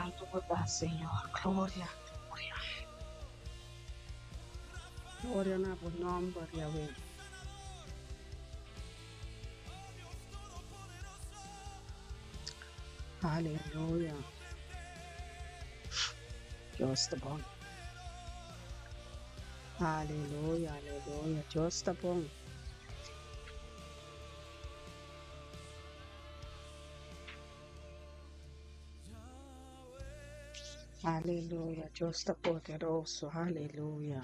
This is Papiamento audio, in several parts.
Santu bo ta, Señor. Gloria, gloria. Gloria na bo nomber, Yahweh. Aleluya. Dios ta bon. Aleluya, aleluya. Dios ta bon. Aleluya, Dios ta poderoso. Aleluya.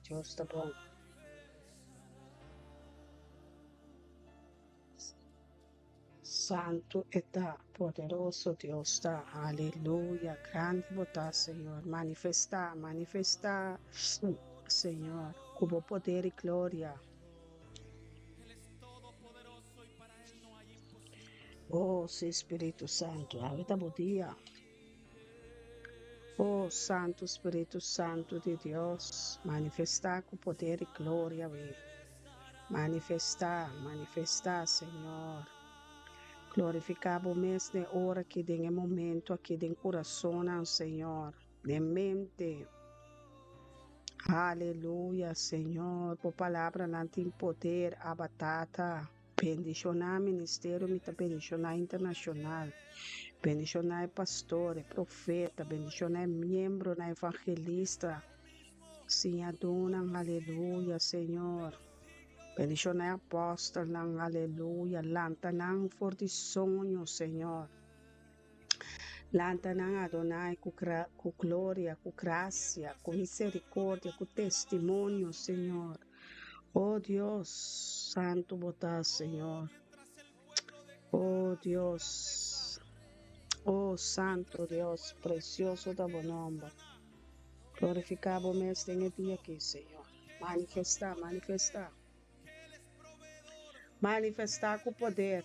Dios ta bon. Santu e ta, poderoso Dios ta. Aleluya, grandi bo ta, Señor. Manifestá, manifestá, Señor, ku bo poder i gloria. Oh, sí, Spiritu Santu, awe ta bo dia. Oh, Santu Spiritu Santu di Dios, manifestá ku poder i gloria awe. Manifestá, manifestá, Señor. Glorifiká bo mes den e ora aki, den e momento aki, den kurasonnan, Señor, den mente. Aleluya, Señor, bo palabranan tin poder, Abba Tata. Bendishoná ministerio, mi ta bendishoná internashonal. Bendishoná e pastor, e profeta, bendishoná e miembronan, evangelista. Siñadónan, aleluya, Señor. Bendishoná e apòstelnan, aleluya. Lanta nan for di soño, Señor. Lanta nan, Adonai, ku ku gloria, ku grasia, ku miserikordia, ku testimonio, Señor. O Dios, santu bo ta, Señor. O Dios, o santu Dios, presioso ta bo nòmber. Glorifiká bo mes den e dia akí, Señor. Manifestá, manifestá. Manifestá ku poder.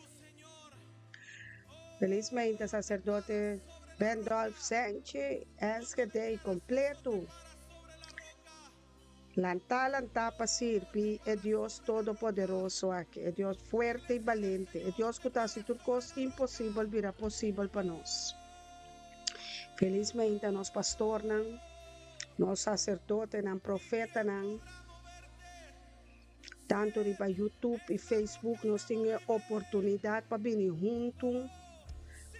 Felismente, Saserdote Bendolf Senchi, Enschede kompletu. Lantá, lantá pa sirbi e Dios Todopoderoso aki, e Dios fuerte i balente, e Dios ku ta hasi tur kos imposibel bira posibel pa nos. Felismente nos pastornan, nos saserdotenan, profetanan, tantu riba YouTube i Facebook nos tin e oportunidat pa bini huntu,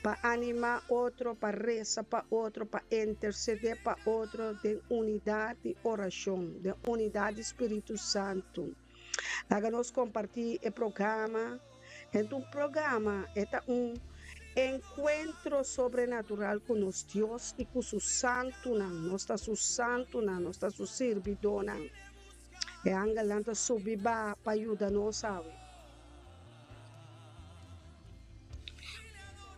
pa animá otro, pa resa pa otro, pa intersedé pa otro den unidat di orashon, den unidat di Spiritu Santu. Laga nos kompartí e programa. Henter un programa e ta un enkuentro sobrenatural ku nos Dios i ku su santunan. Nos ta su santunan, nos ta su sirbidónan. E angelnan ta subi baha pa yuda nos awe.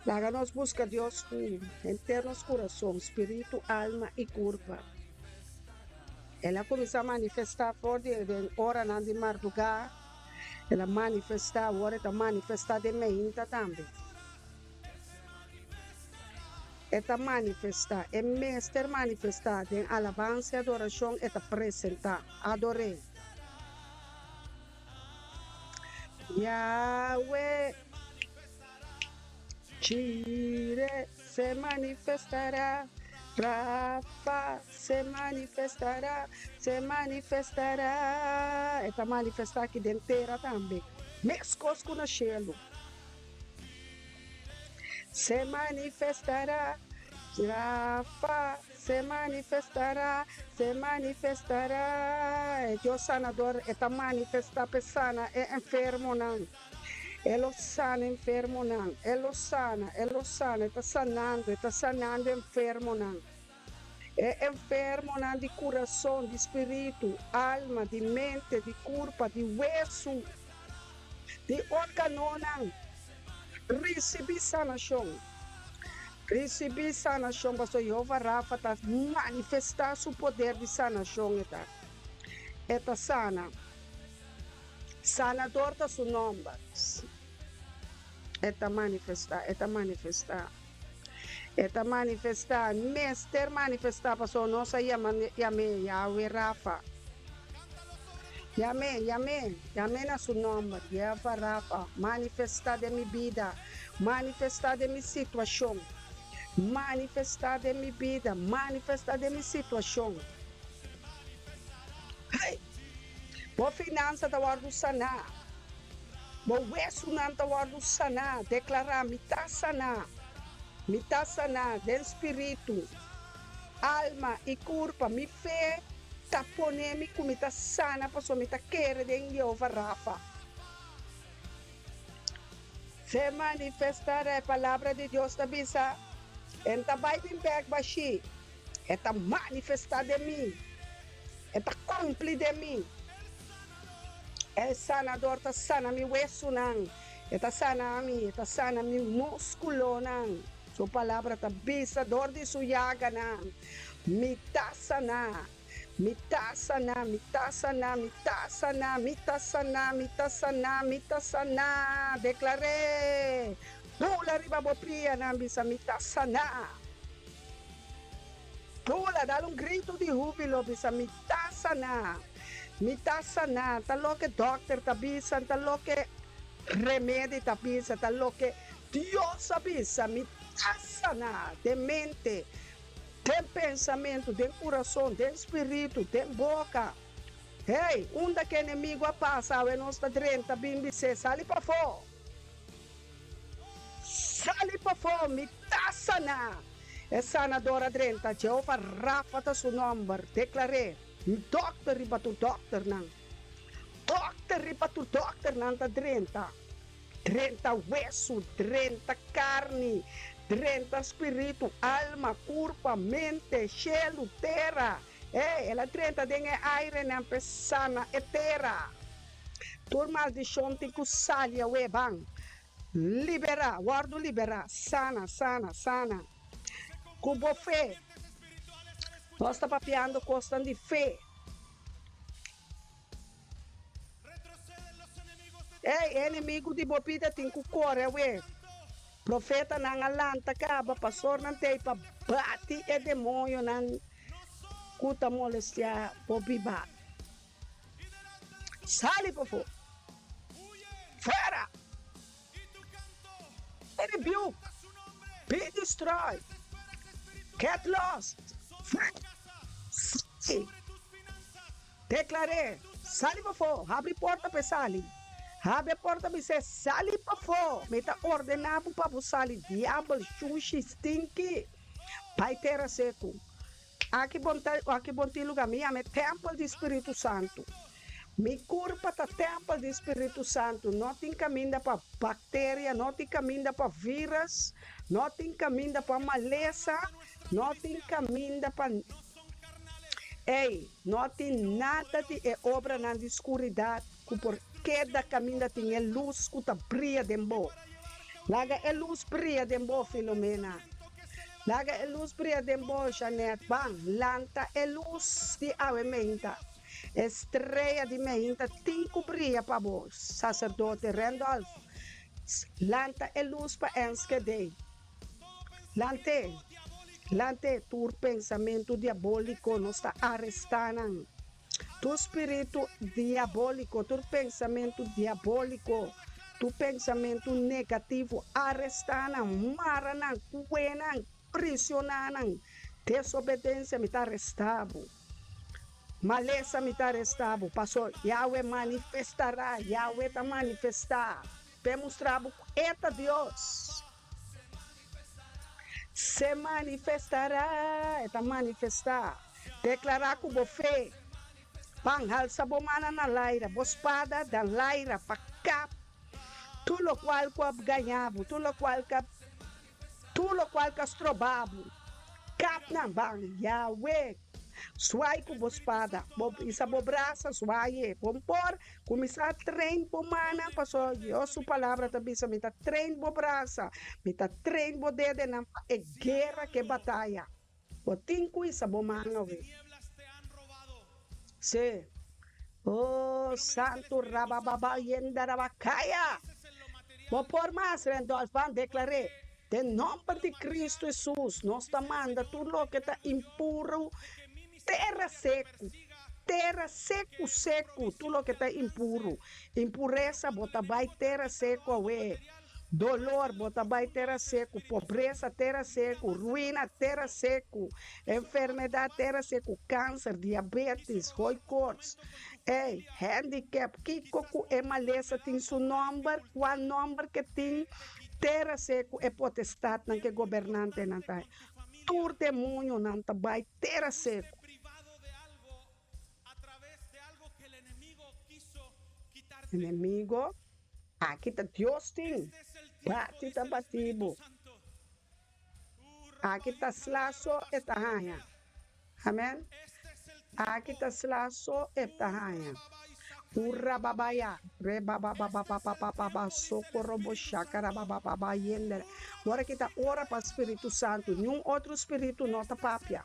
Laga nos buska Dios ku henter nos kurason, spiritu, alma i kurpa. El a kuminsá manifestá for di den oranan di mardugá, el a manifestá, awor e ta manifestá den meinta tambe. E ta manifestá, e mester manifestá den alabansa i adorashon, e ta presentá. Ador'é. Yahweh Jireh se manifestará, Rafa se manifestará, se manifestará. E ta manifestá aki den tera tambe, meskos ku na shelu. Se manifestará, Rafa se manifestará, se manifestará. E Dios sanador, e ta manifestá p'e sana e enfermonan. E lo sana enfermonan, e lo sana, e lo sana, e ta sanando, e ta sanando enfermonan. E enfermonan di kurason, di spiritu, alma, di mente, di kurpa, di wesu, di organonan, risibí sanashon. Risibí sanashon, pasobra Yehova Rafa ta manifestá su poder di sanashon. E ta, e ta sana. Sanador ta su nòmber. E ta manifestá, e ta manifestá. E ta manifestá, mester manifestá, pasobra nos a yama yam'é Yahweh Rafa. Yam'é, yam'é, yam'é na su nòmber, Jehová Rafa, manifestá den mi bida, manifestá den mi situashon, manifestá den mi bida, manifestá den mi situashon. Hey! Bo finansa ta wòrdu saná. Bo wesunan ta wòrdu saná. Deklará, Mi ta saná. Mi ta saná den spiritu, alma i kurpa. Mi fe ta pone mi ku mi ta sana pasobra mi ta kere den Yehova Rafa. Se manifestará, e Palabra di Dios ta bisa, E ta bai bin bèk bashí. E ta manifestá den mi. E ta kumpli den mi. E Sanador ta sana mi wesunan. E ta sana mi, e ta sana mi múskulonan. Su Palabra ta bisa dor di su yaganan, Mi ta saná. Mi ta saná, mi ta saná, mi ta saná, mi ta saná, mi ta saná, mi ta saná. Deklar'é! Bula riba bo pianan, bisa, Mi ta saná. Bula, dal un gritu di húbilo, bisa, Mi ta saná! Mi ta saná! Ta loke dòkter ta bisa, ta loke remedi ta bisa, ta loke Dios a bisa, Mi ta saná! Den mente, den pensamentu, den kurason, den spiritu, den boka. Hey, unda ku enemigu a pasa, awe nos ta drenta bin bis'é, Sali pafó! Sali pafó! Mi ta saná! E sanador a drenta, Jehova Rafa ta su nomber, deklar'é, Dokter riba tur dokternan, dokter riba tur dokternan ta drenta, drenta wesu, drenta karni, drenta spiritu, alma, kurpa, mente, shelu, tera, e, el a drenta den e airenan p'e sana e tera. Tur maldishon tin ku sali awe, ban. Liberá, wòrdu liberá, sana, sana, sana. Ku bo fe. Nos ta papiando kosnan di fe. Ey, e enemigu di bo bida tin ku kore awe. Profetanan a lanta kaba, pastornan t'ei pa bati e demoñonan ku ta molestiá bo biba. Sali pafó! Fuera! Be rebuked! Be destroyed! Get lost! Sali! Deklar'é, Sali pafó! Habri porta pa e sali! Habri e porta bis'é, Sali pafó! Mi ta ordená bo pa bo sali, diabel, shushi, stinki! Bai tera seku! Aki bon ta, aki bon tin luga. Mi yama e tèmpel di Spiritu Santu. Mi kurpa ta tèmpel di Spiritu Santu. No tin kaminda pa bakteria, no tin kaminda pa vírus, no tin kaminda pa malesa, no tin kaminda pa, ey, no tin nada di e obranan di skuridat ku por keda kaminda tin e lus ku ta bria den bo. Laga e lus bria den bo, Filomena. Laga e lus bria den bo, Jeanette. Ban, lanta e lus di awe meinta. E strea di meinta tin ku bria pa bo, Saserdote Randolph. Lanta e lus pa Enschede. Lant'é, lant'é, tur pensamentu diabóliko nos ta arestá nan. Tur spiritu diabóliko, tur pensamentu diabóliko, tur pensamentu negativo, arestá nan, mara nan, kue nan, prisioná nan. Desobedensia, mi ta arestá bo. Malesa, mi ta arestá bo. Paso Yahweh manifestará, Yahweh ta manifestá p'e mustra bo ku e ta Dios. Se manifestará, e ta manifestá. Deklará ku bo fe. Ban halsa bo mana na laira, bo spada dan laira pa kap tur lokual ku a gaña bo, tur lokual ku a tur lokual ku a stroba bo. Kap nan, ban, Yahweh, swai ku bo spada, bo isa bo brasa, swai e. Bo por kuminsá train bo mana, pasobra Dios su palabra ta bisa, Mi ta train bo brasa, mi ta train bo dedenan pa e guera ku e bataya. Bo tin cu isa bo man awe. Sí. Oh, santu rabababa yendarabakaya! Bo por mas, Randolph, ban declar'é. Den nòmber di Kristu Hesus, nos ta manda tur loke ta impuru tera seku, tera seku seku, tur loke ta impuru. Impuresa, bo ta bai tera seku awe. Dolor, bo ta bai tera seku. Pobresa, tera seku. Ruina, tera seku. Enfermedat, tera seku. Kanser, diabetis, hooikoorts, ey, handicap, kiko ku e malesa tin su nòmber, kua nòmber ke tin, Tera seku e potestatnan ku e gobernantenan ta tur demoñonan ta bai tera seku. Enemigo, aki ta Dios tin, bati ta bati bo. Aki ta sla so e ta haña. Amen. Aki ta sla so e ta haña. Urababaya, rebababababababa, sokorobo shakarabababa yendere. Ora ki ta ora pa Spiritu Santu, niun otro spiritu no ta papia.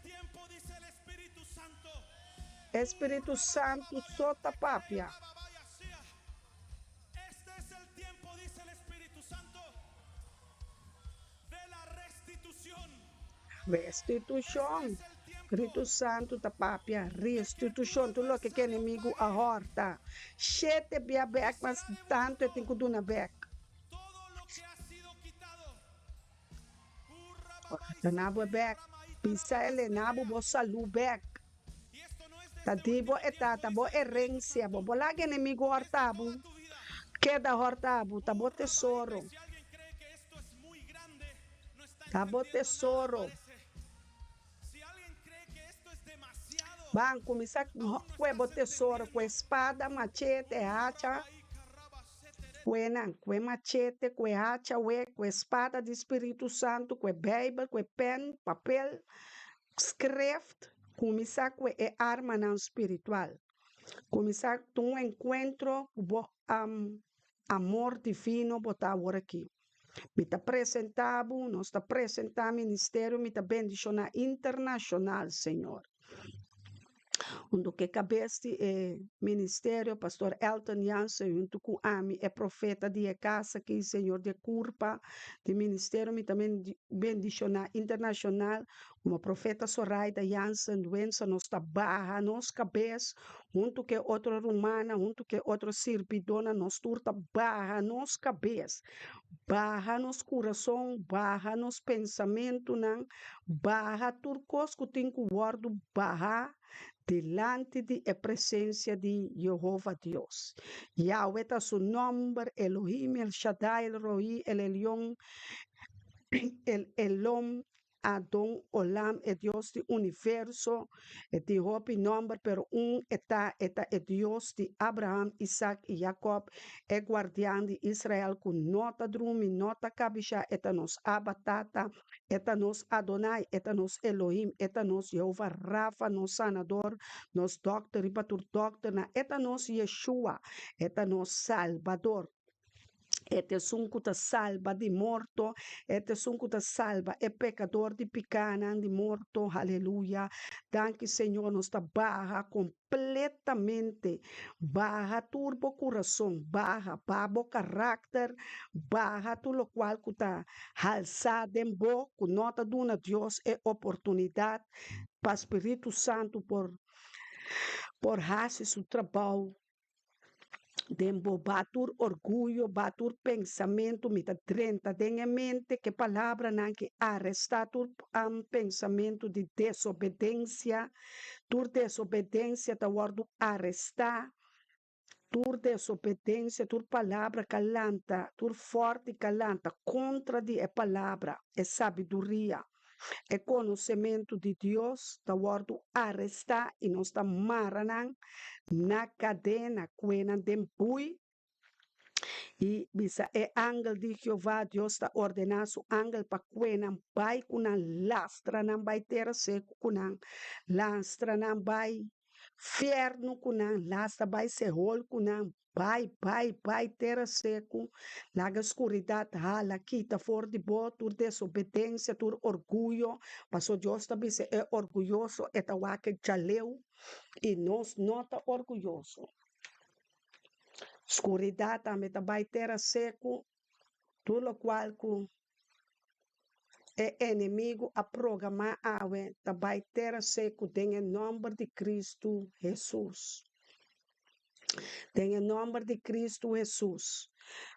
E Spiritu Santu so ta papia. Restitushon. Spiritu Santu ta papia restitushon, tur loke ku enemigu a hòrta. Shete bia bèk, mas tantu e tin ku duna bèk. Ora na bo e bèk, bisa el e na bo bo salú bèk. Ta di bo e ta, ta bo herensia, bo bo laga enemigu hòrta bo, keda hòrta bo, ta bo tesoro. Ta bo tesoro. Ban kuminsá kue bo tesoro ku e spada, machete, hacha. Kue nan, kue machete, kue hacha we, kue spada di Spiritu Santu, kue Beibel, kue pen, papel, skreft. Kuminsá kue e armanan spiritual. Kuminsá tun un enkuentro ku bo amor divino bo ta awor aki. Mi ta presentá bo, nos ta presentá ministerio, mi ta bendishoná internashonal, Señor. Huntu ku e kabes di e ministerio, Pastor Elton Jansen, huntu ku ami, e profeta di e kas aki, Señor, di e kurpa di ministerio, mi ta bendishoná internashonal. Komo profeta Soraida Jansen Duensa, nos ta baha nos kabes huntu ku e otro rumannan, huntu ku e otro sirbidónan, nos tur ta baha nos kabes, baha nos kurason, baha nos pensamentunan, baha tur kos ku tin ku wòrdu bahá dilanti di e presensia di Yehova Dios. Yahweh ta su nòmber, Elohim, El Shaddai, El Roí, El Elyon, El Elom, Adon Olam, e Dios di universo, e tin hopi nomber, pero un e ta, e ta e Dios di Abraham, Isaac i Jacob, e guardian di Israel ku no ta drumi, no ta kabishá, e ta nos Abba, Tata, e ta nos Adonai, e ta nos Elohim, e ta nos Jehovah Rafa, nos Sanador, nos Dokter riba tur dokternan, e ta nos Yeshua, e ta nos Salbador. E ta esun ku ta salba di morto, e ta esun ku ta salba e pekador di pikanan di morto. Haleluya! Danki Señor, nos ta baha kompletamente, baha tur bo kurason, baha, baha bo karakter, baha tur lokual ku ta halsá den bo, ku no ta duna Dios e oportunidat pa Spiritu Santu por por hasi su trabou. Den bo ba tur orguyo, ba tur pensamentu, mi ta drenta den e mente ke palabranan ki arestá tur pensamentu di desobedensia, tur desobedensia ta wòrdu arestá, tur desobedensia, tur palabra ka lanta, tur fòrti ka lanta kontra di e palabra, e sabiduria. E konosementu di Dios ta wòrdu arestá i nos ta mara nan na kadena kue nan den bui i bisa e angel di Jehová, Dios ta ordená su angel pa kue nan bai ku nan, lastra nan bai tera seku ku nan, lastra nan bai fièrnu ku nan, lastra bai Sehol ku nan. Bai, bai, bai tera seku, laga skuridat hala kita for di bo tur desobedensia, tur orguyo, paso Dios ta bisa e orguyoso e ta wak e djaleu, i nos no ta orguyoso. Skuridat tambe ta bai tera seku, tur lokual ku. e enemigu a programá awe ta bai tera seku den e nòmber di Kristu Hesus. Den e nòmber di Kristu Hesus,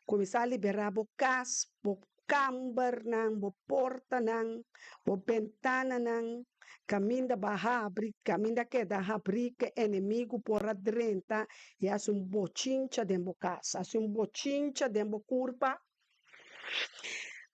kuminsá liberá bo kas, bo kambernan, bo portanan, bo bentananan, kaminda bo a habri, kaminda keda habrí ku e enemigu por a drenta i hasi un bochincha den bo kas, hasi un bochincha den bo kurpa.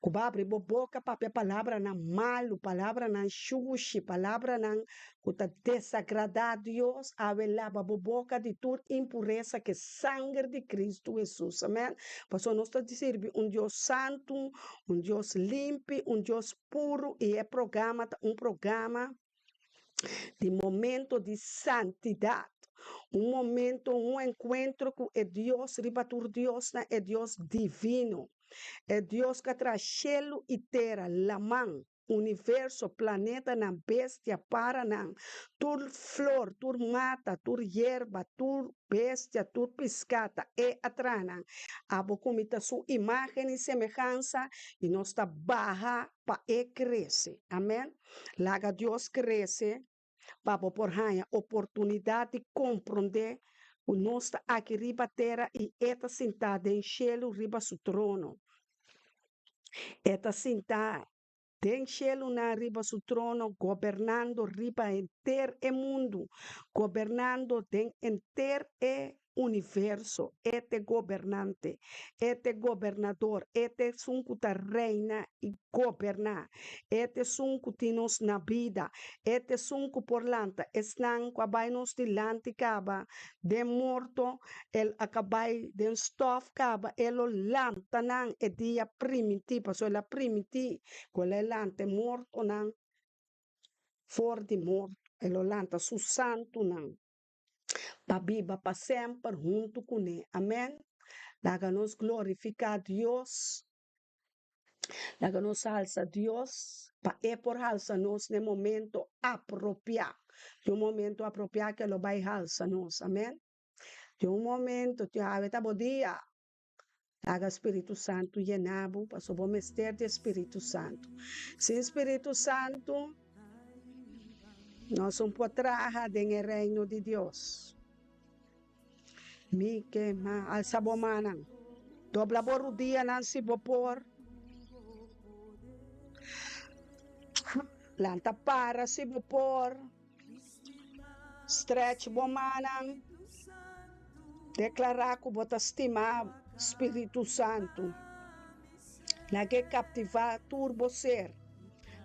Ku bo abri bo boka papia palabranan malu, palabranan shushi, palabranan ku ta desagradá Dios, awe laba bo boka di tur impuresa ku e sanger di Kristu Hesus. Amèn. Pasobra nos ta sirbi un Dios santu, un Dios limpi, un Dios puru i e programa ta un programa di momento di santidat, un momento, un enkuentro ku e Dios riba tur diosnan, e Dios divino, e Dios ku a traha shelu i tera, laman, universo, planetanan, bestia, paranan, tur flor, tur mata, tur yerba, tur bestia, tur piská, ta E a traha nan. Abo ku mi ta Su imágen i semehansa i nos ta baha pa E krese. Amèn. Laga Dios krese pa bo por haña oportunidat di komprondé ku nos ta aki riba tera i E ta sintá den shelu riba su trono. E ta sintá den shelunan riba su trono gobernando riba henter e mundu, gobernando den henter e universo, e t'e gobernante, e t'e gobernador, e t'esun ku ta reina i goberná, e t'esun ku tin nos na bida, e t'esun ku por lanta esnan ku a bai nos dilanti kaba den morto, el a ka bai den stòf kaba, e lo lanta nan e dia primintí, pasobra el a primintí ku el a lanta e mortonan for di morto, e lo lanta su santunan. pa biba pa semper huntu kuné. Amèn. Laga nos glorifiká Dios. Laga nos halsa Dios pa e por halsa nos na e momento apropiá. Tin un momento apropiá ku e lo bai halsa nos. Amèn. Tin un momento, tin awe ta bo dia. Laga Spiritu Santu yena bo, pasobra bo mester di e Spiritu Santu. Sin Spiritu Santu, nos un por traha den e Reino di Dios. Mi ke ma alsa bo mannan, dobla bo rudianan si bo por, lanta para si bo por. Stretch bo mannan, deklará ku bo ta stima Spiritu Santu. Lag'é kaptivá tur bo ser.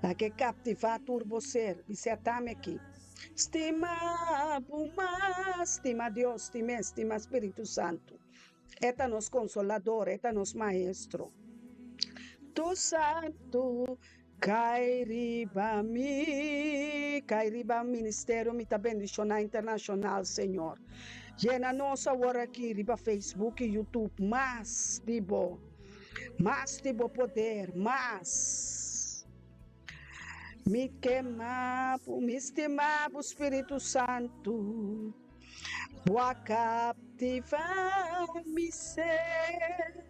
Lag'é kaptivá tur bo ser. Bis'é atami aki. Stima bo mas. Stima Dios, stim'é, stima Spiritu Santu. E ta nos Konsolador, e ta nos Maestro. Tu Santu Kai riba mi, kai riba ministerio mi ta bendiciona internacional Señor. Yena nos awor aki riba Facebook y YouTube mas di bo, mas di bo poder, mas. Mi kema bo, mi stima bo Spiritu Santu, bo a captiva mi ser.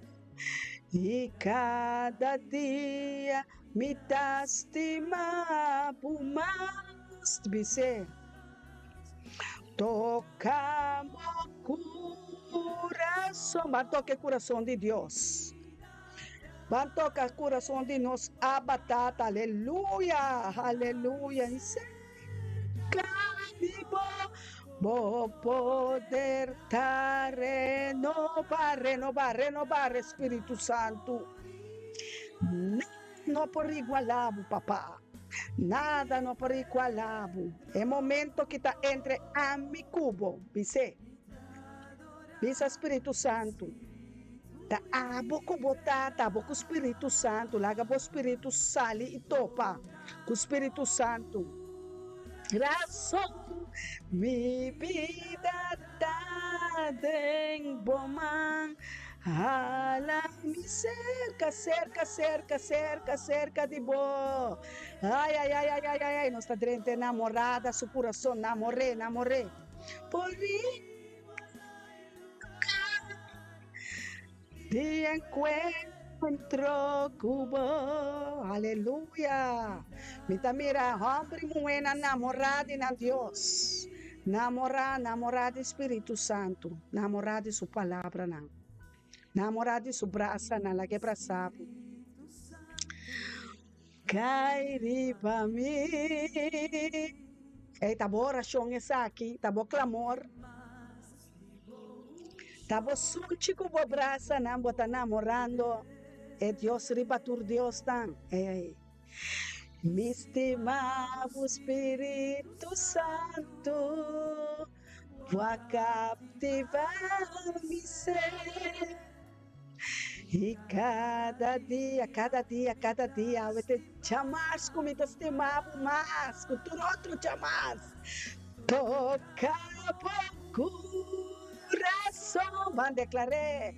I kada dia mi ta stima bo mas. Bis'é, Toka bo kurason. Ban toka e kurason di Dios. Ban toka kurason di nos Abba Tata. Aleluya, aleluya. I serka di bo. Bo poder ta renoba, renoba, renoba, Spiritu Santu. Nada no por iguala bo, Papa. Nada no por iguala bo. E momento ki ta entre ami ku bo, bis'é. Bisa Spiritu Santu, ta abo ku bo Tata, abo ku Spiritu Santu, laga bo spiritu sali i topa ku Spiritu Santu. Rason, mi bida ta den bo man, hala mi serka, serka, serka, serka, serka di bo. Ai, ai, ai, ai, ai, ai, ai, nos ta drenta e namorada su kurason, namor'é, namor'é. Por rica di encuentro. Enkuentro ku bo. Aleluya! Mi ta mira hòmber i muhénan namorá di nan Dios, namorá, namorá di Spiritu Santu, namorá di Su palabranan, namorá di Su brasanan, laga e brasa bo. Kai riba mi. Ey, ta bo orashon esaki, ta bo klamor. Ta bo sunchi ku bo brasanan bo ta namorando e Dios riba tur diosnan. Ey. Mi stima bo Spiritu Santu, bo a kaptivá mi ser. I kada dia, kada dia, kada dia awe te djamars ku mi ta stima bo mas ku tur otro djamars. Toka bo kurason, ban deklar'é.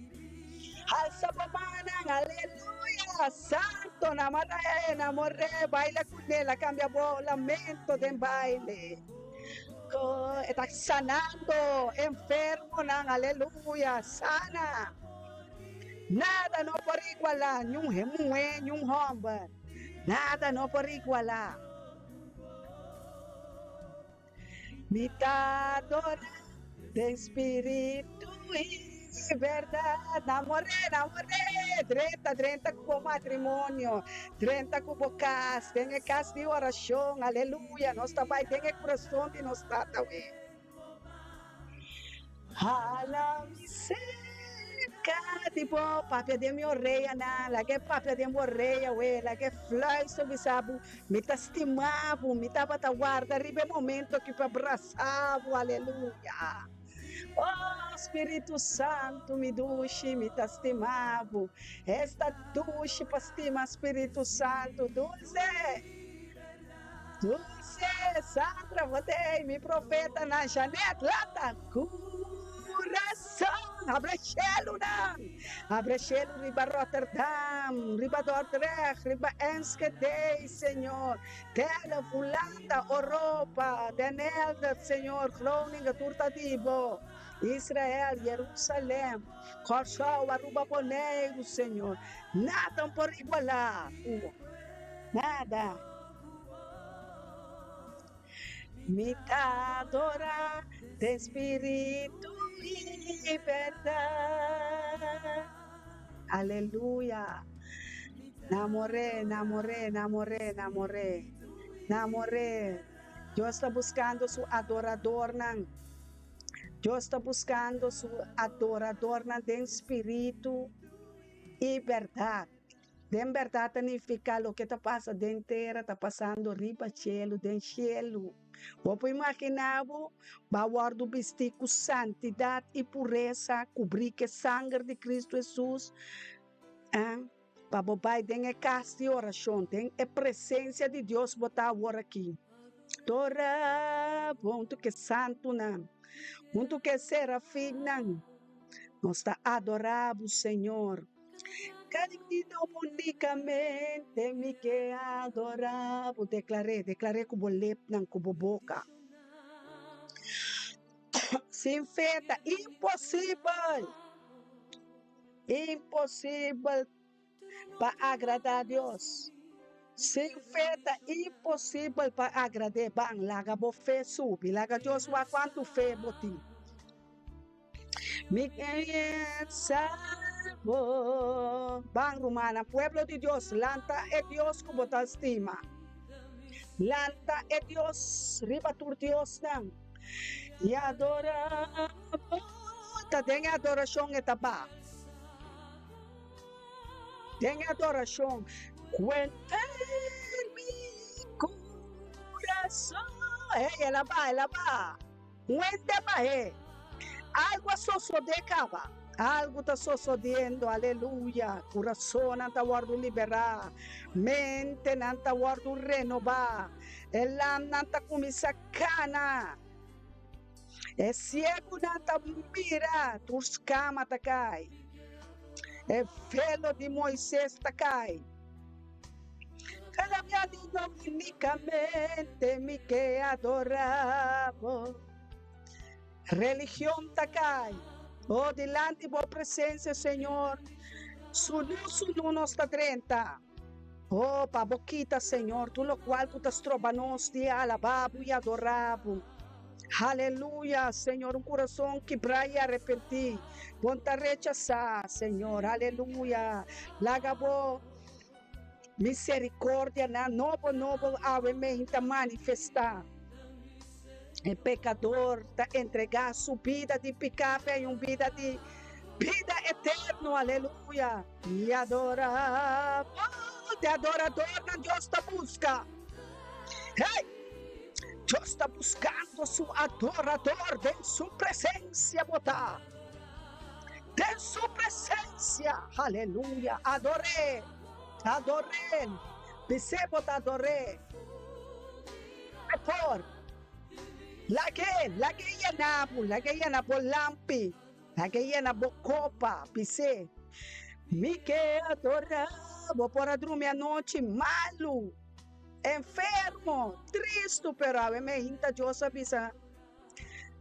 Halsa bo mannan, aleluya! Santo, namor'é, namor'é, baila kuné, la kambia bo lamento den baile. E ta sanando enfermonan, aleluya, sana. Nada no por igualá niun muhé, niun hòmber, nada no por igualá. Mi ta adorá den spiritu i bèrdat. Namor'é, namor'é, drenta, drenta ku bo matrimonio, drenta ku bo kas, den e kas di orashon, aleluya, nos ta bai den e kurason di nos Tata awe. Hala mi serka di bo, papia den mi oreanan, laga e papia den bo orea we, laga e fluister bisa bo, mi ta stima bo, mi tabata warda riba e momento aki pa brasa bo, aleluya. Oh, Spiritu Santu, mi dushi, mi ta stima bo. Esta dushi pa stima Spiritu Santu, dulce. Dulce, Sandra, bo ta ei, mi profetanan, Janet, lanta, kurason, habra shelunan, habra shelu riba Rotterdam, riba Dordrecht, riba Enschede, Señor, Delft, Hulanda, Oropa, Den Helder, Señor, Groningen, tur ta di bo, Israel, Jerusalem, Kòrsou, Aruba, Boneiru, Señor, nada no por igualá ku bo. Nada. Mi ta adorá den spiritu i bèrdat. Aleluya. Namor'é, namor'é, namor'é, namor'é. Namor'é. Dios ta buskando su adoradornan. Dios ta buskando su adoradornan den spiritu i bèrdat. Den bèrdat ta nifiká loke ta pasa den tera ta pasando riba shelu, den shelu. Bo por imaginá bo bo a wòrdu bistí ku santidat i puresa, kubrí ku e sanger di Kristu Hesus, pa bo bai den e kas di orashon, den e presensia di Dios bo ta awor aki. Dora bo huntu ku e santunan, huntu ku e serafinnan, nos ta adorá bo, Señor. Cariñito unicamente mi ke adora bo. Declaré, declaré cu bo lepnan, cu bo boca. Sin fe ta imposibel, imposibel pa agrada Dios. Sin fe ta imposibel pa agrad'é. Ban, laga bo fe subi, laga Dios wak cuantu fe bo tin. Mi salvo. Ban rumannan, pueblo di Dios, lanta e Dios ku bo ta stima. Lanta e Dios riba tur diosnan i adora bo. Ta den e adorashon e ta ba. Den e adorashon. Kuenter mi kurason. Hey, el a ba, el a ba. Wende bah'é. Algu a sosodé kaba. Algu ta sosodiendo, aleluya. Kurasonnan ta wòrdu liberá. Mentenan ta wòrdu renobá. E lamnan ta kuminsá kana. E siegunan ta mira. Tur skama ta kai. E velo di Moises ta kai. Cada bia di Dominicamente mi ke adora bo. Religion ta kai. Oh, dilanti bo presencia, Señor. Sunu sunu nos ta drenta. Oh, pa bo kita, Señor, tur locual cu ta stroba nos di alaba bo y adora bo. Aleluya, Señor, un curason kibra y arepentí, bo no ta rechasá, Señor. Aleluya. Laga bo misericordianan nobo nobo awe meinta manifestá. E pecador ta entregá su bida di picá pa un bida di bida eterno. Aleluya. I adora bo. Te adoradornan Dios ta busca. Hey! Dios ta buscando su adorador den su presencia bo ta. Den su presencia. Aleluya. Ador'é. Ador'é. Bis'é bo ta ador'é. Por. Lag'é, lag'é yena bo, lag'é yena bo lampi, lag'é yena bo kopa, bis'é, Mi ke adorá bo. Por a drumi anochi malu, enfermo, tristu, pero awe me hinta Dios a bisa,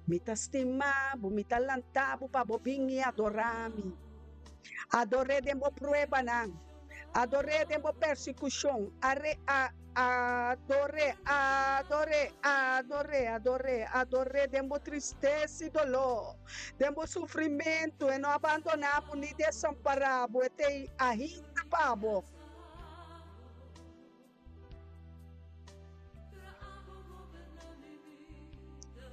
Mi ta stima bo, mi ta lanta bo pa bo bin i adorá mi. Ador'é den bo pruebanan, ador'é den bo persekushon, are a ador'é, ador'é, ador'é, ador'é, ador'é den bo tristesa i doló, den bo sufrimentu. E no a bandoná bo ni desampará bo, e t'ei ainda pa bo.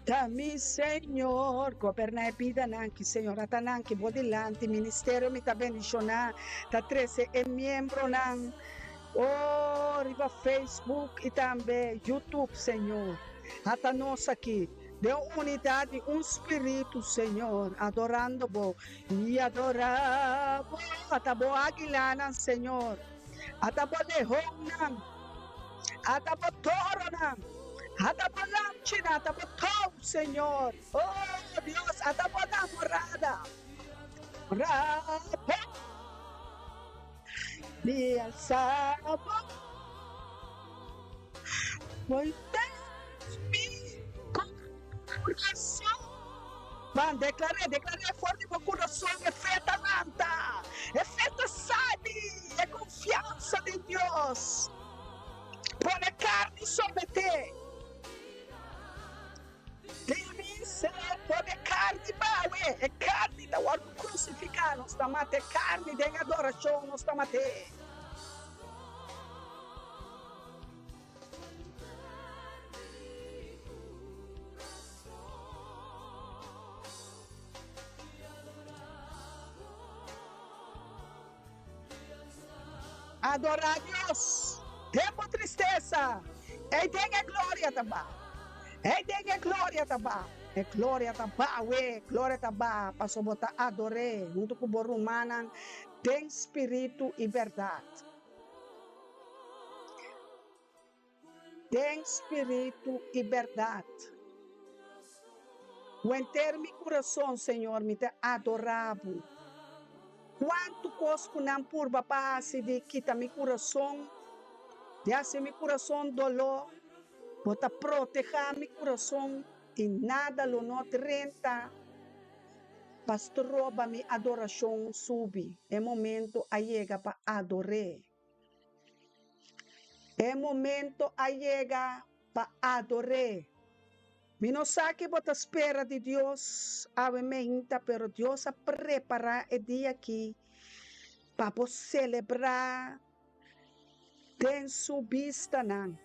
Ta mi Señor, goberna e bidanan ki Señor a ta nan ki bo dilanti ministerio mi ta bendiciona ta trece e miembronan oh riba Facebook y tambe YouTube Señor a ta nos aki den unidad di un spiritu Señor adorando bo y adora bo a ta bo aguilanan Señor. Ata bo lehonnan, ata bo toronan, ata bo lamchinan, ata bo tou, Señor. Oh, Dios, ata bo namorada. Rabo mi alsa bo. Volta mi corazón. Ban, deklar'é, deklar'é for di bo kurason, e fe ta lanta, e fe ta sali, e konfiansa den Dios. Pone karni someté. Den mi ser, pone karni bawe, e karni ta wòrdu krusifiká, nos ta mata e karni den adorashon, nos ta mat'é. Adorá Dios den bo tristesa, ei den e gloria ta ba, ei den e gloria ta ba, e gloria ta ba awe, gloria ta ba pasobra bo ta ador'é huntu ku bo rumannan den spiritu i bèrdat. Den spiritu i bèrdat. Ku henter mi kurason, Señor, mi ta adorá Bo. Kuantu kos ku nan purba pa hasi di kita mi kurason, di hasi mi kurason doló, Bo ta protehá mi kurason i nada lo no drenta pa stroba mi adorashon subi. E momento a yega pa ador'é. E momento a yega pa ador'é. Mi no sa ki bo ta spera di Dios awe meinta, pero Dios a prepará e dia aki pa bo selebrá den su bistanan,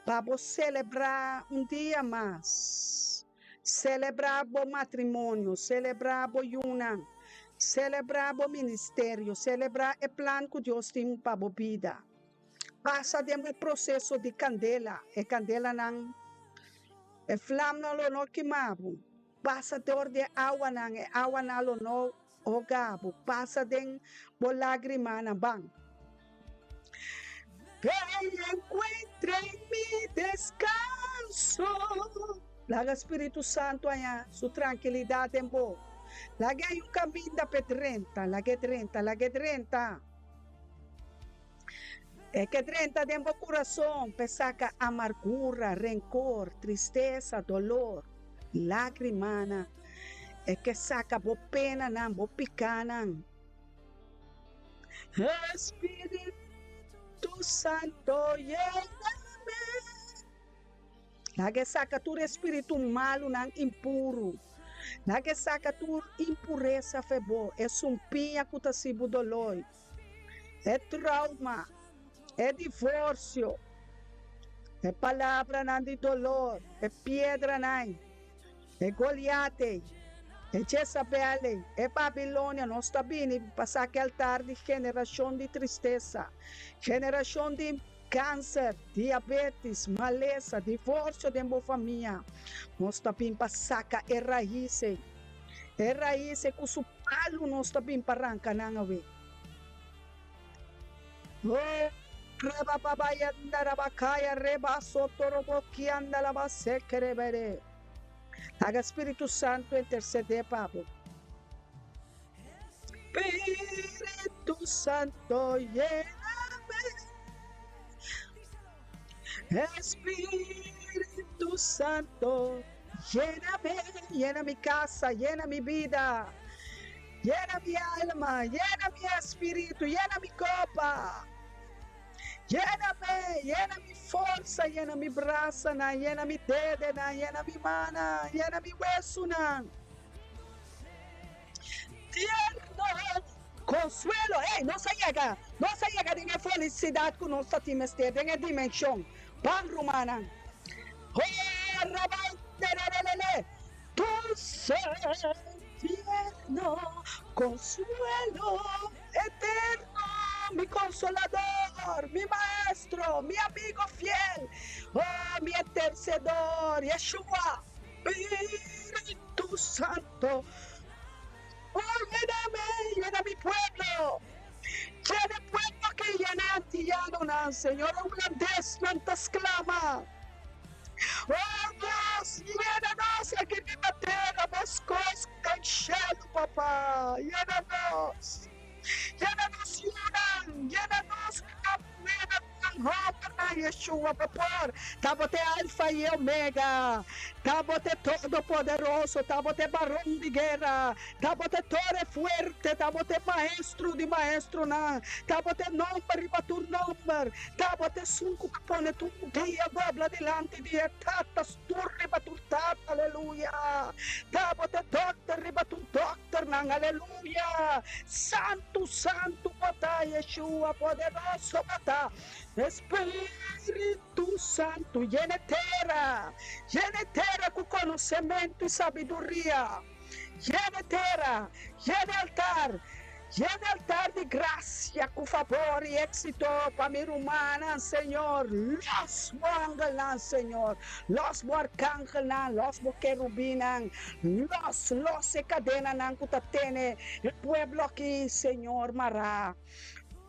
pa bo selebrá un dia mas. Selebrá bo matrimonio, selebrá bo yunan, selebrá bo ministerio, selebrá e plan ku Dios tin pa bo bida. Pasa den bo proseso di kandela, e kandelanan, e flamnan lo no kima bo. Pasa dor di e awanan, e awanan lo no hoga bo. Pasa den bo lagrimanan, ban. Ven encuentra en mi descanso. Laga Spiritu Santu haña su trankilidat den bo. Lag'é hay un kaminda p'e drenta, lag'é drenta, lag'é drenta. E ke drenta den bo kurason p'e saka amargura, renkor, tristesa, dolor, lágrimanan. E ke saka bo penanan, bo pikánan. Espíritu Santo, lléname. Laga e saka tur espíritu malunan impuru. Laga e saka tur impuresa fe bo, e sumpiña ku ta si bo doloi, e trauma, e divorsio, e palabranan di dolor, e piedranan, e Goliat-ei, e Jezabel-ei, e Babilonia. Nos ta bini pa saka e altar di generashon di tristesa, generashon di. Kanser, diabetis, malesa, divorsio den bo famia. Nos ta bin pa saka e rais ei. E rais ei ku su palu nos ta bin pa ranka nan awe. Oh, rabababayandarabakaya rebasotorobokiandalabasekerebere. Laga Spiritu Santu intersedé pa bo. Spiritu Santo, lléname. Espíritu Santo, lléname, llena mi casa, llena mi vida, llena mi alma, llena mi espíritu, llena mi copa. Lléname, llena mi forsa, llena mi brasanan, llena mi dedenan, llena mi mannan, llena mi huesunan. Tierno consuelo. Ey, nos a yega, nos a yega den e felicidad cu nos ta tin mester, den e dimension. Ban, rumannan. Oh, rabanderelelele. Dulce, tierno consuelo eterno, mi consolador, mi maestro, mi amigo fiel, oh, mi intercedor, Yeshua. Spiritu Santo, oh lléname, llena mi pueblo, llena e pueblo aki, llena e antianonan, Señor, e hulandesnan ta sclama, oh Dios, llena nos aki riba tera mescos cu den cielo, Papa, llena nos, llena nos yunan, llena nos cu Nan hòmbernan, Yeshua bo por tabata e Alfa i e Omega, tabata e Todopoderoso, tabata e Baron di Guera, tabata e Tore Fuerte, tabata e Maestro di maestronan, tabata e Nòmber riba tur nòmber, tabata esun ku ta pone tur dia dobla dilanti di e Tata, tur riba tur Tata, aleluya! Tabata e Dòkter riba tur dòkternan, aleluya! Santu, santu bo ta, Yeshua, poderoso bo ta, Espíritu Santu, yena e tera, yena e tera ku konosementu i sabiduria, yena e tera, yena e altar, yena e altar di grasia ku fabor i éksito pa mi rumannan, Señor, los bo angelnan, Señor, los bo arkangelnan, los bo kerubinnan, Los, los e kadenanan ku ta tene e pueblo aki, Señor, mará.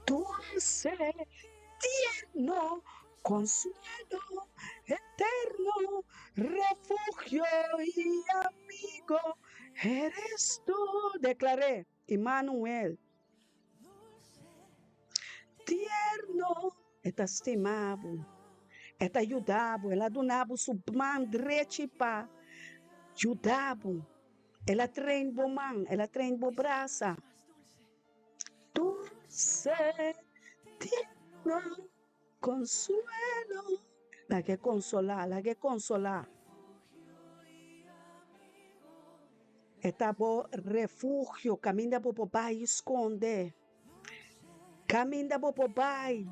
Dulce, tierno consuelo, eterno refugio y amigo eres tú, declaré, Immanuel. Tierno, e ta stima bo, e ta yuda bo, el a duna bo su man drechi pa yuda bo, el a train bo man, el a train bo brasa. Dulce, tierno consuelo. Laga e consola, laga e consola. E ta bo refugio, caminda bo por bai y sconde. Caminda bo por bai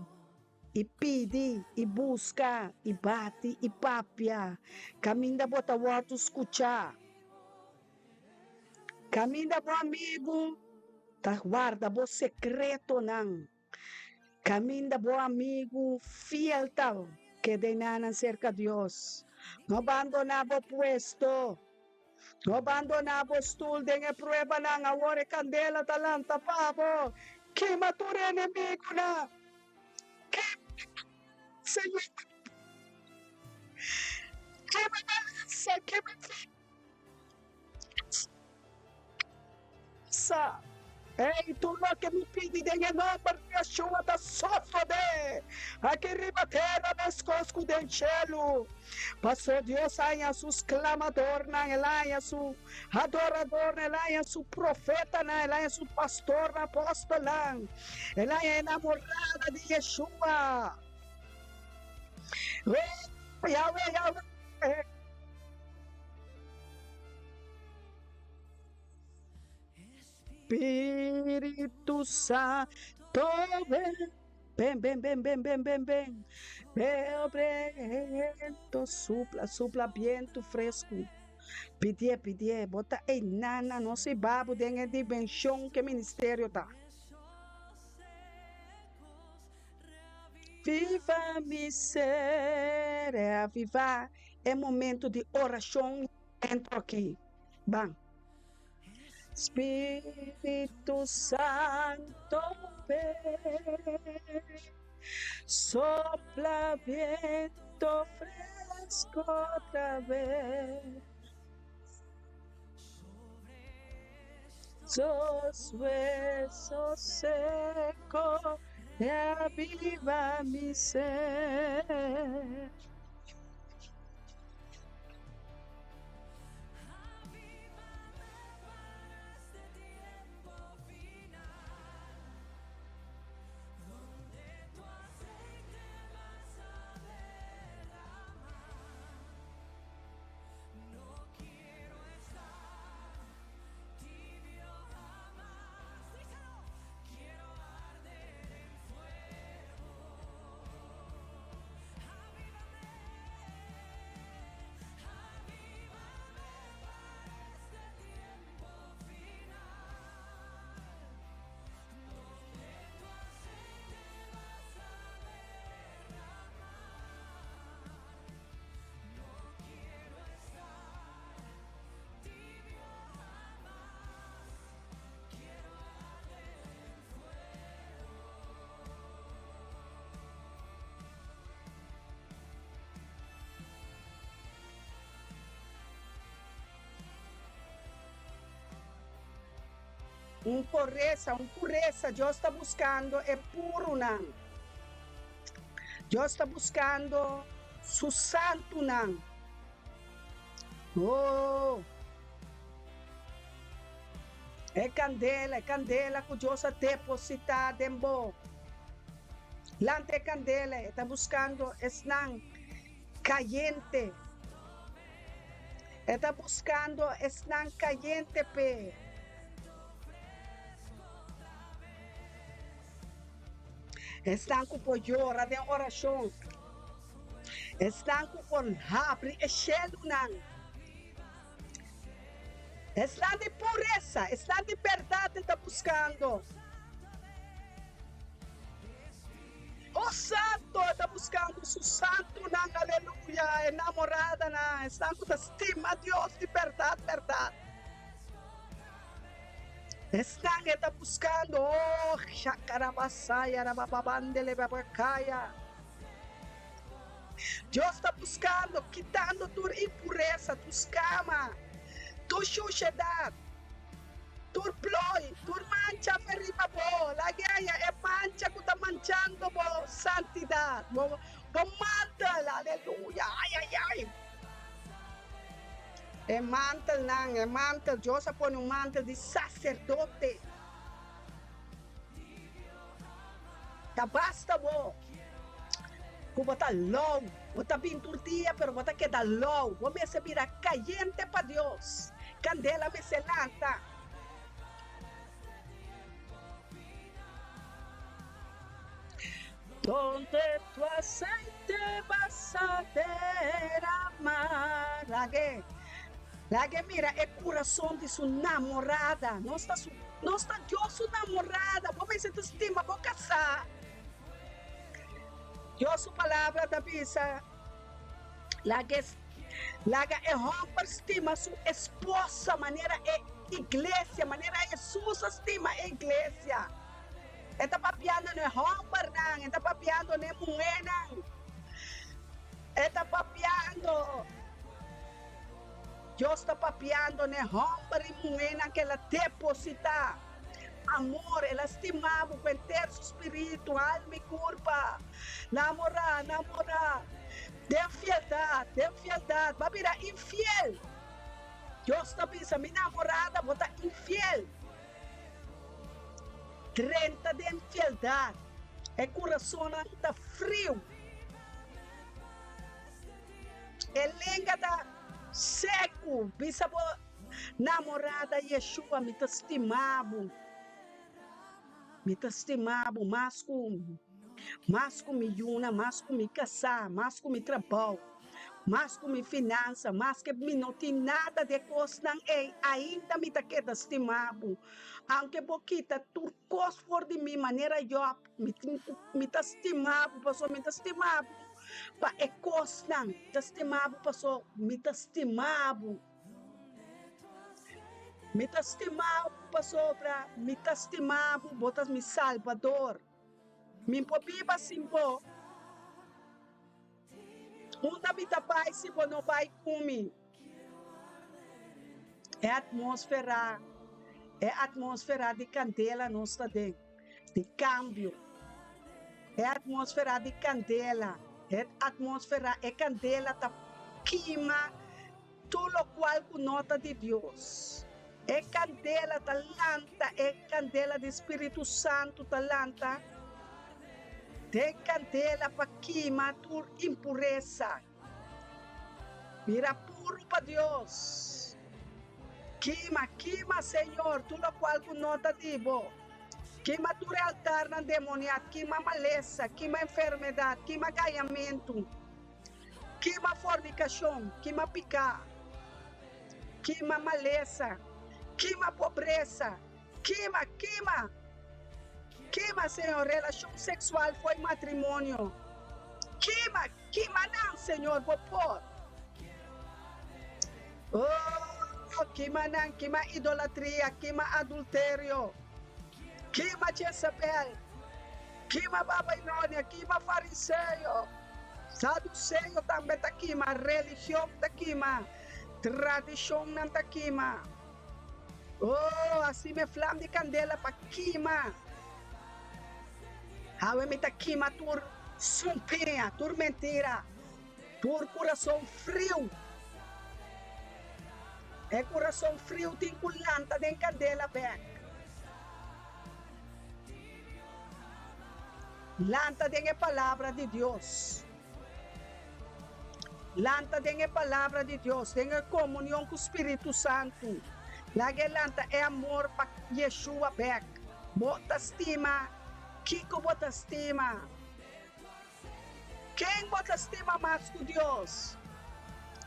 y pidi y busca y bati y papia. Caminda bo ta wordo scucha. Caminda bo amigo ta warda bo secretonan. Caminda bo amigu fiel ta keda enanan cerca Dios. No bandona bo puesto. No bandona bo stoel den e pruebanan. Awor e candela ta lanta pa bo. Kima tur enemigunan. Kima, Señor. Kima balansa, kima forsa. Ei, tur loke mi pidi den e nòmber di Yeshua ta sosodé aki riba tera meskos ku den shelu. Pasó Dios a haña su sklamadornan, el a haña su adoradornan, el a haña su profetanan, el a haña su pastornan, apòstelnan, el a haña e namorada di Yeshua. Oh, Yahweh, Yahweh! Spiritu Santo ven, ven, ven, ven, ven, ven, ven, ven. Viento, supla, supla viento fresco. Pidié, pidié, bo ta einana, no si babu den e dimension ke ministerio ta. Viva mi ser, aviva e momento di oracion dentro aki. Ban. Spiritu Santo ven, sopla viento fresco otra vez. Sos huesos secos reaviva mi ser. Un puresa, un puresa. Dios ta buscando e purunan. Dios ta buscando su santunan. Oh! E candela, e candela cu Dios a deposita den bo. Lanta e candela, e ta buscando esnan cayente. E ta buscando esnan cayente p'e. Esnan cu por yora den oracion. Esnan cu por habri e shelunan. Esnan di puresa, esnan di berdad e ta buscando. O santo, e ta buscando su santunan, aleluya, enamoradanan, esnan cu ta stima Dios di berdad, berdad. Esnan e ta buscando, oh, shakarabasaya, rabababandele, babakaya. Dios ta buscando, kitando tur impuresa, tur scama, tur shushedat, tur plooi, tur mancha fe riba bo. Laga haya e mancha cu ta manchando bo santidad, bo mantel. Aleluya! Ay, ay, ay! E mantelnan, e mantel, Dios a pone un mantel di sacerdote. Ta basta bo ku bo ta lou, bo ta bin tur dia pero bo ta keda lou, bo mester bira kayente pa Dios, kandela mester lanta. Donde tu aceite vas a derramar. Lag'e, lag'e mira e kurason di su namorada, nos ta su. Nos ta Dios su namorada. Bo mester ta stima bo kasá. Dios su Palabra ta bisa, Laga laga e hòmber stima su esposa manera e iglesia, manera Hesus a stima e iglesia. E ta papiando na e hòmbernan, e ta papiando na e muhénan, e ta papiando. Dios ta papiando n'e hòmber i muhénan ku el a depositá. Amor, el a stima bo ku henter su spiritu, alma i kurpa. Namorá, namorá. Den fieldat, den fieldat. Bo a bira infiel. Dios ta bisa, Mi namorada, bo ta infiel. Drenta den fieldat. E kurasonnan ta friu. E lenga ta seku. Bisa bo namorada, Yeshua, mi ta stima bo. Mi ta stima bo mas ku mas ku mi yuna, mas ku mi kasá, mas ku mi trabou, mas ku mi finansa, mas ke mi no tin nada di e kosnan ei, ainda mi ta keda stima bo. Aunke bo kita tur kos for di mi manera Jòb, mi tin ku mi ta stima bo pasobra mi ta stima bo pa e kosnan, mi ta stima bo pasobra mi ta stima bo. Mi ta stima bo pasobra mi ta stima bo, bo ta mi Salbador. Mi por biba sin bo. Unda mi ta bai si bo no bai ku mi? E atmósfera, e atmósfera di kandela nos ta den, di kambio. E atmósfera di kandela, e atmósfera, e kandela ta kima Tur lokual ku no ta di Dios. E kandela ta lanta, e kandela di Spiritu Santu ta lanta den kandela pa kima tur impuresa. Bira puru pa Dios. Kima, kima, Señor, tur lokual ku no ta di Bo. Kima tur e altarnan demoniat, kima malesa, kima enfermedat, kima gañamentu. Kima fornikashon, kima piká, kima malesa, kima pobresa, kima, kima, kima, Señor, relashon seksual fo'i matrimonio, kima, kima nan, Señor, bo por. Oh, kima nan, kima idolatria, kima adulterio, kima Jezabel, kima Babilonia, kima fariseo. Saduseo tambe ta kima, religion ta kima, tradishonnan ta kima. Oh, asina e flam di kandela pa kima. Awe mi ta kima tur sumpiña, tur mentira, tur kurason friu. E kurason friu tin ku lanta den kandela bek. Lanta den e palabra di Dios. Lanta den e palabra di Dios, den e komunion ku Spiritu Santu. Laga e lanta e amor pa Yeshua bek. Bo ta stima? Kiko bo ta stima? Ken bo ta stima mas ku Dios?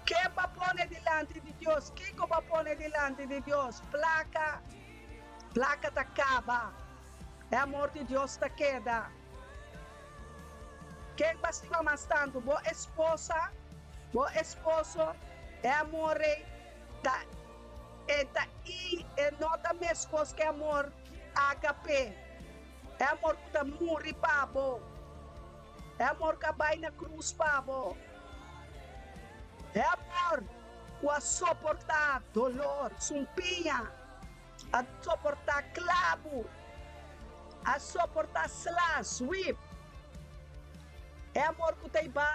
Ken bo a pone dilanti di Dios? Kiko bo a pone dilanti di Dios? Plaka? Plaka ta kaba. E amor di Dios ta keda. Ken bo a stima mas tantu? Bo esposa? Bo esposo? E amor ei ta e ta i e no ta meskos ku e amor agape. E amor ku ta muri pa bo. E amor ku a bai na krus pa bo. E amor ku a soportá dolor, sumpiña, a soportá klabu, a soportá sla, zwip. E amor ku ta iba,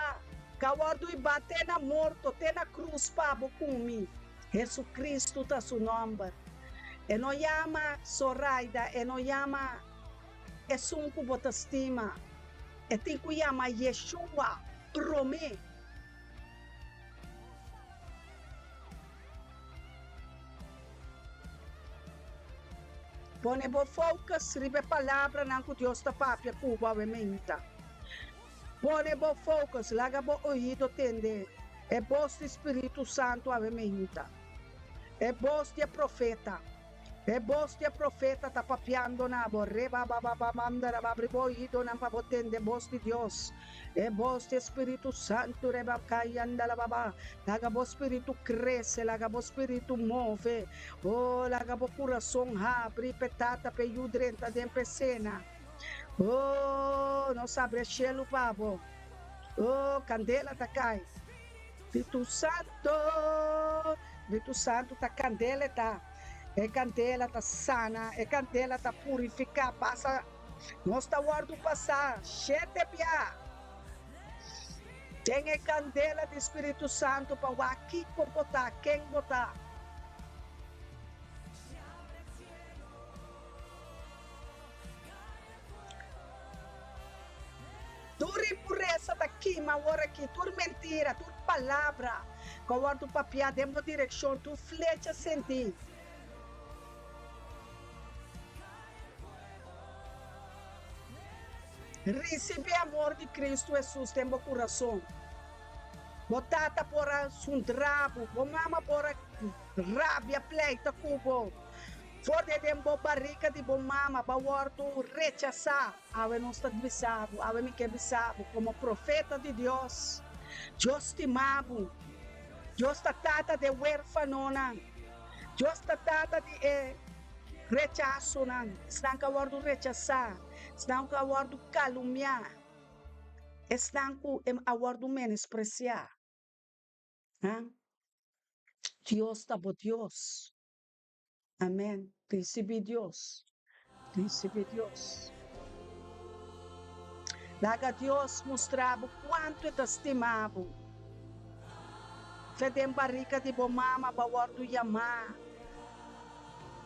ku a wòrdu iba te na morto, te na krus pa bo ku mi. Jesucristo ta su nomber. E no yama Zoraida, e no yama esun ku bo ta stima. E tin ku yama Yeshua promé. Pone bo focus riba e palabranan ku Dios ta papia ku bo awe meinta. Pone bo focus, laga bo oido tende e bos di Spiritu Santu awe meinta. E bos di e profeta, e bos di e profeta ta papiando na bo. Rebabababamandara Abri bo oidonan pa bo tende bos di Dios, e bos di e Spiritu Santu. Rebakayandalababa Laga bo spiritu krese, laga bo spiritu move. Oh, laga bo kurason habri p'e Tata, p'e Yu drenta den p'e sena. Oh, nos abri e shelu pa bo. Oh, kandela ta kai. Spiritu Santo, Spiritu Santo ta kandela e ta. E kandela ta sana, e kandela ta purifiká, pasa, nos ta wòrdu pasá shete bia den e kandela di Spiritu Santu pa wak kiko bo ta, ken bo ta. Tur impuresa ta kima awor aki, tur mentira, tur palabra ku a wòrdu papiá den bo direkshon, tur flecha sentí. Risibí amor di Kristu Hesus den bo kurason. Bo tata por a zundra bo, bo mama por a rabia pleita ku bo. For di den bo barika di bo mama bo a wòrdu rechasá. Awe nos ta bisa bo, awe mi ke bisa bo komo profeta di Dios, Dios stima bo, Dios ta tata di e werfanonan, Dios ta tata di e rechasonan, esnan ku a wòrdu rechasá, esnan ku a wòrdu kalumiá, esnan ku a wòrdu menospresiá. Dios ta bo Dios. Amen ricibi Dios ricibi Dios laga Dios mustra bo cuanto e ta stima bo fe den barica di bo mama bo a wordo yama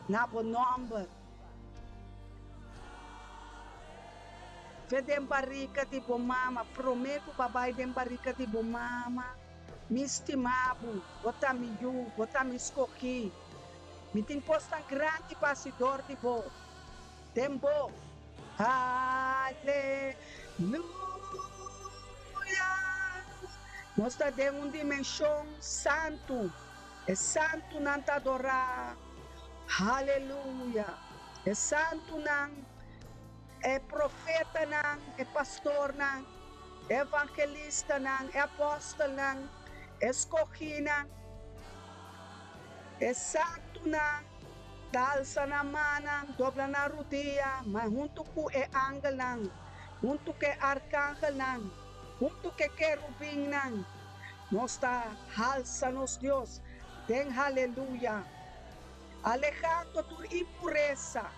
na bo nomber fe den barica di bo mama prome cu bo a bay den barica di bo mama mi stima bo bo ta mi yu bo ta mi scogi. Mi tin kosnan grandi pa hasi dor di bo den bo. Aleluya! Nos ta den un dimenshon santu. E santunan ta adorá. Aleluya! E santunan, e profetanan, e pastornan, e evangelistanan, e apòstelnan, e skogínan. E santunan ta alsa nan mannan, dobla nan rudia, ma huntu ku e angelnan, huntu ku e arkangelnan, huntu ku e kerubinnan, nos ta halsa nos Dios den haleluya, alehando tur impuresa.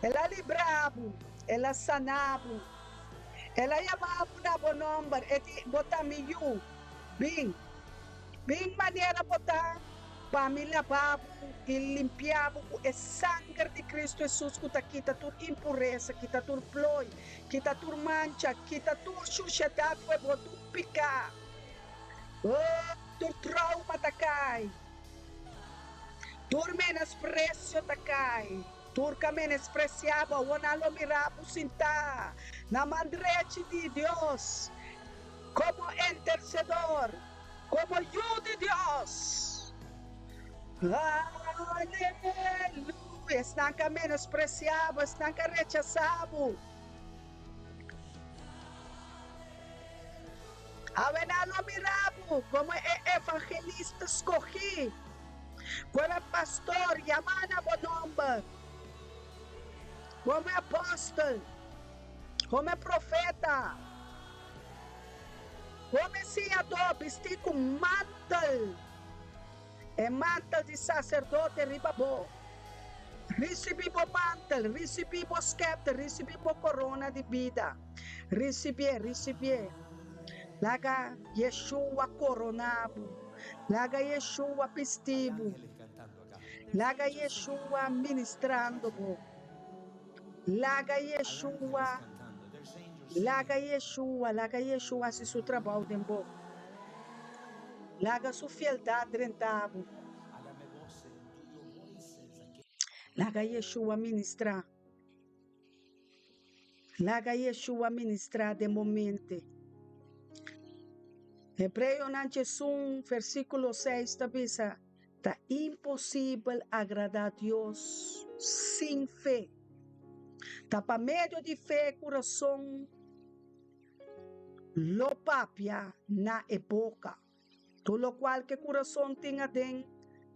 El a libra bo, el a sana bo, el a yama bo na bo nòmber, e di, Bo ta mi yu, bin. Bin manera bo ta, pa mi laba bo i limpia bo ku e sanger di Kristu Hesus ku ta kita tur impuresa, kita tur ploi, kita tur mancha, kita tur shushedat ku e bo, tur piká. Oh, tur trauma ta kai, tur menospresio ta kai, tur ku a menospresiá bo awor nan lo mira bo sintá na man drechi di Dios komo intersedor. Como yu di Dios. Aleluya! Esnan ku a menospresiá bo, esnan ku a rechasá bo. Awe nan lo mira bo komo e evangelista skogí, komo e pastor yamá na bo nòmber, komo e apòstel, komo e profeta. Home siñadó bistí ku mantel, e mantel di saserdote riba bo. Risibí bo mantel, risibí bo skèpter, risibí bo korona di bida. Risibié, risibié. Laga Yeshua koroná bo. Laga Yeshua bistí bo. Laga Yeshua ministrando bo. Laga Yeshua, laga Yeshua, laga Yeshua hasi su trabou den bo. Laga su fieldat drenta bo. Laga Yeshua ministra. Laga Yeshua ministra den bo mente. Hebreonan 11 versíkulo 6 ta bisa. Ta imposibel agradá Dios sin fe. Ta pa medio di fe e kurason lo papia na e boka. Tur lokual ku e kurason tin aden,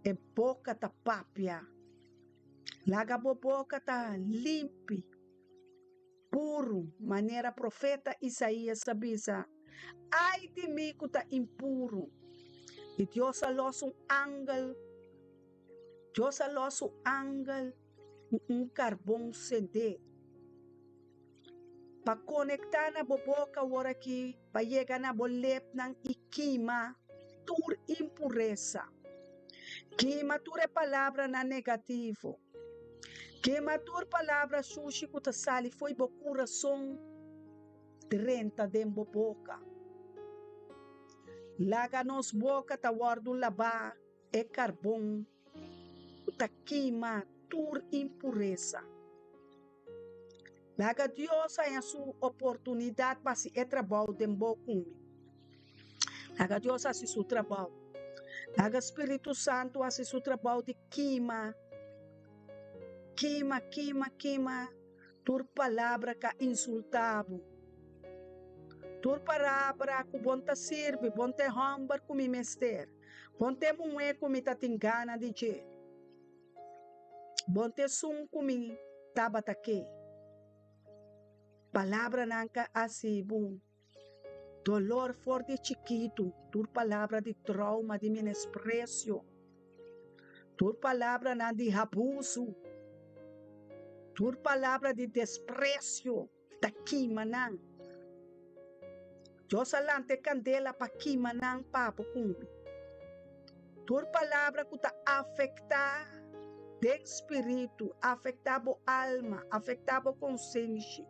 e boka ta papia. Laga bo boka ta limpi, puru, manera profeta Isaías a bisa, Ai di mi ku ta impuru! I Dios a los un angel Dios a lòs su angel ku un karbon sendé pa konektá na bo boka aworakí, pa yega na bo lepnan i kima tur impuresa. Kima tur e palabranan negativo. Kima tur palabra sushi ku ta sali fo'i bo kurason drenta den bo boka. Laga nos boka ta wòrdu labá e karbon ku ta kima tur impuresa. Laga Dios haña su oportunidat pa hasi e trabou den bo ku mi. Laga Dios hasi su trabou. Laga Spiritu Santu hasi su trabou di kima, kima, kima, kima tur palabra ku a insultá bo. Tur palabra ku bo no ta sirbi, bo no ta e hòmber ku mi mester. Bon te muhé ku mi ta tin gana di dje. Bon te esun ku mi tabata ke. Palabranan ka hasi bo dolor for di chikitu, tur palabra di trauma, di menospresio, tur palabranan di abusu, tur palabra di despresio. Ta kima nan. Dios a lanta e kandela pa kima nan pa bo ku mi. Tur palabra ku ta afektá den spiritu, afektá bo alma, afektá bo konsenshi,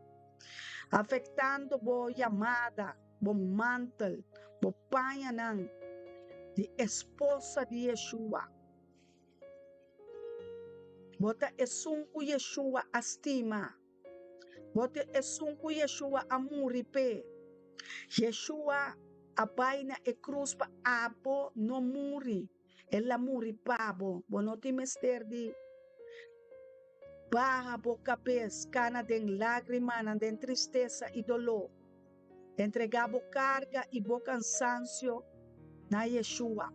afektando bo yamada, bo mantel, bo pañanan di esposa di Yeshua. Bo ta esun ku Yeshua a stima. Bo ta esun ku Yeshua a muri p'e. Yeshua a bai na e krus pa abo no muri. El a muri pa bo. Bo no tin mester di baha bo kabes, kana den lágrimanan, den tristesa i doló. Entregá bo karga i bo kansansio na Yeshua.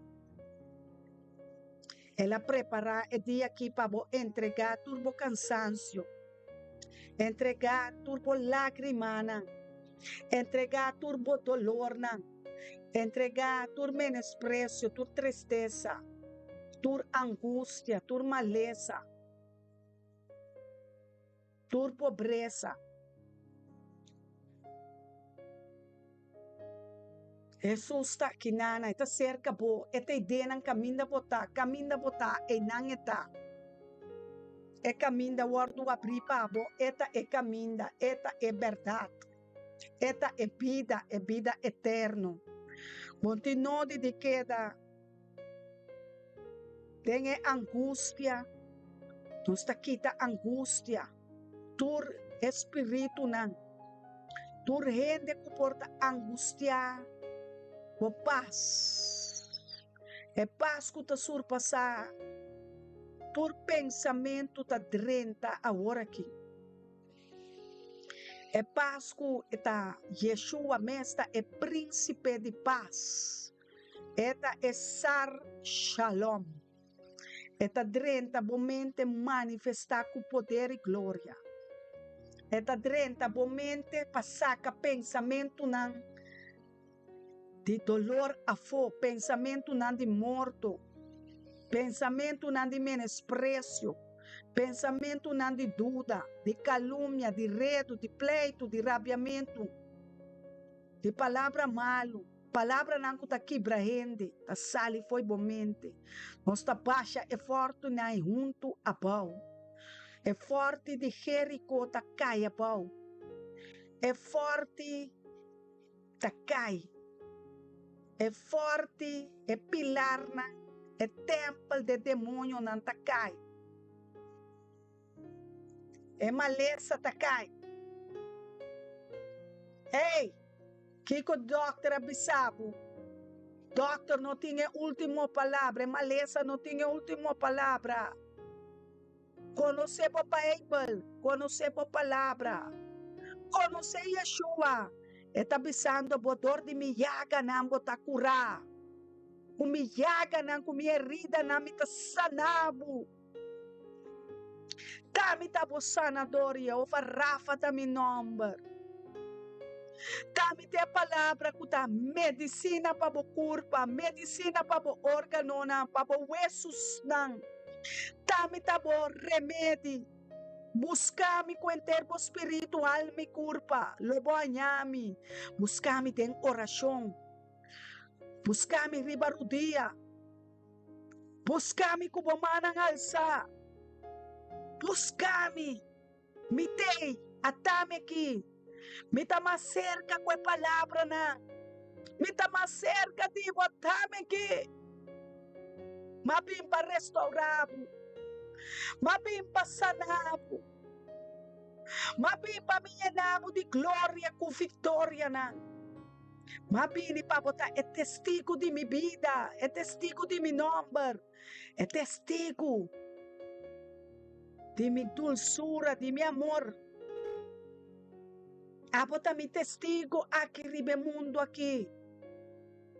El a prepará e dia akí pa bo entregá tur bo kansansio, entregá tur bo lágrimanan, entregá tur bo dolornan, entregá tur menospresio, tur tristesa, tur angustia, tur malesa. Tur pobresa. Hesus ta aki nana, e ta serka bo, e ta idenan kaminda bo ta, kaminda bo ta, einan e ta. E kaminda wòrdu abrí pa bo, e ta e kaminda, e ta e bèrdat, e ta e bida, e bida eterno. Bo tin nodi di keda. Den e angustia, nos ta kita angustia, tur e spiritunan, tur hende ku por ta angustiá bo pas, e pas ku ta surpasá tur pensamentu ta drenta aworakí. E pas ku ta Yeshua mes ta e Prínsipe di Pas. E ta e Sar Shalom. E ta drenta bo mente manifestá ku poder i gloria. E ta drenta bo mente pa saka pensamentunan di dolor afó, pensamentunan di morto, pensamentunan di menospresio, pensamentunan di duda, di kalumnia, di redu, di pleitu, di rabiamentu, di palabra malu. Palabranan ku ta kibra hende ta sali fo'i bo mente. Nos ta basha e fòrtunan ei huntu abou. E fòrti di Jeriko ta kai abou. E fòrti ta kai. E fòrti, e pilarnan, e tèmpel di e demoñonan ta kai. E malesa ta kai. Hey! Kiko dòkter a bisa bo? Dòkter no tin e último palabra, e malesa no tin e último palabra. Konosé bo Beibel, konosé bo palabra, konosé Yeshua. E ta bisando bo, dor di mi yaganan bo ta kurá. Ku mi yaganan, ku mi heridanan mi ta sana bo. Ta mi ta bo sanador, Yehova Rafa ta mi nòmber. Ta mi ta e palabra ku ta medisina pa bo kurpa, medisina pa bo órganonan, pa bo wesusnan. Ta mi ta bo remedi. Buska mi ku henter bo spiritu, alma i kurpa, lo bo haña mi. Buska mi den orashon. Buska mi riba rudia. Buska mi ku bo mannan alsá. Buska mi. Mi t'ei, ata mi aki. Mi ta mas serka ku e palabranan. Mi ta mas serka di bo, ata mi aki. M'a bin pa restaurá bo. M'a bin pa saná bo. M'a bin pa mi yená bo di gloria ku viktorianan. M'a bini pa bo ta e testigu di mi bida, e testigu di mi nòmber. E testigu di mi dulsura, di mi amor. Abo ta mi testigu aki riba e mundu aki.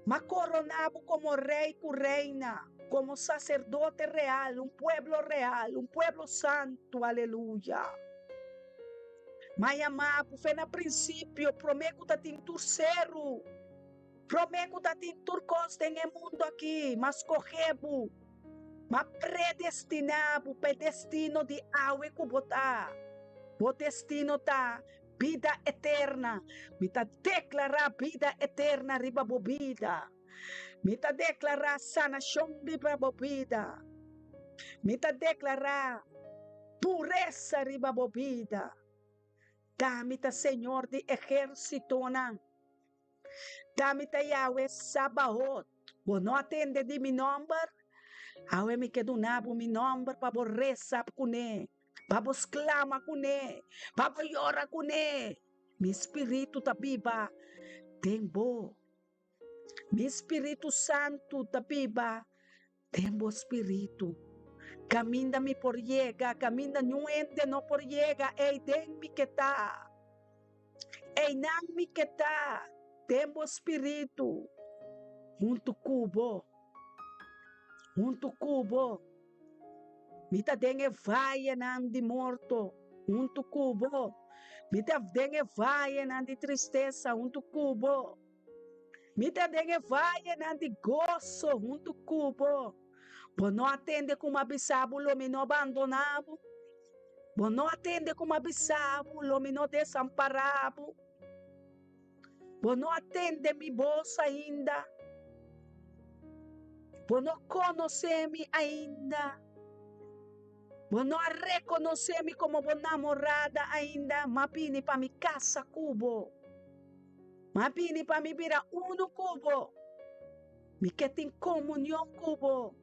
M'a koroná bo komo rei ku reina, komo saserdote real, un pueblo real, un pueblo santu. Aleluya! M'a yamá bo fe na prinsipio, promé ku ta tin tur seru. Promé ku ta tin tur kos den e mundu akí, m'a skohé bo, m'a predestiná bo pa e destino di awe ku bo ta. Bo destino ta bida eterna. Mi ta deklará bida eterna riba bo bida. Mi ta deklará sanashon riba bo bida. Mi ta deklará puresa riba bo bida. Ta mi ta Señor di ehérsitonan. Ta mi ta Yahweh Sabaot. Bo no a tende di mi nòmber? Awe mi ke duna bo mi nòmber pa bo resa kuné, pa bo sklama kuné, pa bo yora kuné. Mi spiritu ta biba den bo. Mi spiritu santu ta biba Den bo spiritu. Kaminda mi por yega, kaminda niun hende no por yega, ei den mi ke ta. Einan mi ke ta, den bo spiritu, huntu ku bo, huntu ku bo. Mi ta den e vayenan di morto, huntu ku bo. Mi ta den e vayenan di tristesa, huntu ku bo. Mi ta den e vayenan di goso huntu ku bo. Bo no a tende ku mi a bisa bo lo mi no bandoná bo? Bo no a tende ku mi a bisa bo lo mi no desampará bo? Bo no a tende mi bos ainda? Bo no konosé mi ainda? Bo no a rekonosé mi komo bo namorada ainda? M'a bini pa mi kasa ku bo. M'a bini pa mi bira unu ku bo. Mi ke tin komunion ku bo.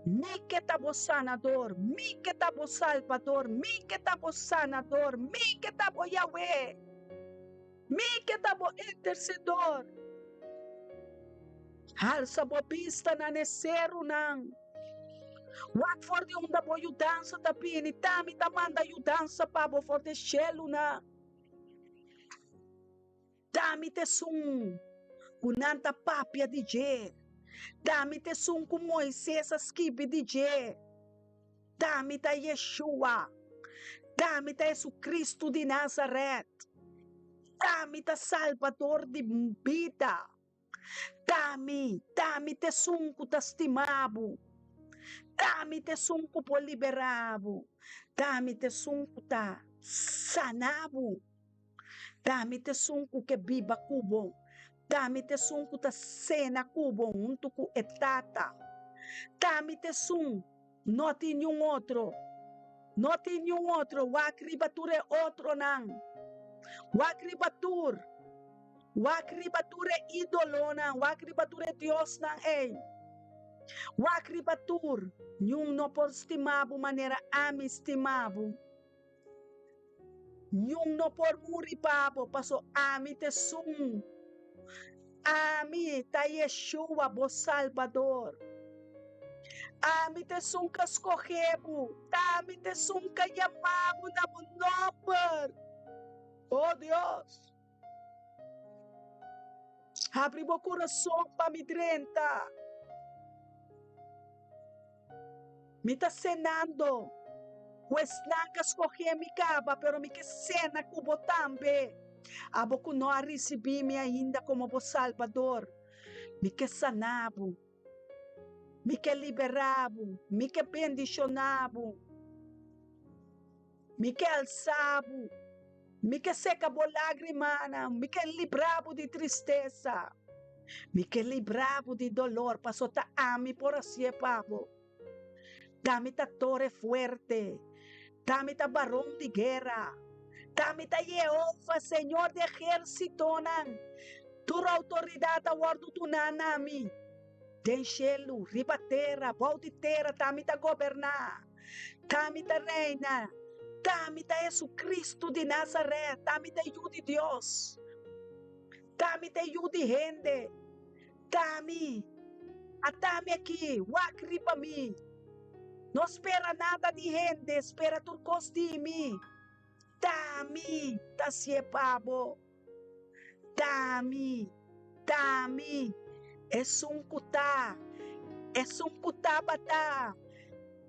Mi ke ta bo sanador, mi ke ta bo salbador, mi ke ta bo sanador, mi ke ta bo Yahweh, mi ke ta bo intersedor. Halsa bo bista na ne serunan. Wak for di unda bo yudansa ta bini, ta mi ta manda yudansa pa bo for di e shelunan. Ta mi ta esun ku nan ta papia di dje. Ta mi ta esun ku Moises a skibi di dje. Ta mi ta Yeshua. Ta mi ta Hesukristu di Nazaret. Ta mi ta Salbador di bida. Ta mi, ta mi ta esun ku ta stima bo. Ta mi ta esun ku por liberá bo. Ta mi ta esun ku ta sana bo. Ta mi ta esun ku ke biba ku bo. Ta mi ta esun ku ta sena ku bo huntu ku e Tata. Ta mi ta esun, no tin niun otro. No tin niun otro. Wak riba tur e otronan. Wak riba tur. Wak riba tur e ídolonan, wak riba tur e diosnan ei. Wak riba tur, niun no por stima bo manera ami stima bo. Niun no por muri pa bo, paso ami ta esun. Ami ta Yeshua, bo Salbador. Ami ta esun ku a skohe bo, ami ta esun ku a yama bo na bo nòmber. O Dios! Habri bo kurason pa mi drenta. Mi ta senando ku esnan ku a skohe mi kaba, pero mi ke sena ku bo tambe. Abo ku no a risibí mi ainda komo bo Salbador, mi ke sana bo. Mi ke liberá bo, mi ke bendishoná bo, mi ke alsá bo, mi ke seka bo lágrimanan, mi ke librá bo di tristesa, mi ke librá bo di dolor, pasobra ta ami por hasié pa bo. T'ami ta tore fuerte, t'ami ta baron di guera, t'ami ta Yehova, Señor di ehérsitonan. Tur outoridat a wòrdu duná na mi, den shelu, riba tera, bou di tera, t'ami ta goberná, t'ami ta reina, t'ami ta Hesukristu di Nazarèt, t'ami ta e Yu di Dios, t'ami ta e Yu di hende. T'ami, at'ami aki, wak riba mi. No spera nada di hende, spera tur kos di mi. T'ami ta hasié pa bo. T'ami, t'ami, esun ku ta, esun ku tabata,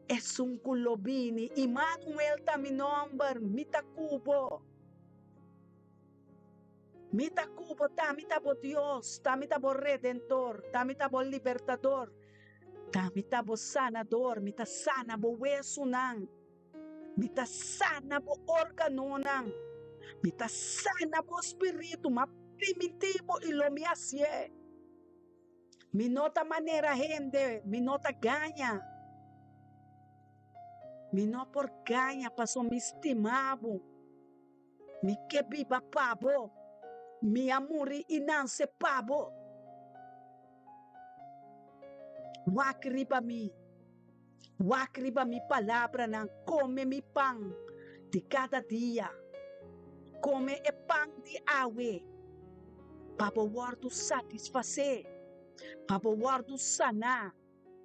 esun ku lo bini. Imanuel ta mi nòmber, mi ta ku bo. Mi ta ku bo, ta mi ta bo Dios, ta mi ta bo Redentor, ta mi ta bo Libertador, ta mi ta bo Sanador, mi ta sana bo wesunan, mi ta sana bo organonan, mi ta sana bo spiritu, m'a primintí bo i lo mi hasié. Mi no ta manera hende, mi no ta gaña. Mi no por gaña pasobra mi stima bo. Mi ke biba pa bo. Mi a muri i nanse pa bo. Wak riba mi, wak riba mi palabranan, kome mi pan di kada dia, kome e pan di awe, pa bo wòrdu satisfasé, pa bo wòrdu saná.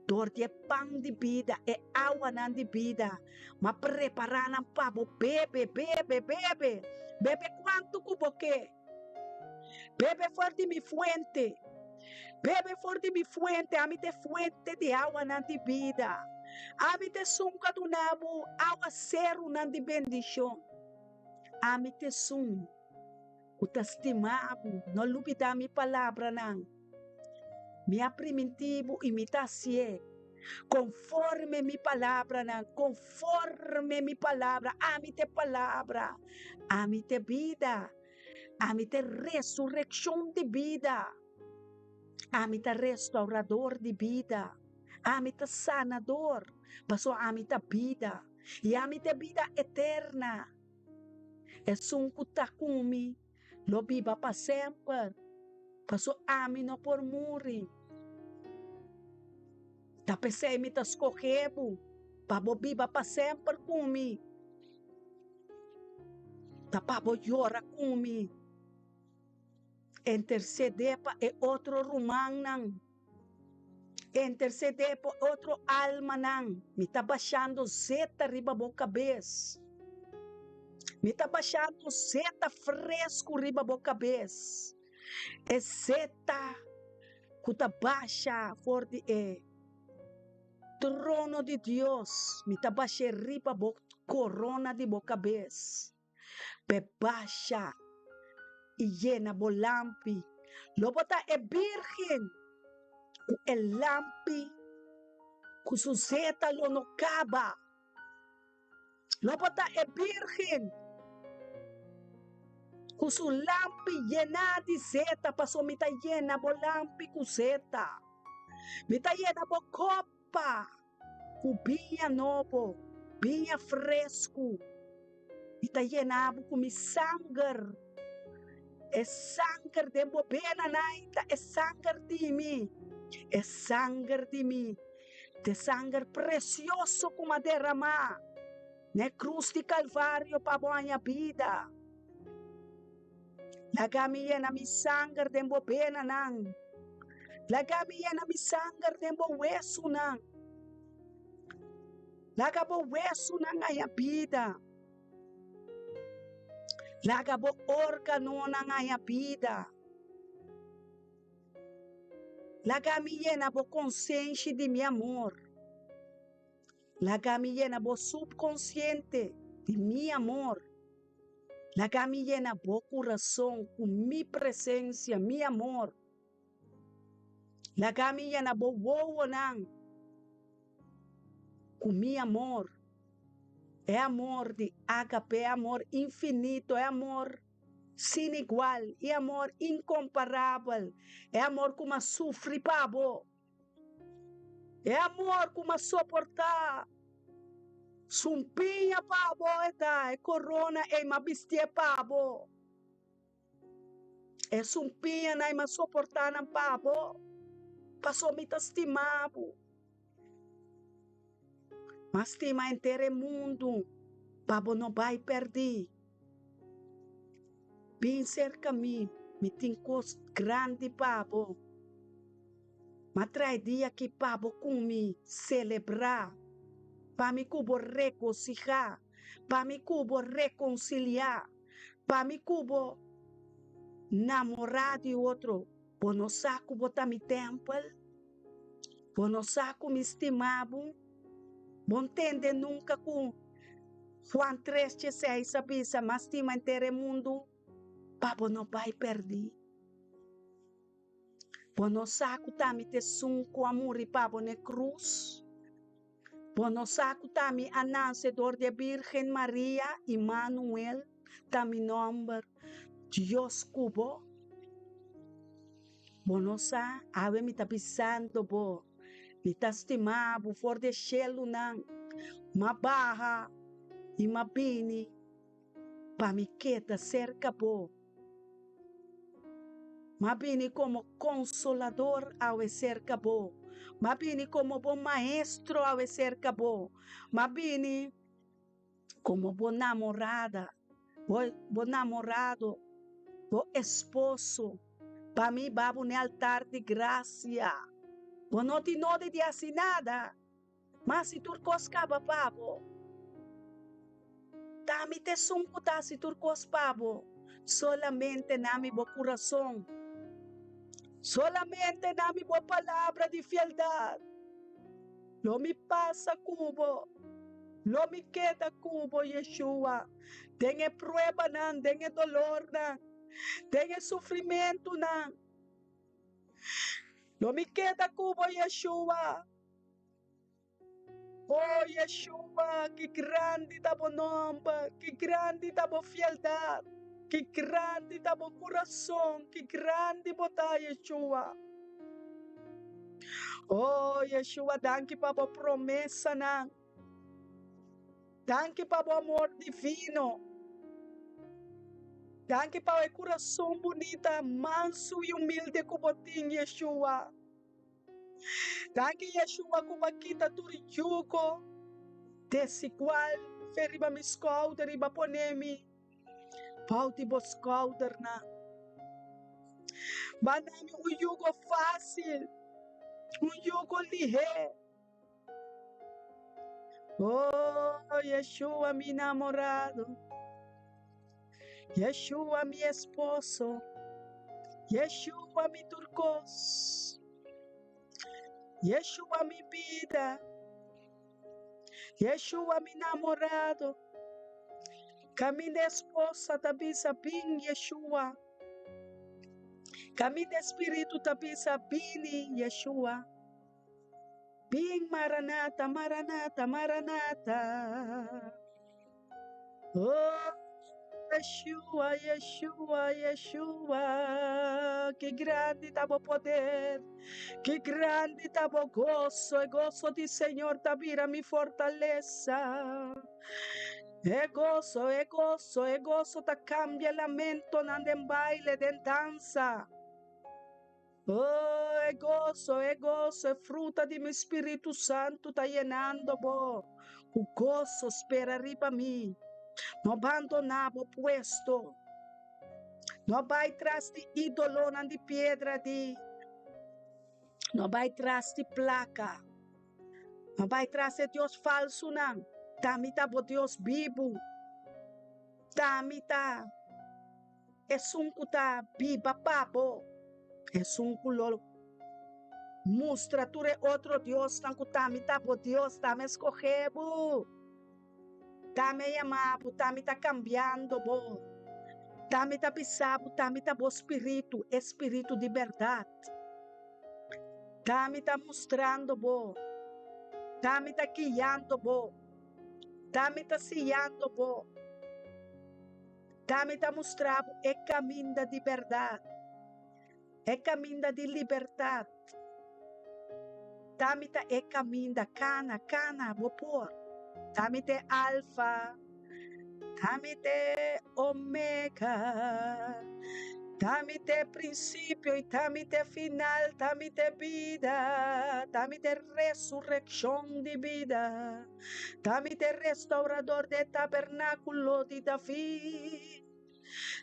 Dor di e pan di bida, e awanan di bida, m'a prepará nan pa bo. Bebe, bebe, bebe, bebe kuantu ku bo ke. Bebe for di mi fuente, bebe for di mi fuente, ami ta e fuente di awanan di bida. Ami ta esun ku a duna bo awaserunan di bendishon. Ami ta esun. Ku ta stima bo, no lubidá mi palabranan. Mi a primintí bo i mi ta hasié konforme mi palabranan, konforme mi palabra. Ami ta e palabra, ami ta e bida, ami ta e resurekshon di bida, ami ta restaurador di bida, ami ta sanador, pasobra ami ta bida i ami ta e bida eterna. Esun ku ta ku mi lo biba pa semper, paso ami no por muri. Ta p'esei mi ta skohe bo pa bo biba pa semper ku mi, ta pa bo yora ku mi, intersedé pa e otro rumannan. Intercedé por otro almanan. Mi ta bashando zeta riba bo kabes. Mi ta bashando zeta fresku riba bo kabes. E zeta ku ta basha for di e trono di Dios, mi ta bash'é riba bo korona di bo kabes. P'e basha i yena bo lampi. Lo bo ta e bírgen ku e lampi ku su zeta lo no kaba. Lo bo ta e bírgen ku su lampi yená di zeta, pasobra mi ta yena bo lampi ku zeta. Mi ta yena bo kopa. Ku biña nobo, biña fresku, mi ta yena bo ku mi sanger. E sanger den bo benanan ta e sanger di mi, e sanger di mi, ta e sanger presioso ku mi a derama na e krus di Kalvario pa bo haña bida. Laga mi yena mi sanger den bo benanan. Laga mi yena mi sanger den bo wesunan. Laga bo wesunan haña bida. Laga bo órganonan haña bida. Laga mi yena bo konsenshi di mi amor. Laga mi yena bo subkonsiente di mi amor. Laga mi yena bo kurason ku mi presensia, mi amor. Laga mi yena bo wowonan. Ku mi amor, e amor di ágape, e amor infinito, e amor sin igual, e amor inkomparabel, e amor ku m'a sufri pa bo, e amor ku m'a soportá sumpiña pa bo, e ta e korona ei m'a bistié pa bo. E sumpiñanan i m'a soportá nan pa bo, pasobra mi ta stima bo. M'a stima henter e mundu pa bo no bai pèrdí. Bin serka mi, mi tin kos grandi pa bo. M'a trae dia aki pa bo ku mi selebrá, pa mi ku bo regosihá, pa mi ku bo rekonsiliá. Pa mi ku bo namorá di otro, bo no sa ku bo ta mi tèmpel? Bo no sa ku mi stima bo? Bo ntende nunka ku Juan tres dieseis a bisa, M'a stima henter e mundu pa bo no bai pèrdí? Bo no sa ku ta mi ta esun ku a muri pa bo na e krus? Bo no sa ku ta mi a nase dor di e Bírgen Maria? Imanuel ta mi nòmber, Dios ku bo. Bo no sa? Awe mi ta bisando bo, mi ta stima bo for di e shelunan. M'a baha i m'a bini pa mi keda serka bo. M'a bini komo konsolador awe serka bo. M'a bini komo bo maestro awe serka bo. M'a bini komo bo namorada, bo bo namorado, bo esposo. Pa mi ba bo n'e altar di grasia. Bo no tin nodi di hasi nada. Ma si tur kos kaba pa bo, ta mi ta esun ku ta hasi tur kos pa bo. Solamente na mi bo kurason, solamente na mi bo palabra di fieldat. Lo mi pasa ku bo, lo mi keda ku bo, Yeshua, den e pruebanan, den e dolornan, den e sufrimentunan. Lo mi keda ku bo, Yeshua. Oh Yeshua, ki grandi ta bo nomber, ki grandi ta bo fieldad, ki grandi ta bo kurason, ki grandi bo ta, Yeshua. Oh Yeshua, danki pa bo promesanan. Danki pa bo amor divino. Danki pa e kurason bunita, mansu i humilde ku bo tin, Yeshua. Danki Yeshua ku bo a kita tur yugo desigual fe riba mi skouder i bo a pone mi bou di bo skoudernan. Bo a na mi un yugo fásil, un yugo lihé. Oh, Yeshua mi namorado, Yeshua mi esposo, Yeshua mi tur kos, Yeshua mi bida, Yeshua mi namorado. Kaminda esposa ta bisa bin Yeshua, kaminda espiritu ta bisa bini Yeshua. Bin Maranata, Maranata, Maranata. Oh, Yeshua, Yeshua, Yeshua. Ki grandi ta bo poder, ki grandi ta bo goso. E goso di Señor ta bira mi fortalesa. E goso, e goso, e goso ta cambia lamentonan den baile, den dansa. Oh, e goso, e goso, e fruta di mi Spiritu Santu ta yenando bo ku goso. Spera riba mi. No bandoná bo puesto. No bai tras di ídolonan di piedra di. No bai tras di plaka. No bai tras e dios falsunan. Ta mi ta bo Dios bibu. Ta mi ta. Esun ku ta biba pa bo, esun ku lo mustra tur e otro diosnan ku ta mi ta bo Dios, ta mi a skohe bo, ta mi a yama bo, ta mi ta kambiando bo, ta mi ta bisa bo, ta mi ta bo spiritu, e spiritu di bèrdat, ta mi ta mustrando bo. T'ami ta guiando bo. T'ami ta siñando bo. T'ami ta mustra bo e kaminda di bèrdat, e kaminda di libertat. T'ami ta e kaminda, kana, kana, bo por. T'ami ta e Alfa, t'ami ta e Omega, t'ami ta e prinsipio i t'ami ta e final, t'ami ta e bida, t'ami ta e resurekshon di bida. T'ami t'e restaurador d'e tabernákulo di David.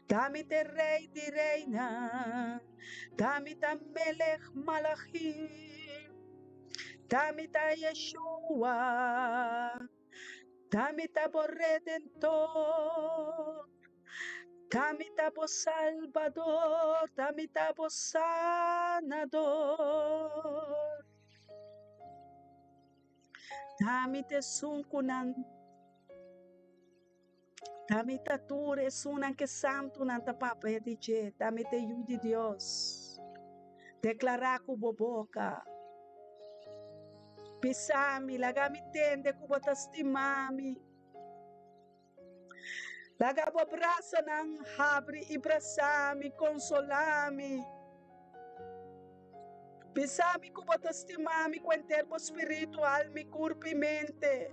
T'ami t'e Rei di reinan. T'ami ta Melech Malachim. T'ami ta Yeshua. T'ami ta bo Redentor. T'ami ta bo Salbador. T'ami ta bo Sanador. T'ami ta esun ku nan T'ami ta tur esunnan ku e santunan ta papia di dje T'ami ta e Yu di Dios Deklará ku bo boka Bisa mi, laga mi tende ku bo ta stima mi Laga bo brasanan habri i brasa mi, konsolá mi. Bisa mi ku bo ta stima mi ku henter bo spiritu, alma i kurpu i mente.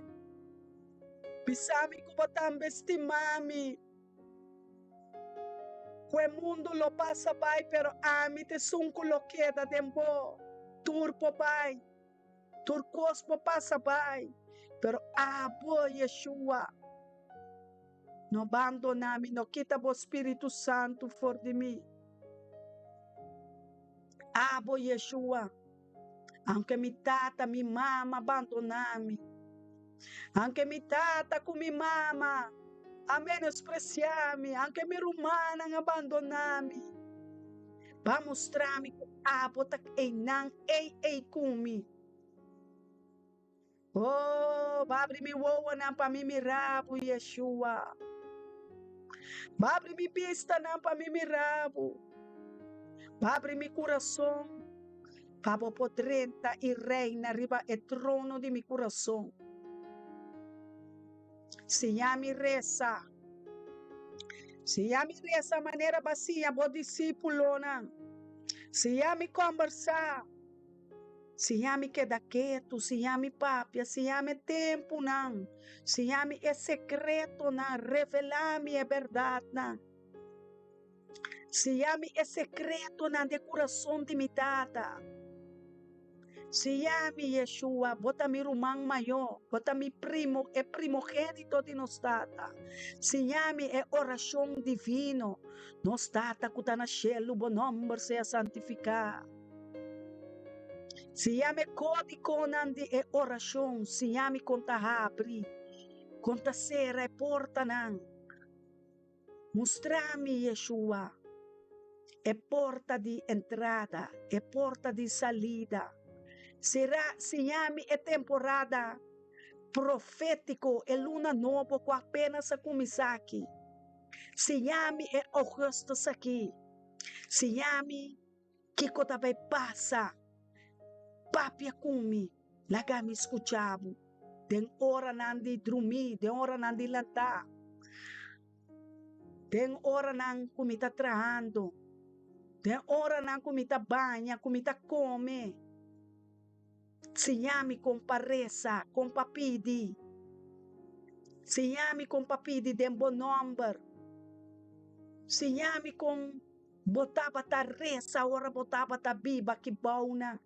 Bisa mi ku bo tambe stima mi. Ku e mundu lo pasa bai, pero ami ta esun ku lo keda den bo. Tur por bai. Tur kos por pasa bai, pero abo, Yeshua, no bandoná mi, no kita bo spiritu santu for di mi. Abo, Yeshua, aunke mi tata, mi mama bandoná mi, aunke mi tata ku mi mama a menospresiá mi, aunke mi rumannan a bandoná mi, Ba mustra mi ku abo ta einan ei ei ku mi. Oh, ba abri mi wowonan pa mi mira bo, Yeshua. Ba abri mi bistanan pa mi mira bo. Ba abri mi kurason pa bo por drenta i reina riba e trono di mi kurason. Siña mi resa. Siña mi resa manera bo a siña bo disípulonan. Siña mi kòmbersá. Siña mi keda ketu. Siña mi papia. Siña mi e tempunan. Siña mi e sekretonan. Revelá mi e bèrdatnan. Siña mi e sekretonan di e kurason di mi Tata. Siña mi, Yeshua, bo ta mi ruman mayó, bo ta mi primo, e primogénito di nos Tata. Siña mi e orashon divino, Nos Tata ku ta na shelu, bo nòmber sea santifiká. Siña mi e kódigonan di e orashon, siña mi kon ta habri, kon ta sera e portanan. Mustra mi, Yeshua, e porta di entrada, e porta di salida. Sera, siña mi e temporada profétiko, e luna nobo ku apenas a kuminsá aki. Siña mi e ougùstùs aki. Siña mi kiko ta bai pasa. Papia ku mi, laga mi skucha bo den oranan di drumí, den oranan di lantá, den oranan ku mi ta trahando, den oranan ku mi ta baña, ku mi ta kome. Siña mi kon pa resa, kon pa pidi. Siña mi kon pa pidi den bo nòmber. Siña mi kon Bo tabata resa ora bo tabata biba ki bounan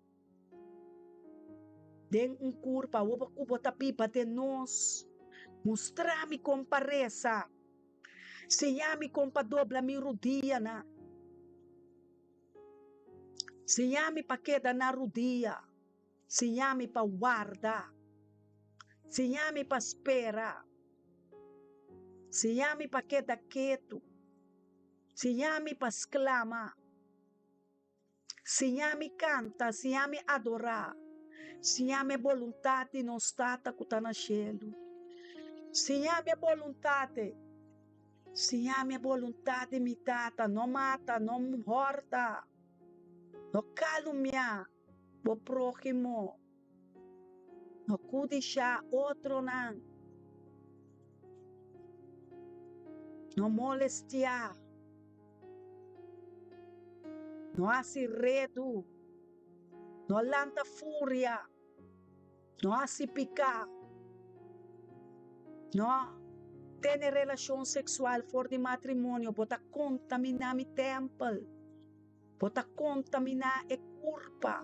den un kurpa, awor ku bo ta biba den nos. Mustra mi kon pa resa, siña mi kon pa dobla mi rudianan, siña mi pa keda na rudia, siña mi pa warda, siña mi pa spera, siña mi pa keda ketu. Siña mi pa sklama. Siña mi kanta, siña mi adorá. Siña mi e boluntat di nos Tata ku ta na shelu. Siña mi e boluntat e. Siña mi e boluntat di mi Tata, no mata, no hòrta, no kalumia bo próhimo. No kudishá otronan. No molestiá. No hasi redu. No lanta furia. No hasi piká. No tene relashon seksual for di matrimonio. Bo ta kontaminá mi tèmpel. Bo ta kontaminá e kurpa.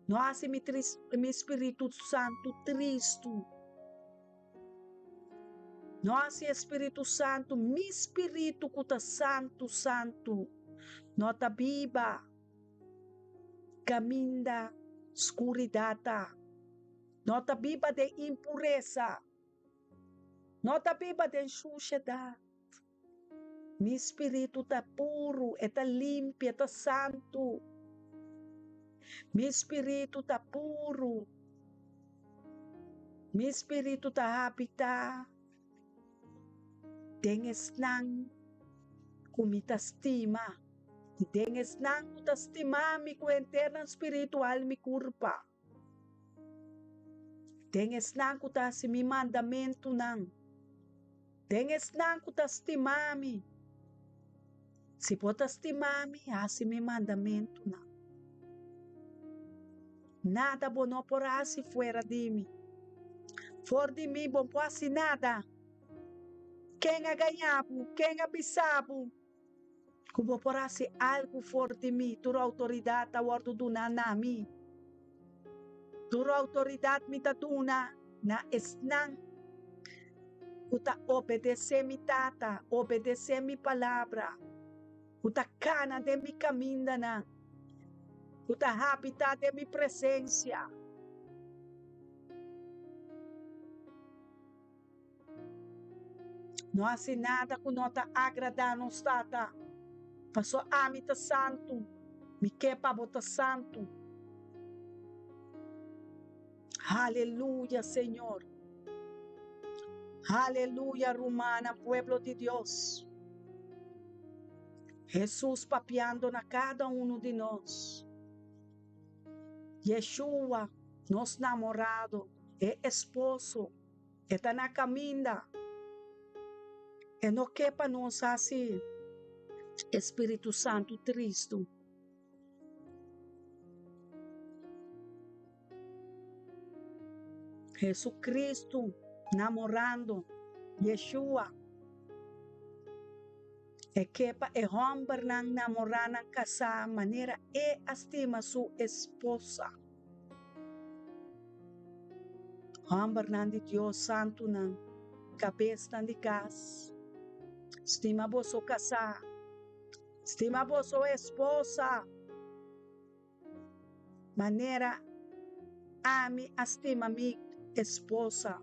No hasi mi tris, mi Spiritu Santu tristu. No hasi e Spiritu Santu, mi spiritu ku ta santu, santu, no ta biba kaminda skuridat ta. No ta biba den impuresa. No ta biba den shushedat. Mi spiritu ta puru, e ta limpi, e ta santu. Mi spiritu ta puru. Mi spiritu ta habitá den esnan ku mi ta stima i den esnan ku ta stima mi ku henter nan spiritu, alma i kurpa. Den esnan ku ta hasi mi mandamentunan, den esnan ku ta stima mi. Si bo ta stima mi, hasi mi mandamentunan. Nada bo no por hasi fuera di mi. For di mi bo no por hasi nada. Ken a gaña bo? Ken a bisa bo ku bo por hasi algu for di mi? Tur outoridat ta wòrdu duná na mi. Tur outoridat mi ta duna na esnan ku ta obedesé mi Tata, obedesé mi palabra, ku ta kana den mi kamindanan, ku ta habitá den mi presensia. No hasi nada ku no ta agradá nos Tata, pasobra ami ta santu, mi ke pa bo ta santu. Aleluya, Señor. Aleluya, rumannan, pueblo di Dios. Hesus papiando na kada unu di nos. Yeshua, nos namorado, e esposo, e ta na kaminda. E no ke pa nos hasi e Spiritu Santu tristu. Jesucristo namorando Yeshua. E ke pa e hòmbernan namorá nan kasá manera e a stima su esposa. Hòmbernan di Dios santunan, kabesnan di kas, stima boso kasá. Stima boso esposa manera ami a stima mi esposa.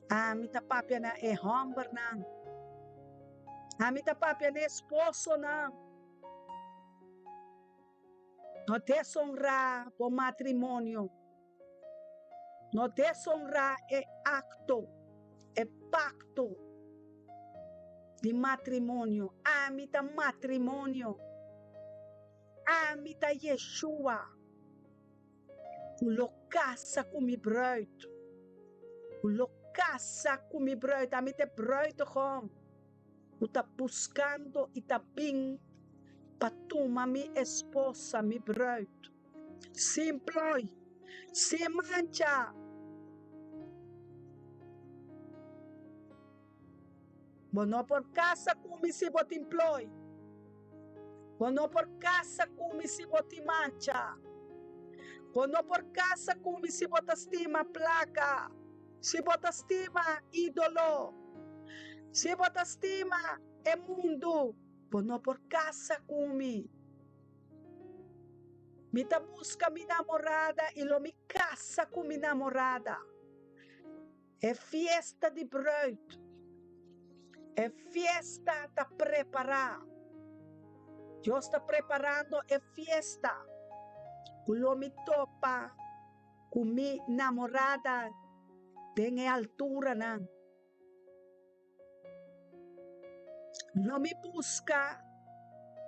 Ami ta papia na e hòmbernan. Ami ta papia na e esposonan. No desonrá bo matrimonio. No desonrá e akto, e pakto di matrimonio. Ami ta matrimonio. Ami ta Yeshua ku lo kasa ku mi bruid. Ku lo kasa ku mi bruid. Ami ta e bruidegom. Ku ta buskando i ta bin pa tuma mi esposa, mi bruid. Sin ploi, sin mancha. Bo no por kasa ku mi si bo tin ploi. Bo no por kasa ku mi si bo tin mancha. Bo no por kasa ku mi si bo ta stima plaka. Si bo ta stima ídolo, si bo ta stima e mundu, bo no por kasa ku mi. Mi ta buska mi namorada i lo mi kasa ku mi namorada. E fiesta di bruid, e fiesta ta prepará. Dios ta preparando e fiesta ku lo mi topa. Ku mi namorada den e alturanan. Lo mi buska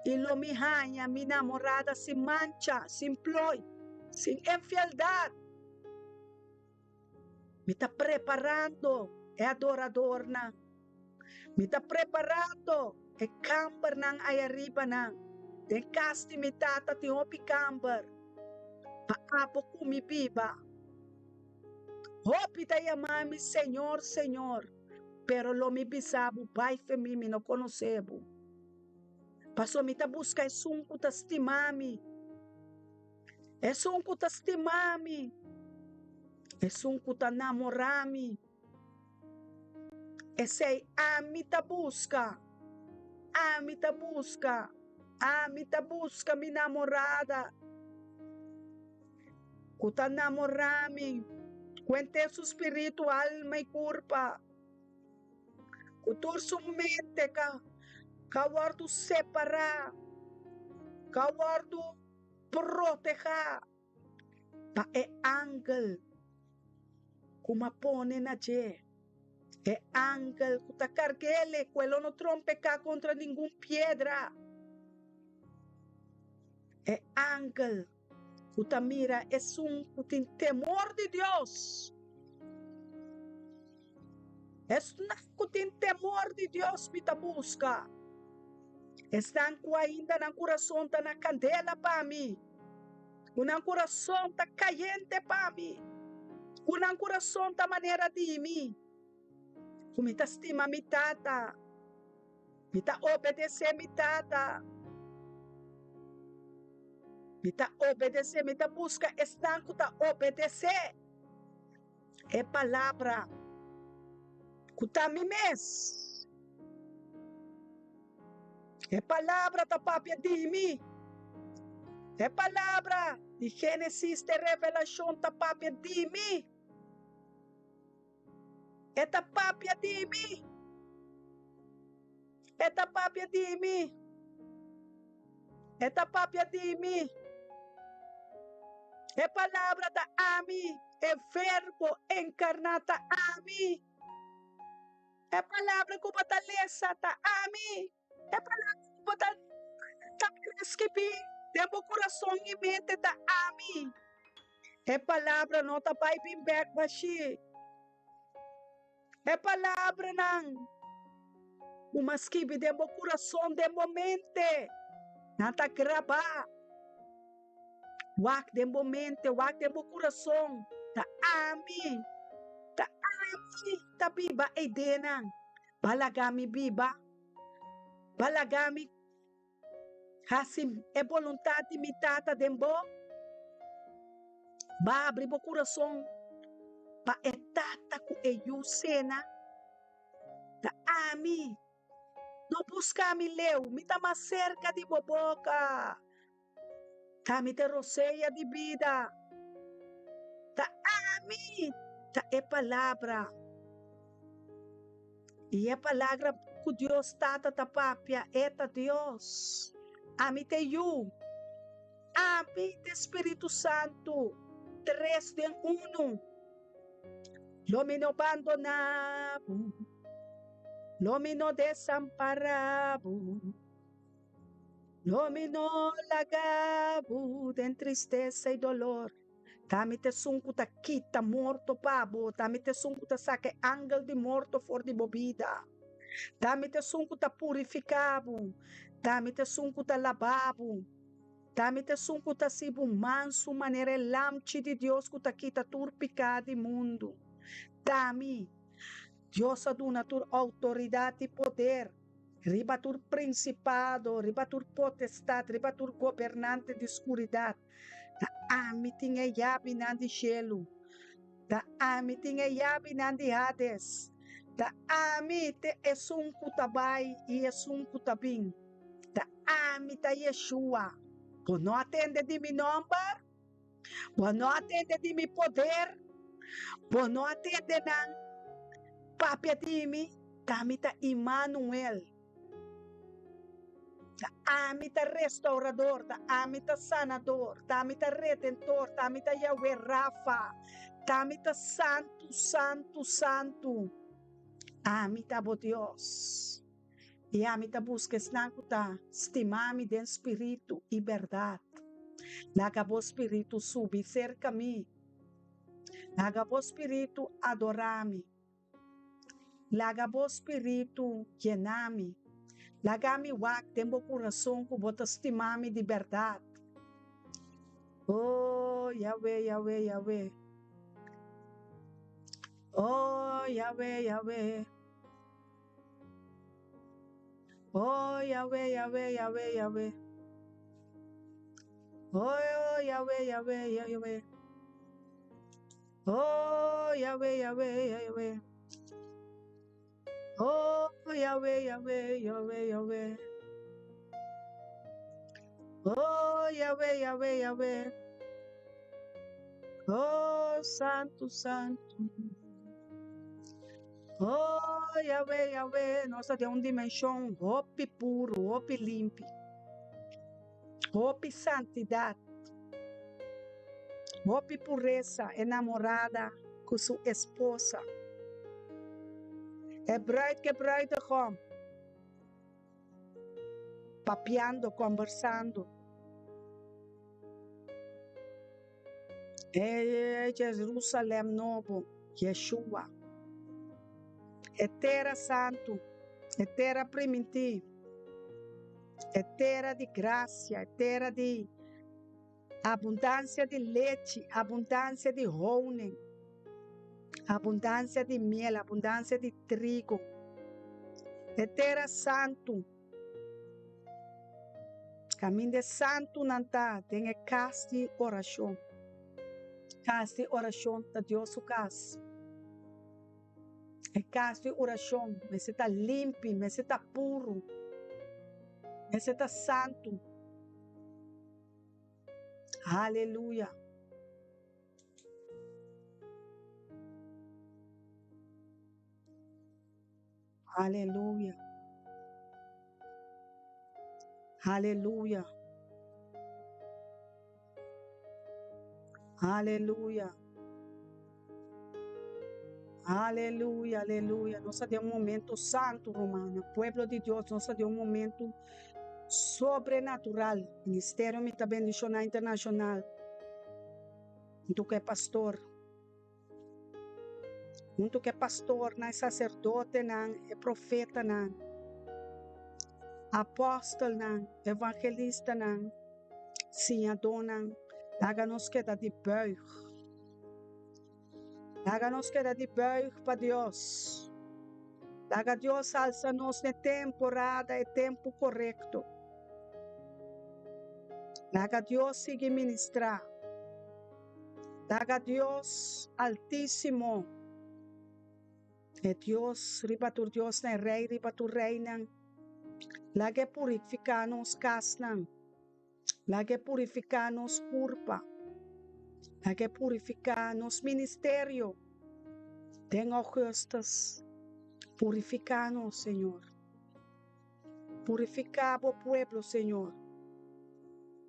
i lo mi haña mi namorada sin mancha, sin ploi. Sin infieldat. Mi ta preparando e adoradornan. Mi ta preparando e kambernan ayaribanan. Den kas di mi Tata tin hopi kamber pa abo ku mi biba. Hopi ta yama mi, Señor, Señor, pero lo mi bisa bo, Bai fe mi, mi no konosé bo. Pasobra mi ta buska esun ku ta stima mi. Esun ku ta stima mi, esun ku ta namorá mi, esei ami ta buska, ami ta buska, ami ta buska mi namorada ku ta namorá mi ku henter su spiritu, alma i kurpa, ku tur su mente ka ka wòrdu separá, ka wòrdu. Protehá pa e angel ku m'a pone na dje, e angel ku ta karg'el ku e lo no trompeká kontra ningun piedra, e angel ku ta mira esun ku tin temor di Dios, esnan ku tin temor di Dios mi ta buska. Esnan ku ainda nan kurason ta na kandela pa mi, ku nan kurason ta kayente pa mi, ku nan kurason ta manera di mi, ku mi ta stima mi Tata, mi ta obedesé mi Tata, mi ta obedesé, mi ta buska esnan ku ta obedesé e palabra ku ta mi mes. E palabra ta papia di mi. E palabra di Génesis te Revelashon ta papia di mi. E ta papia di mi. E ta papia di mi. E ta papia di mi. E palabra ta ami. E Verbo enkarná ta ami. E palabra ku bo ta lesa ta ami. E palabra ku bo ta ta skibí den bo kurason i mente ta ami. E palabra no ta bai bin bèk bashí. E palabranan ku m'a skibi den bo kurason, den bo mente, nan ta grabá. Wak den bo mente, wak den bo kurason, ta ami, ta ami ta biba e ideanan. Ba laga mi biba, ba laga mi hasi e boluntat di mi Tata den bo. Ba abri bo kurason pa e Tata ku e Yu sena, ta ami. No buska mi leu, mi ta mas serka di bo boka. Ta mi ta rosea di bida. Ta ami ta e Palabra. I e Palabra ku Dios Tata ta papia, e ta Dios. Ami ta e Yu. Ami ta e Spiritu Santu. Tres den unu. Lo mi no bandoná bo. Lo mi no desampará bo. Lo mi no laga bo den tristesa i dolor. Ta mi ta esun ku ta kita morto pa bo, ta mi ta esun ku ta saka e angel di morto for di bo bida. Ta mi ta esun ku ta purifiká bo, ta mi ta esun ku ta labá bo, ta mi ta esun ku ta hasi bo mansu manera e Lamchi di Dios ku ta kita tur piká di mundu. Ta mi, Dios a duna tur outoridat i poder. Riba tur prinsipado, riba tur potestat, riba tur gobernante di skuridat. Ta ami tin e yabinan di shelu. Ta ami tin e yabinan di Hades. Ta ami ta esun ku ta bai i esun ku ta bin. Ta ami ta Yeshua. Bo no a tende di mi nòmber? Bo no a tende di mi poder? Bo no a tende nan papia di mi? Ta mi ta Immanuel. Ta ami ta Restaurador, ta ami ta Sanador, ta ami ta Redentor, ta ami ta Yahweh Rafa, ta ami ta Santu, Santu, Santu. Ami ta bo Dios. I ami ta buska esnan ku ta stima mi den spiritu i bèrdat. Laga bo spiritu subi serka mi. Laga bo spiritu adorá mi. Laga bo spiritu yena mi. Laga mi wak den bo kurason ku bo ta stima mi di bèrdat. O Yahweh, Yahweh, Yahweh. O Yahweh, Yahweh. O Yahweh, Yahweh, Yahweh, Yahweh. O Yahweh, Yahweh, Yahweh. Oh Yahweh, Yahweh, Yahweh. Oh Yahweh, Yahweh, Yahweh, Yahweh. Oh Yahweh, Yahweh, Yahweh. Oh Santu, Santu. Oh Yahweh, Yahweh. Nos ta den un dimenshon hopi puru, hopi limpi, hopi santidat. Hopi puresa e namorada ku su esposa. E bruid ku e bruidegom papiando, kombersando. E Jerusalem nobo, Yeshua. E tera santu, e tera primintí, e tera di grasia, e tera di. Abundansia di lechi, abundansia di honing, abundansia di miel, abundansia di trigo. E tera santu, kaminda e santunan ta den e kas di orashon. Kas di orashon ta Dios su kas. E kas di orashon mester ta limpi, mester ta puru, mester ta santu. Aleluya. Aleluya. Aleluya. Aleluya. Aleluya, aleluya. Nos ta den un momento santu, rumannan. Pueblo di Dios, nos ta den un momento sobrenatural. Ministerio Mi Ta Bendiciona Internacional, hunto cu e pastor, hunto cu e pastornan, e sacerdotenan, e profetanan, apostelnan, evangelistanan, siñadónan, laga nos keda di buig. Laga nos keda di buig pa Dios. Laga Dios alsa nos n'e temporada, e tempu korekto. Laga Dios sigui ministrá. Laga Dios Altísimo, e Dios riba tur diosnan, e Rei riba tur reinan, lag'e purifiká nos kasnan. Laga e purifiká nos kurpa. Laga e purifiká nos ministerio. Den Augustus, purifiká nos, Señor. Purifiká bo pueblo, Señor.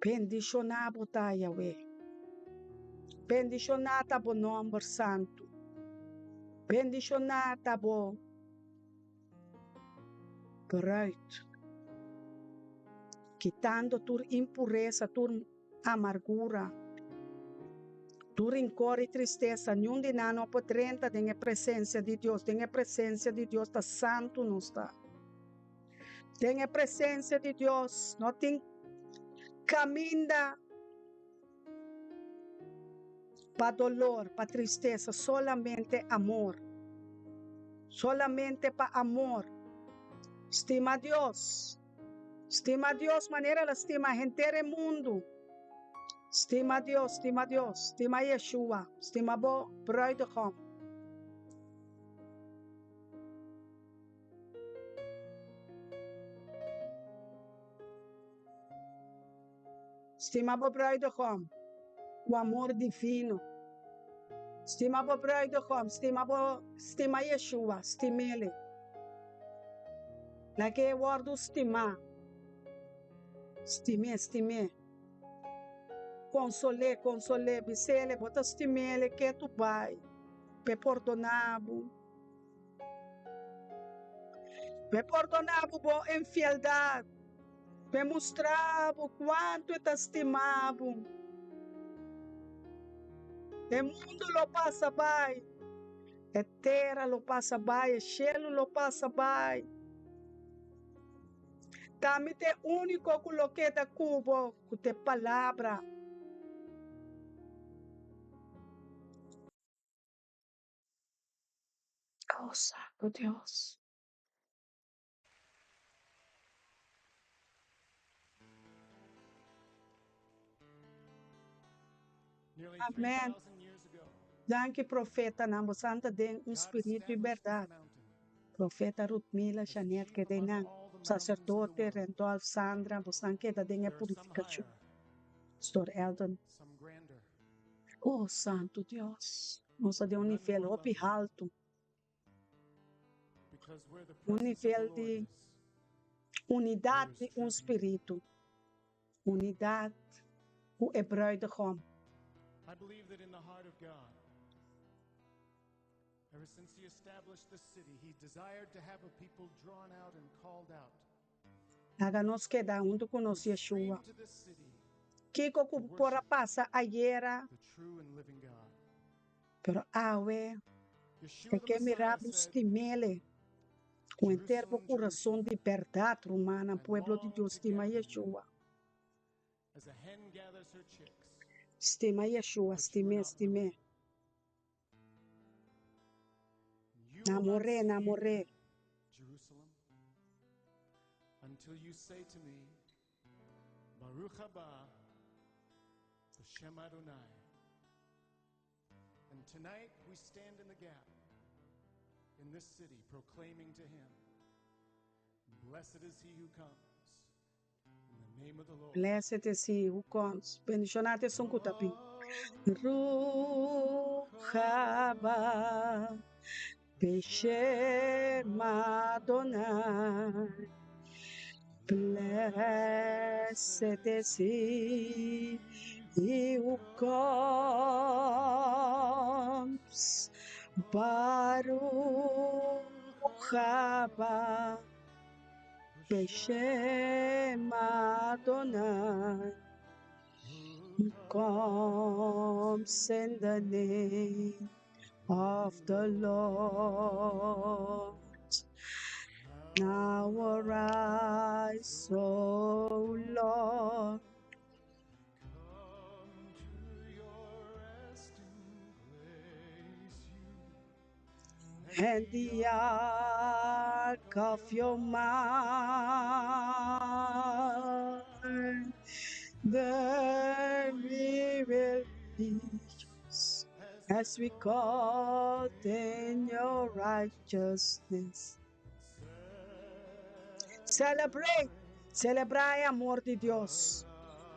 Bendishoná bo ta, Yahweh. Bendishoná ta bo nòmber santu. Bendishoná ta bo. Bruid. Kitando tur impuresa, tur amargura, tur rincor i tristesa, niun di nan no por drenta den e presencia di Dios. Den e presencia di Dios ta santu nos ta. Den e presencia di Dios no tin caminda pa dolor, pa tristesa, solamente amor. Solamente pa amor. Stima Dios. Stima Dios manera el a stima henter e mundu. Stima Dios, stima Dios, stima Yeshua, stima bo bruidegom. Stima bo bruidegom ku amor divino. Stima bo bruidegom, stima bo, stima Yeshua, stim'Ele. Laga e wòrdu stimá. Stim'é, stim'é. Konsol'é, konsol'é. Bis'Ele bo ta stim'Ele ke tu bai p'e pordoná bo. P'e pordoná bo bo infieldat. P'e mustra bo kuantu e ta stima bo. E mundu lo pasa bai. E tera lo pasa bai, e shelu lo pasa bai. Ta mi ta e úniko ku lo keda ku bo, ku ta e Palabra. Oh, Santu Dios. Amen. Danki profetanan, bosan ta den un spiritu i bèrdat. Profeta Ruthmila, Janet keda einan. Saserdote Randolph, Sandra, bosan keda den e purifikashon. Pastor Eldon. Oh Santu Dios, nos ta den un nivel hopi haltu. Un nivel di unidat di un spiritu, unidat ku e bruidegom. Laga nos keda huntu ku nos Yeshua. Kiko ku por a pasa ayera, pero awe e ke mira bo stim'Ele ku henter bo kurason di bèrdat, rumannan. Pueblo di Dios, stima Yeshua. Stima Yeshua, stim'E, stim'E. Namor'é, namor'é. Until you say to me, Baruch haba b'shem Adonai. And tonight we stand in the gap in this city proclaiming to him, Blessed is he who comes in the name of the Lord. Blessed is he who comes. Bendishoná ta esun ku ta bin. Ruch haba b'shem Adonai. Blessed is he who comes. Baruch haba b'shem Adonai. Who comes in the name of the Lord. Now arise, O Lord. Come to your resting place, you And the ark of your might. Then we will rejoice as we call in your righteousness. Celebrate, celebra e amor di Dios.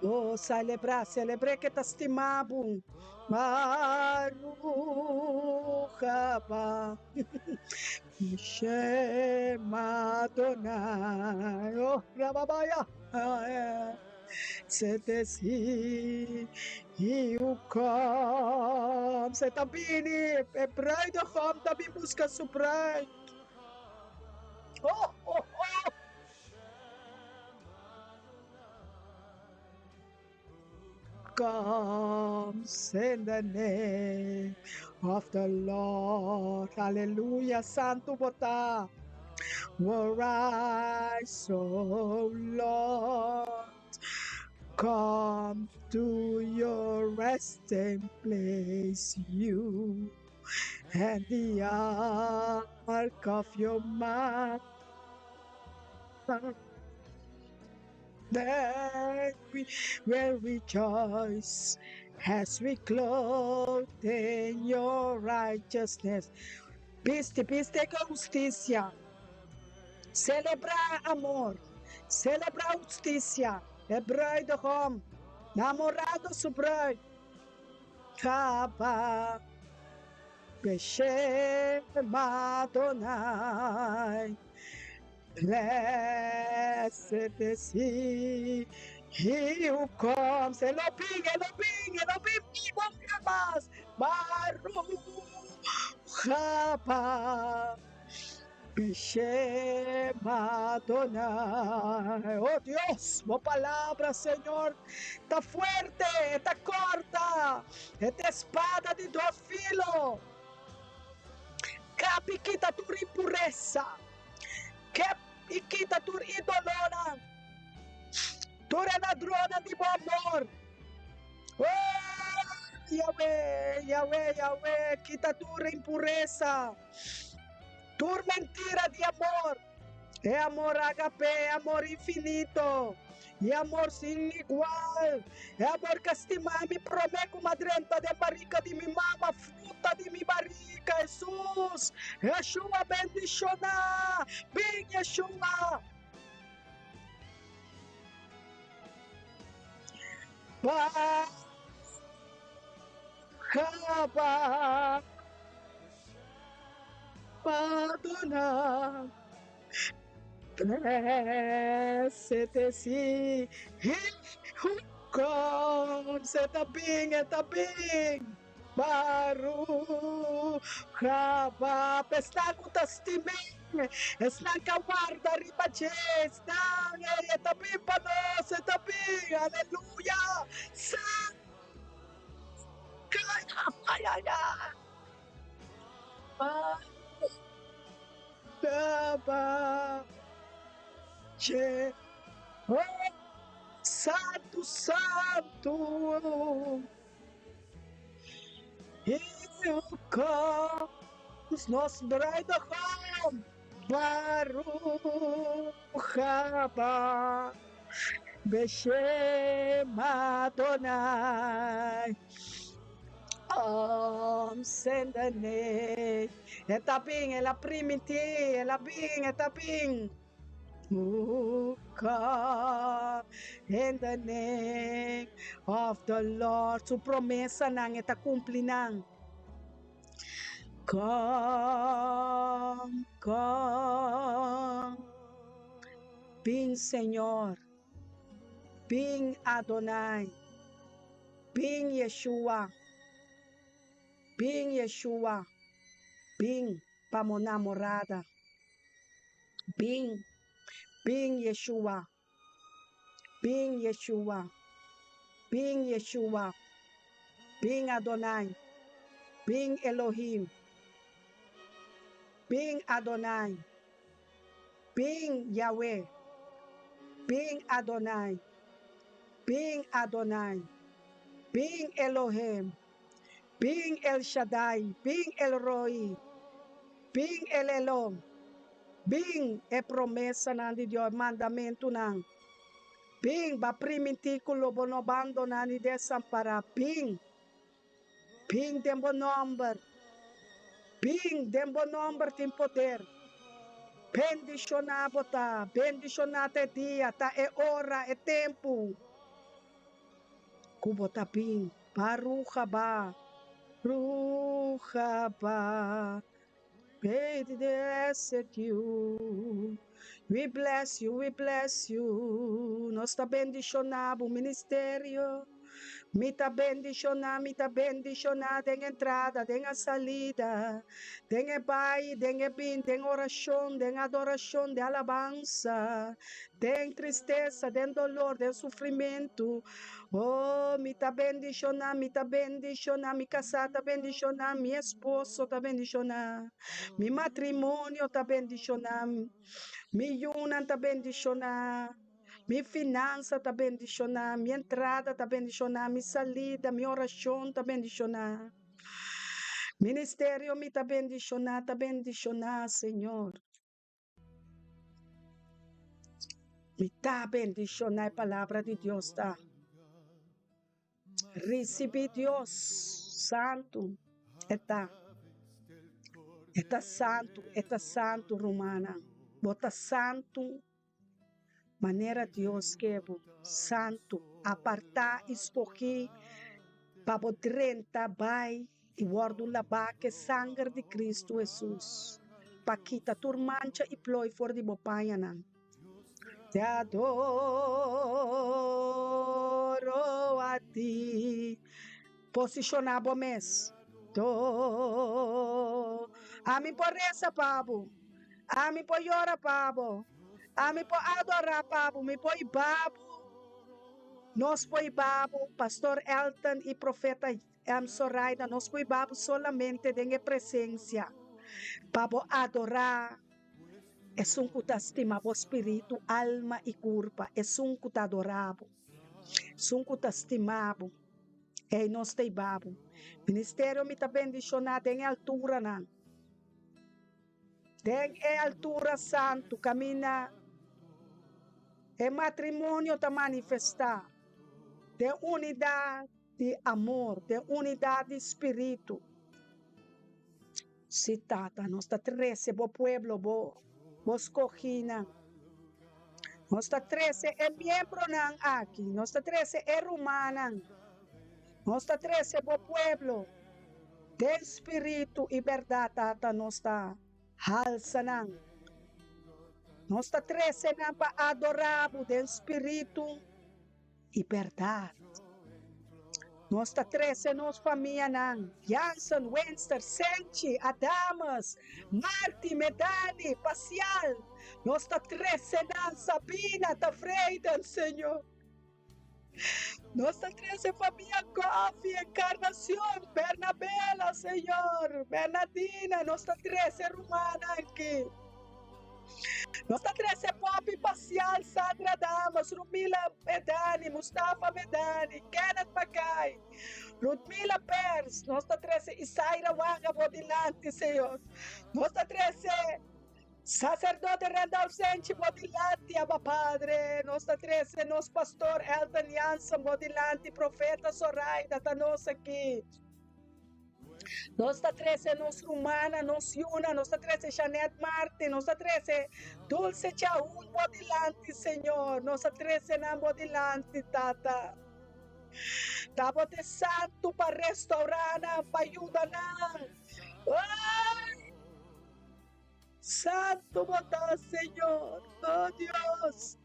Oh, celebra, celebra ke ta stima bo. Baruch haba b'shem Adonai. Oh, Rababaya. Blessed is he, he who comes. E ta bini, e bruidegom ta bin buska su bruid. Oh, oh, oh. Comes in the name of the Lord. Hallelujah. Santu bo ta. Arise, O Lord. Come to your resting place, you and the ark of your might. Then we will rejoice as we clothe in your righteousness. Bisti, bisti ku hustisia. Selebrá amor, selebrá hustisia. E bruidegom, namorando su bruid. Kaba b'shem Adonai. Blessed is he, he who comes. E lo bin, e lo bin, e lo bin bibo mas. Baruch haba. Beshem Adonai. Oh Dios, bo palabra, Señor, ta fuerte, ta corta, ta espada di dos filo. Kap i kita tur impuresa, kep i kita tur idolonan, tur e ladronnan di bo amor. Oh, Yahweh, Yahweh, Yahweh, kita tur impuresa. Tur mentira di amor, e amor agape, e amor infinito, e amor sin igual, e amor ka stima mi prome ku m'a drenta den barika di mi mama, fruta di mi barika, Hesus, Yeshua bendishona, bin Yeshua. Ba Haba. Pardona. Blessed is he, he who comes. E ta bin, e ta bin. Baruch haba. Esnan ku ta stim'é, esnan ku a warda riba dje, esnan, e ta bin pa nos, e ta bin. Aleluya. Santu. Ay, ay, ay. Santu, santu, He who comes, nos bruidegom, Baruch haba Beshem Adonai. Comes in the name. E ta bin, el a primintí, el a bin, e ta bin. Who come in the name of the Lord. Su promesanan e ta cumpli nan. Come, come. Bin, Señor. Bin, Adonai. Bin Yeshua, bin Yeshua, bin pa mo namorada. Bin, bin Yeshua, bin Yeshua, bin Yeshua, bin Adonai, bin Elohim, bin Adonai, bin Yahweh, bin Adonai. Bin Adonai, bin Elohim, bin El Shaddai, bin El Roi, bin El Elon, bin e promesanan di Dios, e mandamentunan. Bin, bo a primintí ku lo bo no bandoná ni desampará. Bin, bin den bo nòmber. Bin den bo nòmber tin poder. Bendishoná bo ta, bendishoná ta e dia, ta e ora, e tempu ku bo ta bin. Baruch haba, Ruch haba, blessed you. We bless you, we bless you. Nos ta bendishoná bo ministerio. Mi ta bendishoná, mi ta bendishoná den entrada, den a salida, den e bai, den e bin, den orashon, den adorashon, den alabansa, den tristesa, den dolor, den sufrimentu. Oh, mi ta bendishoná, mi ta bendishoná, mi kasá ta bendishoná, mi esposo ta bendishoná, mi matrimonio ta bendishoná, mi yunan ta bendishoná. Mi finansa ta bendishoná, mi entrada ta bendishoná, mi salida, mi orashon ta bendishoná. Ministerio mi ta bendishoná, ta bendishoná, Señor. Mi ta bendishoná, e palabra di Dios ta. Risibí Dios Santu, e ta. E ta santu, e ta santu, rumannan. Bo ta santu. Manera Dios ke bo, santu, apartá i skogí pa bo drenta bai i wòrdu labá ku e sanger di Kristu Hesus, pa kita tur mancha i ploi for di bo pañanan. Te adoro a ti. Posishoná bo mes. Do. Ami por resa pa bo. Ami por yora pa bo. Ami por adorá pa bo. Mi por iba bo. Nos por iba bo, Pastor Elton i Profeta M. Soraida, nos por iba bo solamente den e presencia pa bo adorá Esun ku ta stima bo spiritu, alma i kurpa, Esun ku ta adorá bo, Esun ku ta stima bo. Ei nos ta iba bo. Ministerio mi ta bendishoná den e alturanan. Den e altura santu kaminda e matrimonio ta manifestá den unidat di amor, den unidat di spiritu. Sí, Tata, nos ta trese bo pueblo, bo bo skogínan. Nos ta trese e miembronan aki, nos ta trese e rumannan, nos ta trese bo pueblo. Den spiritu i bèrdat, Tata, nos ta halsa nan. Nos ta trese nan pa adorá bo den spiritu i bèrdat. Nos ta trese nos famianan, Jansen, Wenster, Senchi, Adamus, Marti, Medani, Pasial. Nos ta trese nan, Sabina, Tavreden, Señor. Nos ta trese famia Coffee, Encarnacion, Bernabela, Señor, Bernadina, nos ta trese rumannan aki. Nos ta trese Poppy Pasial, Sandra Damas, Rumila Medani, Mustafa Medani, Kenneth Mackay, Ludmila Pers, nos ta trese Isaira Waga bo dilanti, Señor. Nos ta trese Sacerdote Randolph Senchi bo dilanti, Abba Padre. Nos ta trece nos Pastor Elton Jansen bo dilanti, Profeta Zoraida ta nos aki. Nos ta trece nos rumana, nos yuna, nos ta trece Jeanette Martin, nos ta trece Dulce Chaun bo dilanti, Señor. Nos ta trece nan bo dilanti, Tata. Ta bo te santu pa restaura nan, pa yuda nan. Ay! Santo bo ta, Señor. Oh Dios,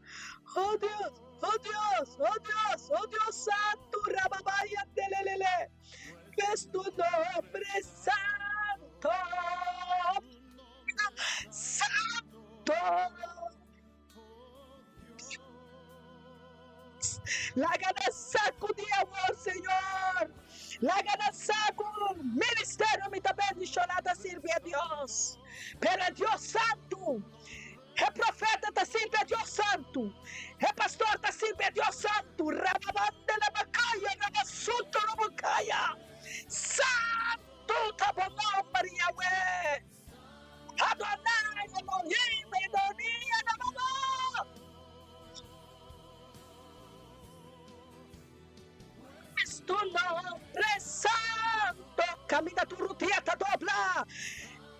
oh Dios, oh Dios, oh Dios, oh Dios santo, rababaya telelele. Que es tu nombre santo, santo. Laga nan sa ku di awor, Señor. Laga nan sa ku ministerio mi ta bendishoná ta sirbi a Dios. Pero e Dios Santu, e profeta ta sirbi a Dios Santu, e pastor ta sirbi a Dios Santu. Rababande la bakaya, rabasuto robokaya. Santu ta bo nomber, Yahweh. Adonai Elohim Edoni Adamama. Es tu nombre santo. Caminda tur rudia ta dobla.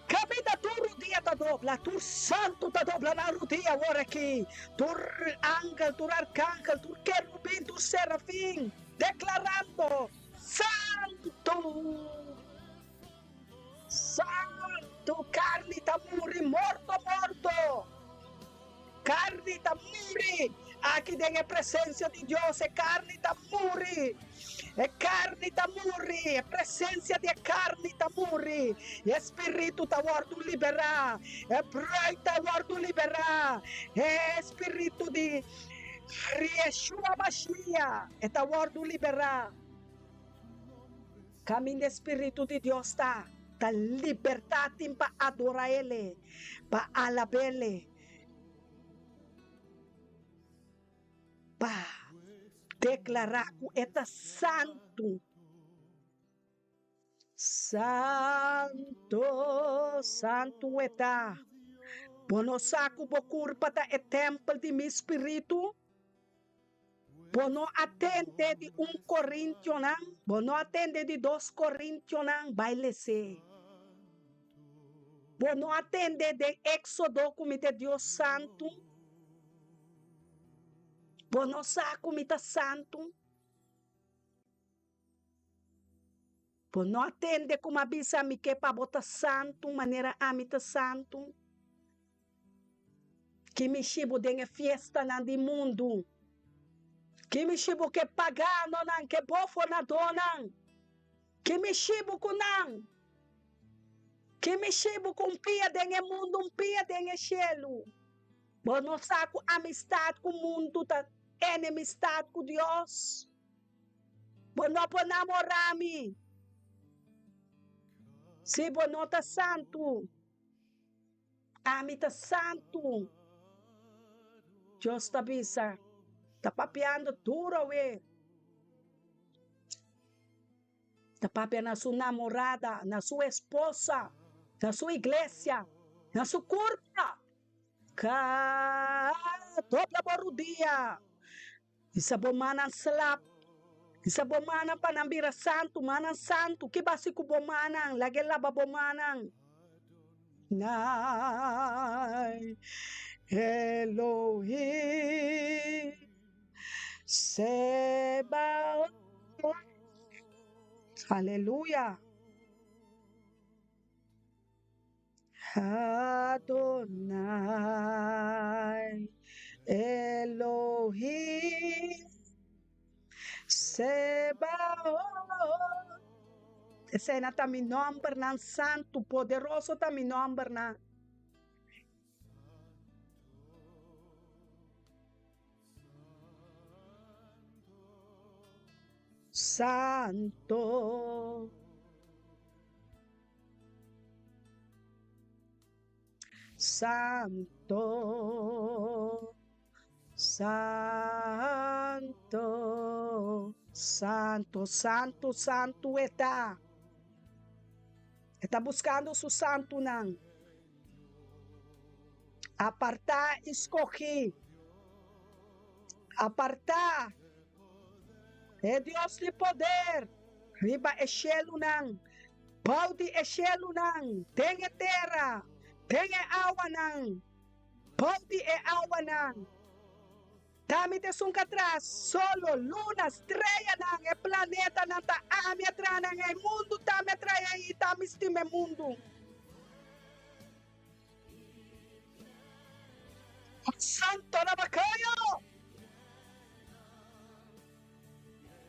Caminda tur rudia ta dobla. Tur santo ta dobla na rudia awor aki. Tur angel, tur arcangel, tur kerubin, tur serafin. Declarando santo. Santu, karni ta muri morto morto. Karni ta muri aki den e presensia di Dios, e karni ta muri. E karni ta muri, e presensia di e karni ta muri. E spiritu ta wòrdu liberá, e bruid ta wòrdu liberá, e spiritu di Yeshua Mashiach e ta wòrdu liberá. Kaminda e Spiritu di Dios ta, ta libertat tin pa adora Ele, pa alab'Ele, pa deklará ku E ta santu. Santu, santu E ta. Bo no sa ku bo kurpa ta e tèmpel di mi Spiritu? Bo no a tende di un Korintionan, bo no a tende di dos Korintionan, bai les'é. Bo no a tende den Éksodo ku mi ta e Dios santu? Bo no sa ku mi ta santu? Bo no a tende ku mi a bisa mi ke pa bo ta santu manera ami ta santu? Ki mishi bo den e fiestanan di mundu? Ki mishi bo ke paganonan, ke bofonadónan? Ki mishi bo ku nan? Ke mishi bo ku un pia den e mundu, un pia den e shelu? Bo no sa ku amistat ku mundu ta enemistat ku Dios? Bo no por namorá mi si bo no ta santu. Ami ta santu. Dios ta bisa, ta papiando duru awe. Ta papia na su namorada, na su esposa, na su iglesia, na su kurpa. Ka dobla bo rudia. Bisa bo mannan slap. Bisa bo mannan pa nan bira santu, mannan santu. Ki basi ku bo mannan? Lag'e laba bo mannan. Nai Elohim Sebaot. Aleluya. Adonai Elohim Sebaot. Esei ta mi nombernan santu, poderoso ta mi nombernan. Santo. Santo, Santo, Santo, Santo, Santo e ta. E ta buscando su santunan. Apartá i skohí. Apartá. E Dios di poder riba e shelunan. Bou di e shelunan, den e tera, den e awanan, bou di e awanan. Ta mi ta esun k'atras, solo, luna, streanan, e planetanan ta ami a traha nan, e mundu ta mi a traha i ta mi stima e mundu. Santo Rabacayo!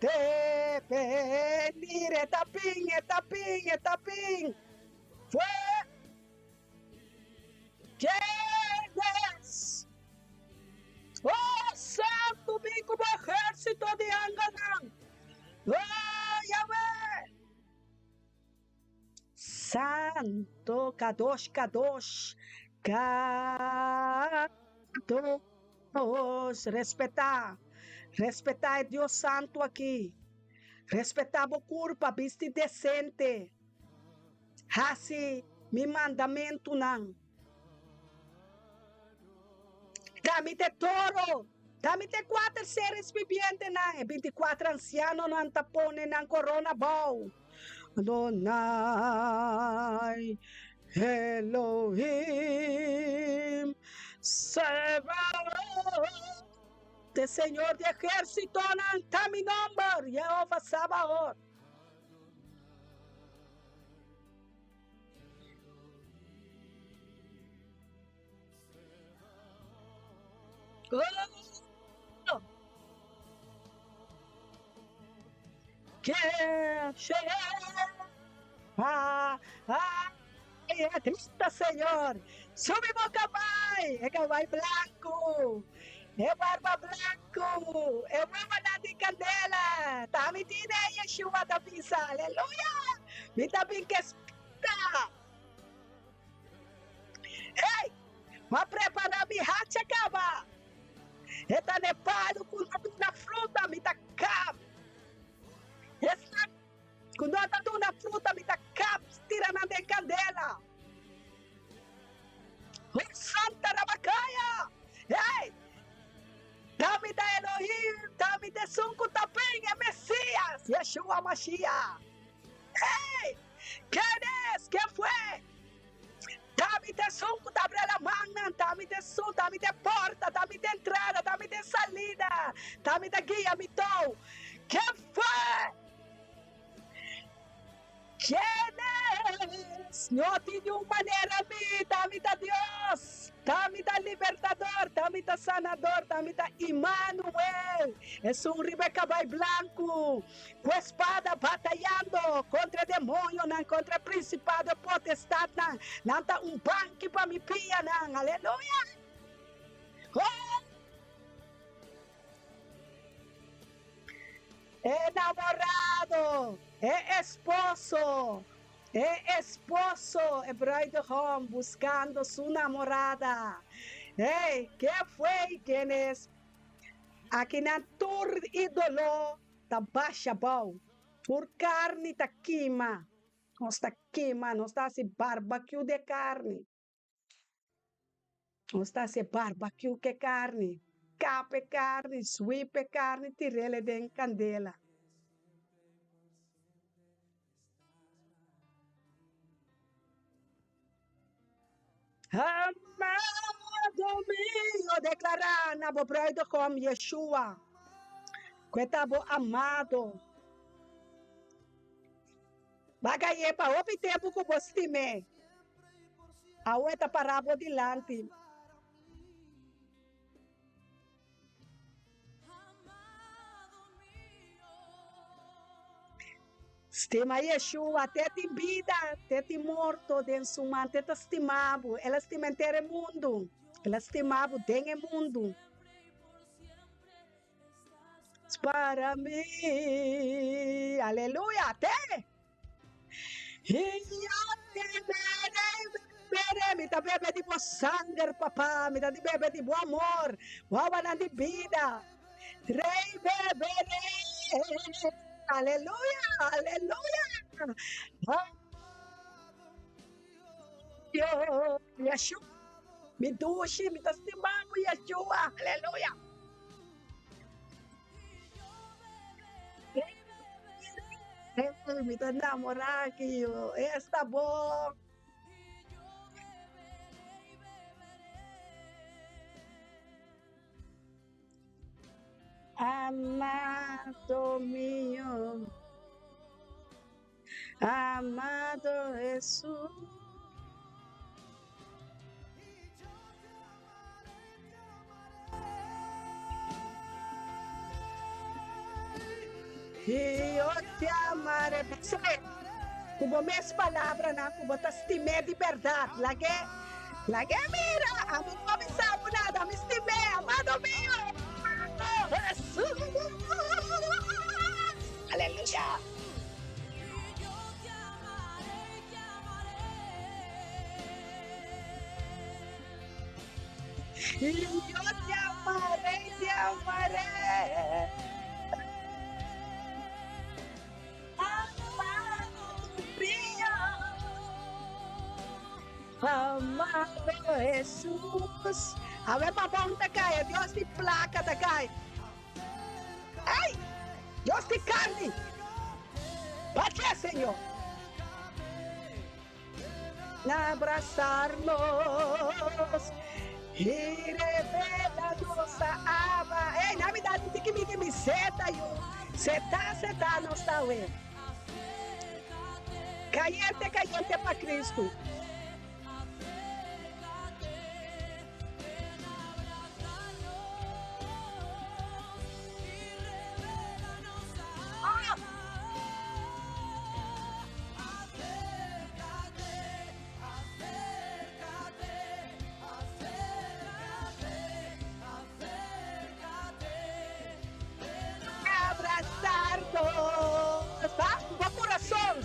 Te venir e ta bin, e ta bin, e ta bin. Fue Quienes. Oh, santo bin ku bo ejército di angelnan. Oh, Yahweh. Santo, kadosh, kadosh, kadosh. Respetá, respetá e Dios santu aki. Respetá bo kurpa, bisti desente. Hasi mi mandamentunan. Ta mi te toro, ta mi te kuater seres bibientenan, e bintikuater ansianonan ta pone nan korona bou. Adonai Elohim Sebaot, e Señor di ehérsitonan ta mi nòmber, Yehova Sabaot. Grita, Señor, subi bo cabai, e cabai blanco, e barba blanco, e webanan di candela. Ta mi tine, Yeshua ta bisa, aleluya, mi ta bin ke spita. Hey, m'a prepara mi hacha caba. E ta n'e palu cu no duna fruta, mi ta kap. Esnan cu no ta duna fruta, mi ta kap tira nan den candela. Oh, Santa Rabacaya! Hey! Ta mi ta Elohim, ta mi ta esun cu ta bin, e Mesias, Yeshua Mashiach. Hey! Ken es? Ken fue? Ta mi ta esun ku ta abra lamannan, ta mi ta esun, ta mi ta e porta, ta mi ta e entrada, ta mi ta e salida, ta mi ta guia mi tou. Ken fue? Ken es? No tin niun manera mi, ta mi ta Dios. Ta mi ta libertador, ta mi ta sanador, ta mi ta Immanuel. Esun riba e kabai blanku, ku e spada batayando kontra e demonionan, kontra e prinsipado, e potestatnan. Nan ta un banki pa mi pianan. Aleluya! Oh! E namorado, e esposo, e esposo, e bruidegom buscando su namorada. Hey, ke fue ken es? Akinan tur idolo ta basha bou, tur carni ta kima. Nos ta kima, nos ta haci barbecue de carni. Nos ta hasi barbecue ku e karni, kap e karni, sweep e karni, tir'el den kandela. Amado mio, deklará na bo bruidegom Yeshua ku e ta bo amado. Bagay'é pa hopi tempu ku bo stim'é. Awe ta pará bo dilanti. Stima Yeshua, te tin bida, te tin morto den su man, te ta stima bo. El a stima henter e mundu. El a stima bo den e mundu. Para mi. Aleluya. Te. Y yo te beberé, beberé. Mi ta bebe di bo sanger, papá. Mi ta di bebe di bo amor. Bo awanan di bida. Rey beberé. Aleluya. Aleluya. Yo, Yeshua. Mi dushi, mi ta stima bo, Yeshua. Aleluya. Mi ta namorá ki yo. Esta bo. Amado mío. Amado Jesús. Y yo te amaré. Pensé, ku bo mes palabranan ku bo ta stim'é di bèrdat. Lag'é, lag'é mira, ami no a bisa bo nada, ami stim'é, amado mio, amado Jesús. Aleluya. Y yo te amaré, te amaré. Amado mío, amado Jesús. A ver, papá, ¿dónde cae? Dios di placa te cae. ¡Ay! Dios di carne. ¿Para qué, Señor? Abrazarnos y revelarnos a Abba. Ey, Navidad, tiki miki mi seta yo. Seta, seta nos ta we. Cayente, cayente pa Cristo. Abrazarnos. Ba, bo corazón.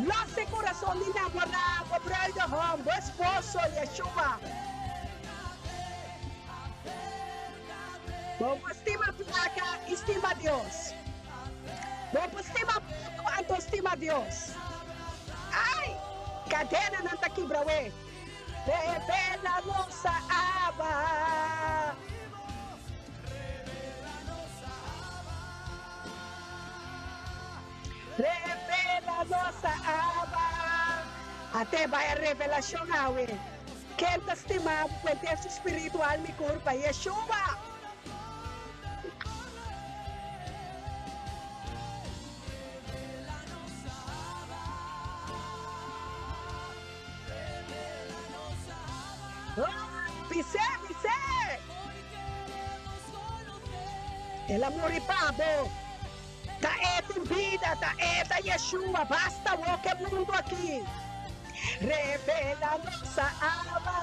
Los e corazón di namorá, bo bruidegom, bo esposo, Yeshua. Bo por stima placa y stima Dios. Bo por stima mundo anto stima Dios. Ay! Cadenanan ta kibra we. Revela nos a Abba. Revela nos a Abba. Ate bai a revelacion awe. Ken ta stima bo ku henter su spiritu, alma i kurpa? Yeshua! Bis'é, bis'é! El a muri pa bo. Ta e tin bida, ta e ta Yeshua, basta wou ke mundu aki. Revela nos a Abba.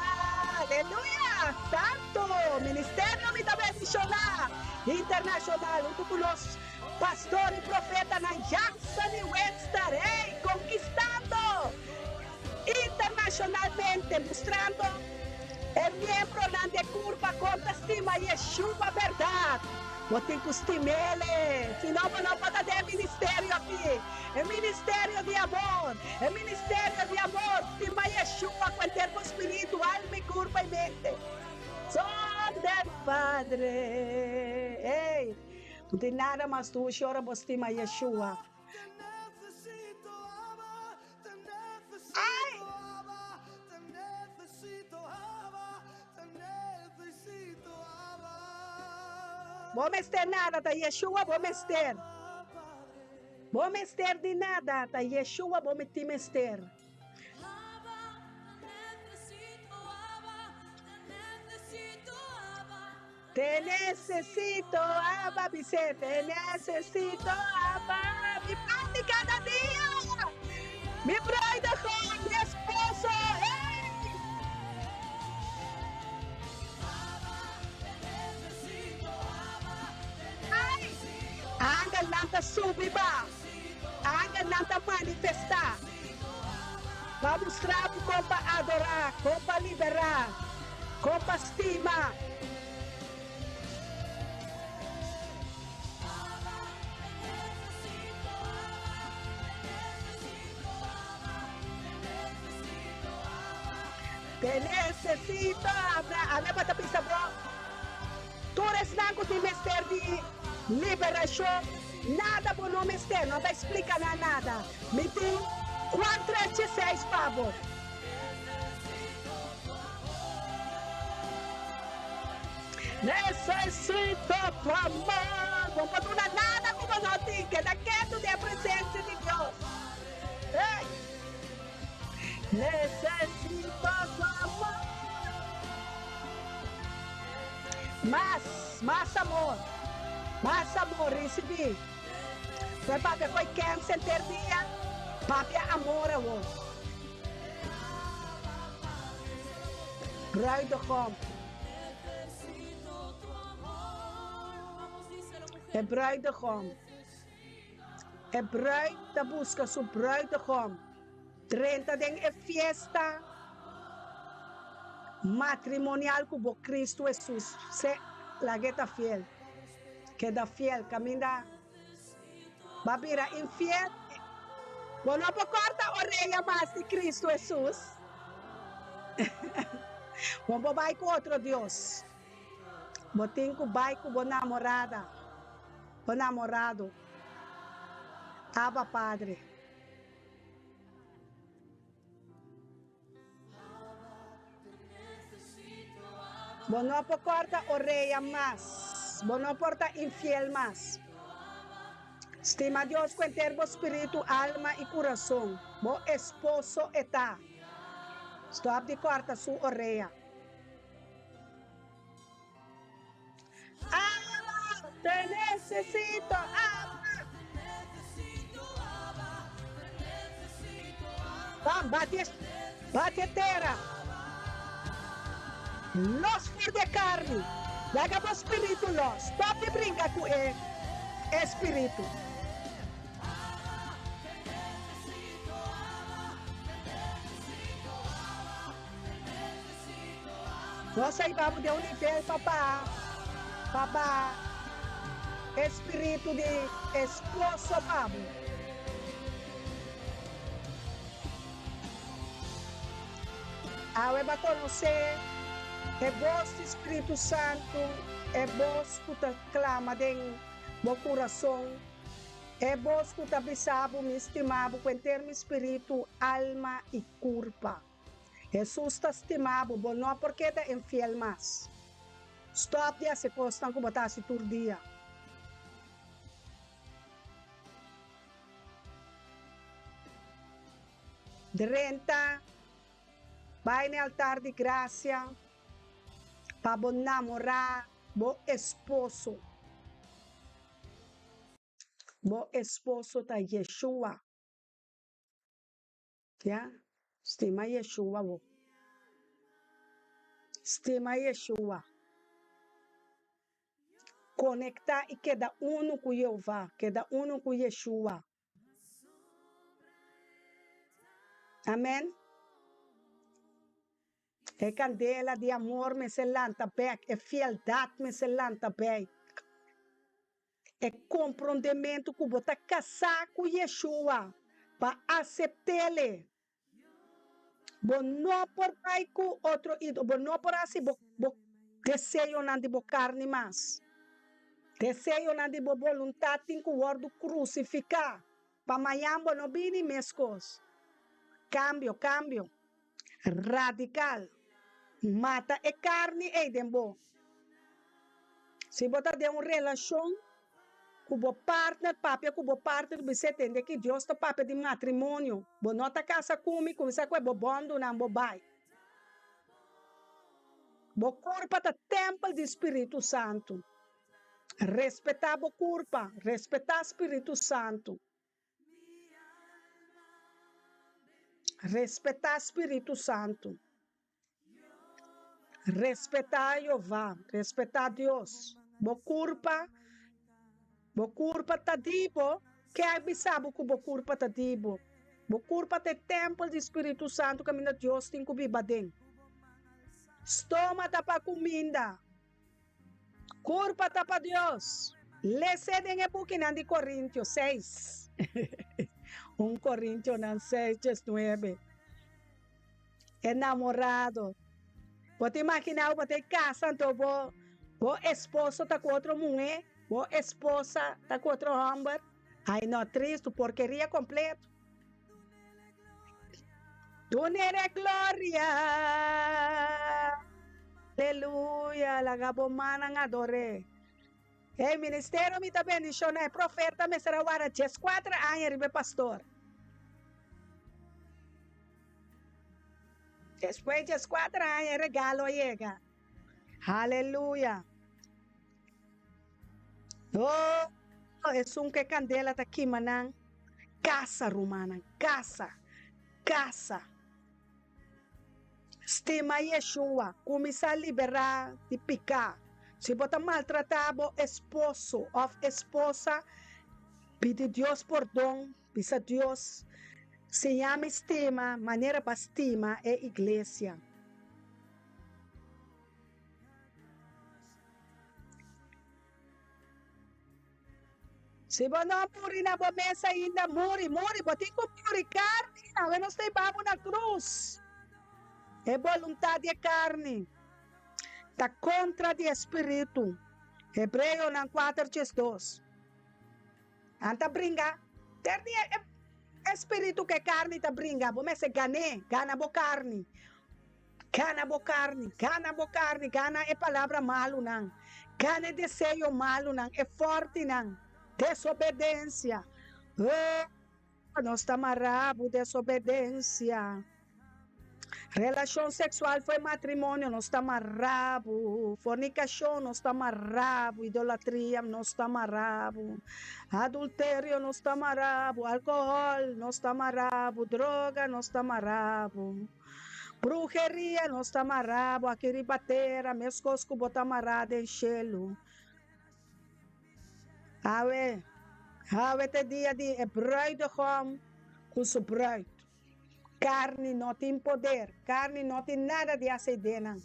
Aleluya! Santo! Ministerio mi ta bendiciona internacional hunto cu nos pastor y profetanan Jackson y Webster. Hey! Conquistando internacionalmente, mustrando e miembronan di e curpa con ta stima Yeshua berdad. Bo tin cu stim'ele, si no bo no por ta den e ministerio aki. E ministerio di amor, e ministerio di amor, stima Yeshua cu henter bo spiritu, alma y curpa y mente. Son del Padre. Ey, no tin nada mas dushi ora bo stima Yeshua. Ay! Bo mester nada, ta Yeshua bo mester. Bo mester di nada, ta Yeshua bo tin mester. Te necesito, Abba, bis'é, te necesito, Abba, mi pan di cada dia, mi bruidegom, mi esposo, ey! Ay! Angelnan ta subi ba, angelnan ta manifestá pa mustra bo kon pa adorá, kon pa liberá, kon pa stima. Te necesito, Abra. Ami a bata bisa bo, tur esnan ku tin mester di liberashon, nada bo no mester, no ta explica nan nada. Mi tin Juan 3:16 pa bo. Necesito tu amor. Bo por duna nada ku bo no tin. Keda ketu den e presencia di Dios. Hey! Necesito tu amor. Mas, mas amor. Mas amor ricibi. Bo papia koe kens henter dia. Papia amor awor. Bruidegom. E bruidegom. E bruid ta buska su bruidegom. Drenta den e fiesta matrimonial ku bo Kristu Hesus. Se lag'e ta fiel. Keda fiel kaminda Bo bira infiel. Bo no por corta oreya mas di Cristo Hesus. Bo por bai cu otro dios. Bo tin cu bai cu bo namorada, bo namorado. Abba Padre. Bo no por corta oreya mas. Bo no por ta infiel mas. Stima Dios cu henter bo spiritu, alma y curason. Bo esposo e ta. Stop di corta su oreya. Abba, te necesito, Abba. Bam, bati, bati e tera. Los for di e carni. Laga bo spiritu los. Stop di brinca cu e espiritu. Nos a hiba bo den un nivel pa baha, pa baha e spiritu di esposo pa bo. Awe bo a konosé e bos di Spiritu Santu, e bos ku ta klama den bo kurason, e bos ku ta bisa bo, Mi stima bo ku henter mi spiritu, alma i kurpa. Hesus ta stima bo, bo no por keda infiel mas. Stop di hasi kosnan ku bo ta hasi tur dia. Drenta, bai na e altar di grasia. Pa bo namorá bo esposo. Bo esposo ta Yeshua. Ya, stima Yeshua bo. Stima Yeshua. Konektá i keda unu ku Jehová, keda unu ku Yeshua. Amèn. E kandela di amor mester lanta bèk, e fieldat mester lanta bèk. E komprondementu ku bo ta kasá ku Yeshua pa asept'Ele. Bo no por bai ku otro ídolo, bo no por hasi bo bo deseonan di bo karni mas. Deseonan di bo boluntat tin ku wòrdu krusifiká pa mañan bo no bini meskos. Kambio, kambio radikal. Mata e karni ei den bo. Si bo ta den un relashon ku bo partner, papia ku bo partner bis'é tende ki Dios ta papia di matrimonio. Bo no ta kasa ku mi, kuminsá ku e bo bòndunan bo bai. Bo kurpa ta tèmpel di Spiritu Santu. Respetá bo kurpa, respetá Spiritu Santu. Respetá Spiritu Santu. Respetá Jehová, respetá Dios. Bo kurpa, bo kurpa ta di bo. Ke a bisa bo ku bo kurpa ta di bo? Bo kurpa ta e tèmpel di Spiritu Santu kaminda Dios tin ku biba aden. Stoma ta pa kuminda, kurpa ta pa Dios. Les'é den e bukinan di Korintio seis. Un Korintionan seis diesnuebe. Enamorado. Bo ta imaginá bo ta e casa anto bo bo esposo ta ku otro muhé, bo esposa ta ku otro hòmber? Ai no, tristu, porkeria kompleto. Dun'e gloria, aleluya, laga bo mannan ador'é. E ministerio mi ta bendiciona e profeta mester a warda diescuater aña riba e pastor. Despues diescuater aña e regalo a yega. Aleluya. Oh, esun cu e candela ta kima nan casa, rumannan, casa, casa. Stima Yeshua, kuminsá liberá di piká. Si bo ta maltratá bo esposo òf esposa, pidi Dios pordon, bisa Dios, Siña mi stima manera bo a stima e iglesia. Si bo no muri na bo mes ainda, muri, muri, bo tin ku muri karni, awe nos ta hiba bo na krus. E boluntat di e karni ta kontra di e spiritu. Hebreonan kuater diesdos. Nan ta bringa ter di e spiritu ku e karni ta bringa, bo mester gan'é, gana bo karni. Gana bo karni, gana bo karni, gana e palabra malunan, gana e deseo malunan, e fòrtinan, desobedensia. Oh, nos ta mará bo desobedensia. Relashon seksual for e matrimonio, nos ta mará bo. Fornikashon, nos ta mará bo. Idolatria, nos ta mará bo. Adulterio, nos ta mará bo. Alkohòl, nos ta mará bo. Droga, nos ta mará bo. Bruheria nos ta mará bo aki riba tera meskos ku bo ta mará den shelu. Awe, awe ta e dia di e bruidegom ku su bruid. Karni no tin poder, karni no tin nada di hasi den nan.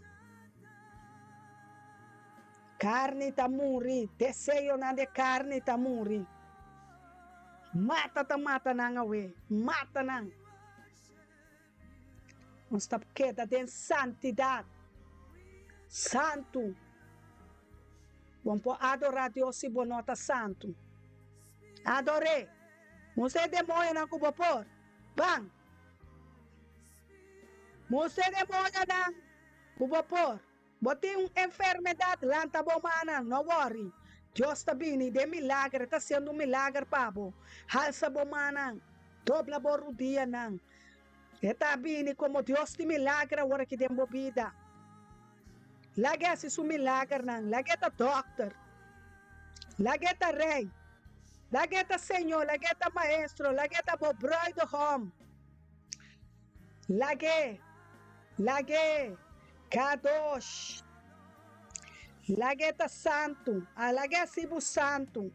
Karni ta muri, deseonan di e karni ta muri. Mata ta mata nan awe, mata nan. Nos ta keda den santidat. Santu. Bo no por adorá Dios si bo no ta santu. Ador'é. Mustra e demoñonan ku bo por. Ban. Mustra e demoñonan ku bo por. Bo tin un enfermedat, lanta bo mannan, no wòri. Dios ta bini den milager, e ta hasiendo un milager pa bo. Halsa bo mannan, dobla bo rudianan. E ta bini komo Dios di milager awor aki den bo bida. Lag'é hasi su milagernan. Lag'é ta dòkter. Lag'é ta rei. Lag'é ta Señor. Lag'é ta Maestro. Lag'é ta bo bruidegom. Lag'é. Lag'é. Kadosh. Lag'é ta santu. A lag'é hasi bo santu.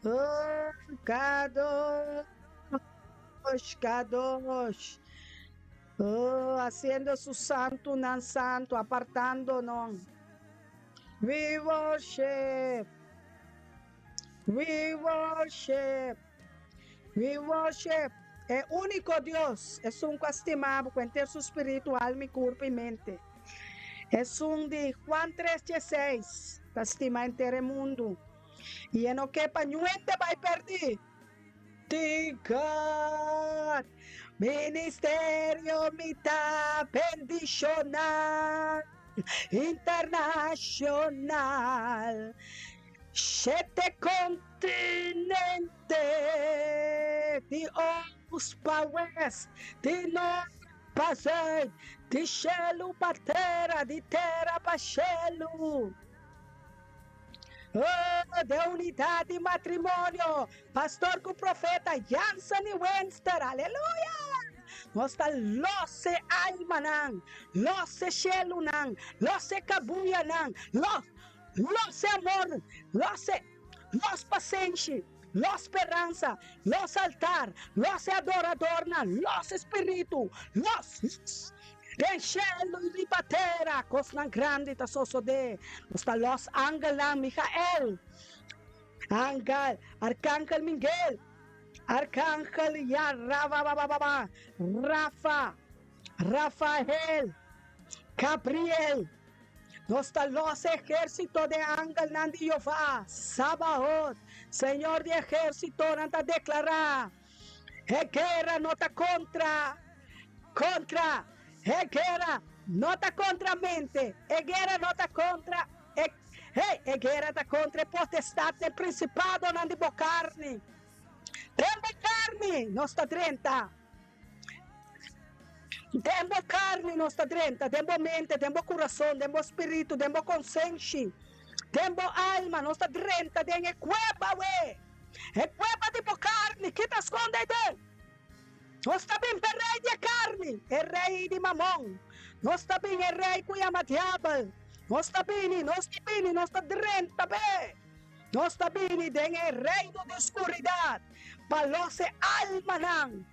Oh, Kadosh, Kadosh. Oh, haciendo su santunan santu, apartando nan. We worship, we worship, we worship e único Dios, esun ku a stima bo ku henter su spiritu, alma i kurpo i mente. Esun di Juan tres dieseis ta stima henter e mundu i e no ke pa ñuente bai pèrdí. Ti God, ministerio mi ta bendishoná internashonal shete kontinente di oost pa west, di nort pa zuid, di shelu pa tera, di tera pa shelu. Oh, de unidat di matrimonio, pastor ku profeta Jansen i Wenster, aleluya! Nos ta los e almanan, los e shelunan, los e kabuyanan, los, los e amor, los e, los pasenshi, los speransa, los altar, los e adoradornan, los e spiritu, los, los. Den shelu i riba tera kosnan grandi ta sosodé. Nos ta los angelnan Michael, Angel, Arkangel Miguel, Arkangel Yarababababa, Rafa, Rafael, Gabriel. Nos ta los ehérsito de angelnan di Jehová, Sabaot, Señor di ehérsitonan ta deklará. E guera no ta kontra kontra E guera no ta kontra mente E guera no ta kontra e Hey, e guera ta kontra e potestat e prinsipadonan di bo karni Den bo karni nos ta drenta Den bo karni nos ta drenta Den bo mente, den bo kurason, den bo spiritu, den bo konsenshi Den bo alma nos ta drenta den e kueba we. E kueba di bo karni, ki ta skonde den? Nos ta bin p'e rei di e karni, e rei di Mamon. Nos ta bin e rei ku yama Diabel. Nos ta bini, nos ta bini, nos ta drenta p'e. Nos ta bini den e reino di skuridat pa los e almanan.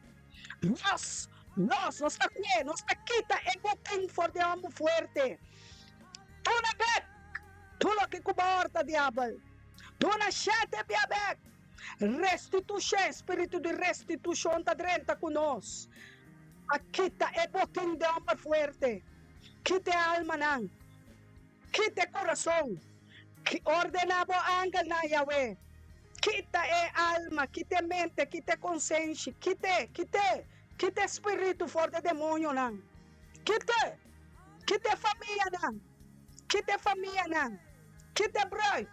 Nos, nos, nos ta kue, nos ta kita e botin for di e hòmber fuerte. Duna bèk tur loke ku bo a hòrta, Diabel. Duna shete bia bek. Restitushon, spiritu di restitushon ta drenta ku nos. A kita e botin di homber fuerte. Kita e almanan. Kita e kurason. Ordena bo angelnan, Yahweh. Kita e alma, kita e mente, kita e konsenshi. Kit'e, kit'e, kita e spiritu for di e demonionan. Kit'e, kita e famianan, kita e famianan. Kita brui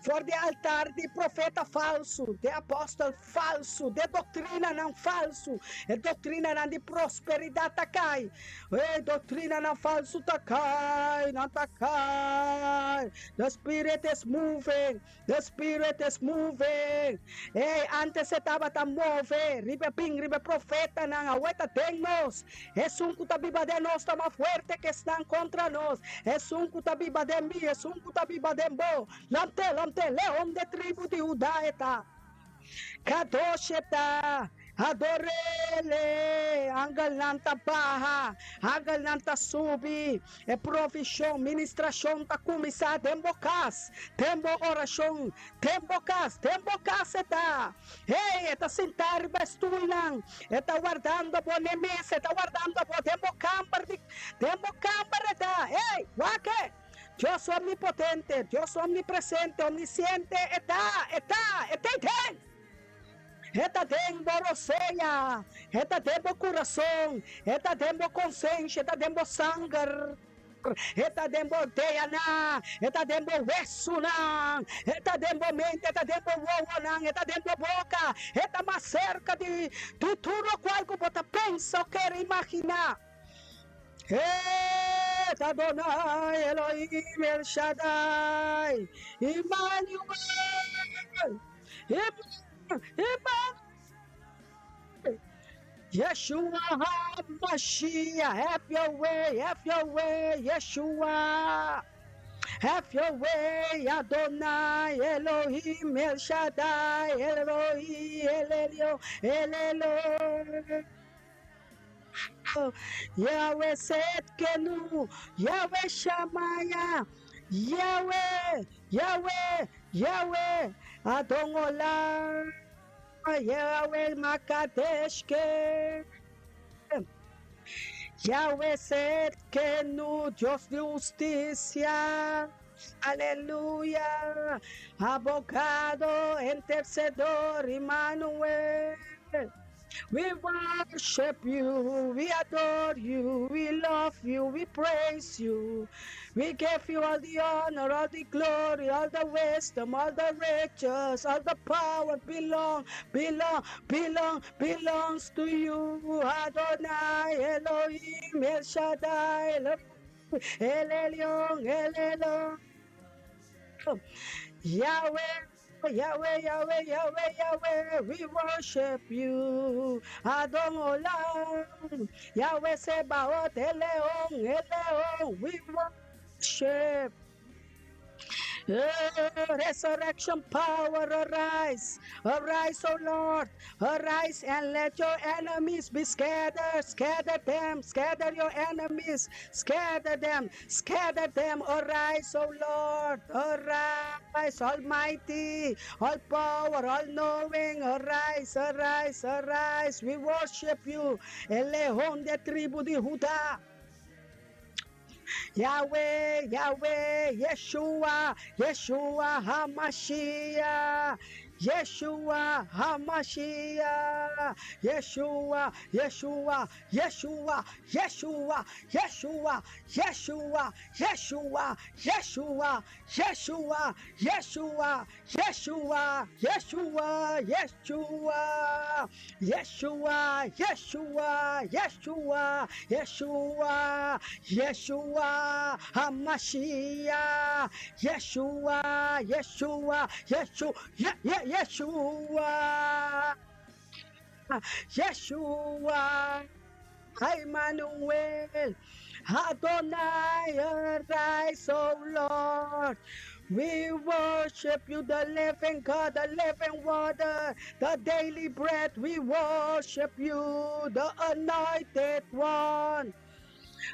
for di altar di profeta falsu, di apòstel falsu, di doktrinanan falsu. E doktrinanan di prosperidat ta kai. E doktrinanan falsu ta kai, nan ta kai. The spirit is moving, the spirit is moving. Ey, antes e tabata move riba e bin riba e profetanan, awe ta den nos. Esun ku ta biba den nos ta mas fuerte ku esnan kontra nos. Esun ku ta biba den mi, esun ku ta biba den bo. Lamt'é, lamt'é, Leon d'e tribu di Hudá e ta. Kadosh e ta, ador'é. Angelnan ta baha, angelnan ta subi. E provishon, ministrashon ta kuminsá den bo kas, den bo orashon, den bo kas, den bo kas e ta. Hey, e ta sintá riba e stulnan, e ta wardando bo n'e mesa, e ta wardando bo den bo kamber di, den bo kamber e ta. Hey, wak e! Dios omnipotente, Dios omnipresente, omnisiente, e ta, e ta, e ta ei den! E ta den bo rosea, e ta den bo kurason, e ta den bo konsenshi, e ta den bo sanger. E ta den bo deanan, e ta den bo wesunan, e ta den bo mente, e ta den bo wowonan, e ta den bo boka, e ta mas serka di di tur lokual ku bo ta pensa o kere imaginá. Et Adonai Elohim El Shaddai, Emmanuel, Emmanuel, Yeshua HaMashiach, have your way, have your way, Yeshua. Have your way, Adonai, Elohim, El Shaddai, El Roi, El Elyon, El Eloi. Yahweh Setkenu, Yahweh Shamaya, Yahweh, Yahweh, Yahweh, Adon Olam, Yahweh Makadeshke, Yahweh Setkenu, Dios di husticia, aleluya, abogado, intercedor, Emmanuel. We worship you, we adore you, we love you, we praise you. We give you all the honor, all the glory, all the wisdom, all the riches, all the power belong, belong, belong, belongs to you. Adonai, Elohim, El Shaddai, El Elyon, El Elon. Yahweh, Yahweh, Yahweh, Yahweh, Yahweh, we worship you. Adon Olam, Yahweh Sebaot, El León, El León, we worship. Resurrection power, arise. Arise, O Lord. Arise and let your enemies be scattered. Scatter them. Scatter your enemies. Scatter them. Scatter them. Arise, O Lord. Arise, Almighty. All power, all knowing. Arise, arise, arise. We worship you. El león de tribu de Judá. Yahweh, Yahweh, Yeshua, Yeshua HaMashiach, Yeshua HaMashiach, Yeshua, Yeshua, Yeshua, Yeshua, Yeshua, Yeshua, Yeshua, Yeshua, Yeshua, Yeshua, Yeshua, Yeshua, Yeshua, Yeshua, Yeshua, Yeshua, Yeshua, Yeshua, HaMashiach, Yeshua, Yeshua, Yeshua, Yeshua, Yeshua, Emmanuel, Adonai, arise, O Lord. We worship you, the living God, the living water, the daily bread. We worship you, the anointed one.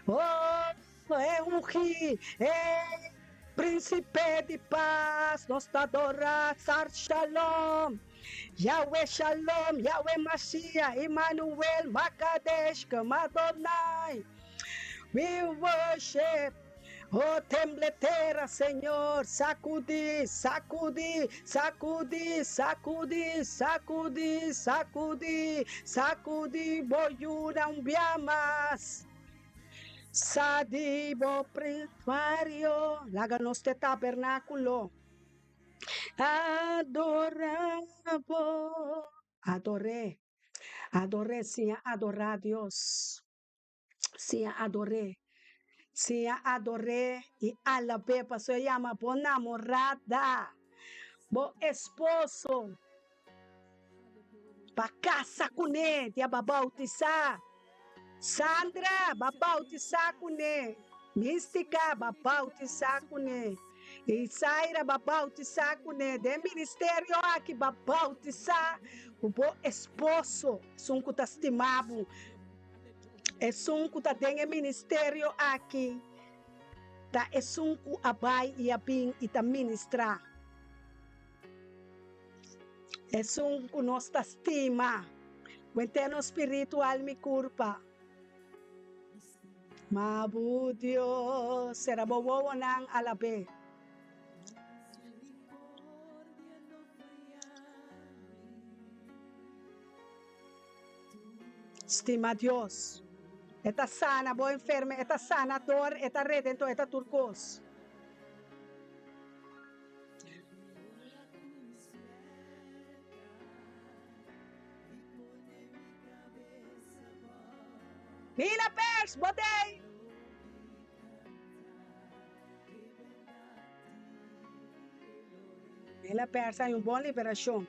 Oh, e ungi, e Príncipe di Paz, nos ta adora, Sar Shalom, Yahweh Shalom, Yahweh Mashiach, Emmanuel, Makadesh, Adonai. We worship. Oh, temble tera, Señor, sacudí, sacudí, sacudí, sacudí, sacudí, sacudí, sacudí, boyuna un biamas. Sa di bo Mario, laga nos te tabernáculo. Adorabo. Ador'é. Ador'é, siña adorá Dios. Siña ador'é. Siña ador'é i alab'é pasobra e yama bo namorada, bo esposo. Pa casa kuné, dia ba bautisá. Sandra, ba bautisá kuné. Mística, ba bautisá kuné. Isaira, ba bautisá kuné. Den ministerio aki, ba bautisá ku bo esposo, esun ku ta stima bo, esun ku ta den e ministerio aki, ta esun ku a bai i a bin i ta ministrá. Esun ku nos ta stima. Went'é nos spiritu, alma i kurpa. Ma bo Dios, sera bo wowonan alab'é. Stima Dios. E ta sana bo enferme, e ta sanador, e ta redentor, e ta tur kos. Mila pers, bo t'ei! Mila Persa hay un bon liberashon.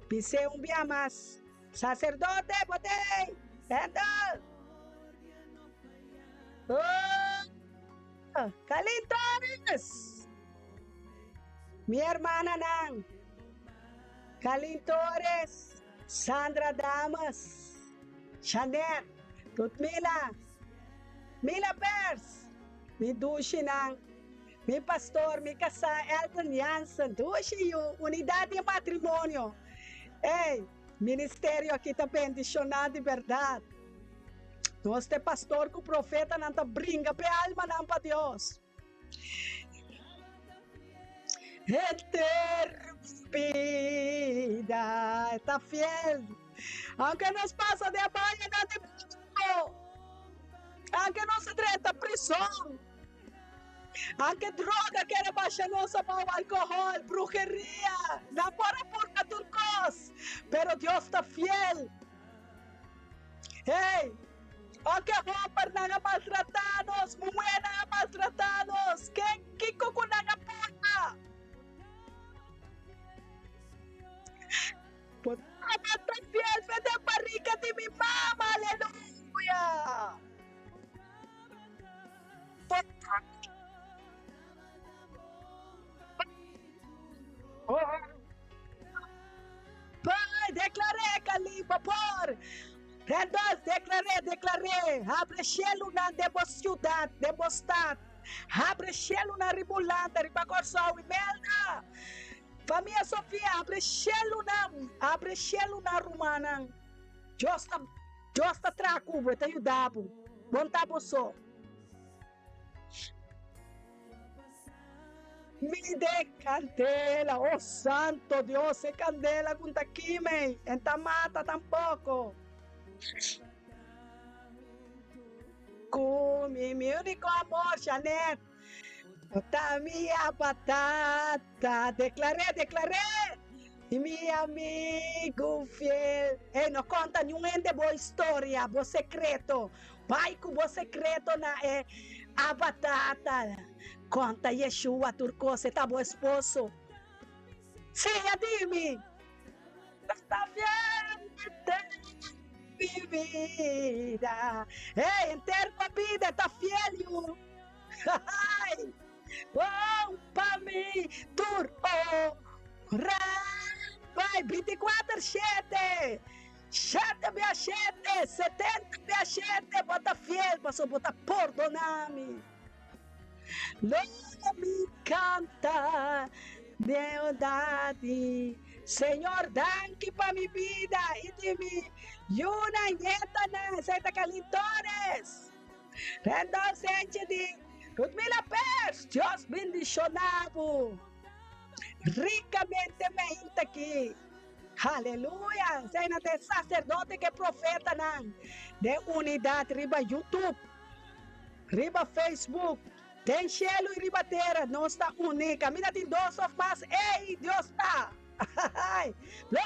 Bis'é un bia mas, Saserdote, bo t'ei! Randall! Oh! Kalin Torres! Mi hermananan, Kalin Torres, Sandra Damas, Janet, Ludmila, Mila Pers, mi dushinan, mi pastor, mi kasá Elton Jansen, dushi yu, unidat di matrimonio. Ey, ministerio aki ta bendishoná di bèrdat. Nos ta e pastor ku profetanan ta bringa p'e almanan pa Dios. Henter bida e ta fiel. Aunke nos pasa den bañonan di morto, aunke nos a drenta prison, aunke droga kere basha nos abou, alkohòl, bruheria, nan por a purba tur kos, pero Dios ta fiel. Hey! Oke hombernan a maltratá nos, muhénan a maltratá nos, ken kiko ku nan a purba? Bo tabata fiel fe den barika di mi mama, aleluya! Pai, deklar'é kalimba por Randolph, deklar'é, deklar'é, Habre shelunan den bo siudat, den bo stat. Habre shelunan riba Hulanda, riba Kòrsou i Melda. Famia Sofia, habre shelunan, habre shelunan rumannan. Dios ta, Dios ta traha ku bo, e ta yuda bo. Bo no ta bo so. Mi de candela, oh santo Dios, e candela cu ta kime, en ta mata tampoco. Cu mi, mi unico amor, Janet, bo ta mi abatata, declaré, declaré, y mi amigo fiel. Ey, no conta niun hende bo historia, bo secreto, Bai ku bo sekreto na e Abba Tata. Konta Yeshua tur kos, e ta bo esposo. Siña di mi. Ta fiel henter mi bida. Hey, henter bo bida e ta fiel yu. Ai, bon pa mi tur ora. Bai, bintikuater shete. Shete bia shete, setenta bia shete, bo ta fiel pasobra bo ta pordona mi. Lo mi canta deodadi Señor danki pa mi bida y di mi yunan nietanan esey ta Kalin Torres, Rendon Senchi di Ludmila Pers Dios bendiciona bo ricamente meinta aki. Haleluya! Esei ta e saserdote ku e profetanan den unidat riba YouTube, riba Facebook, den shelu i riba tera. Nos ta uní. Kaminda tin dos òf mas, ei Dios ta! Lo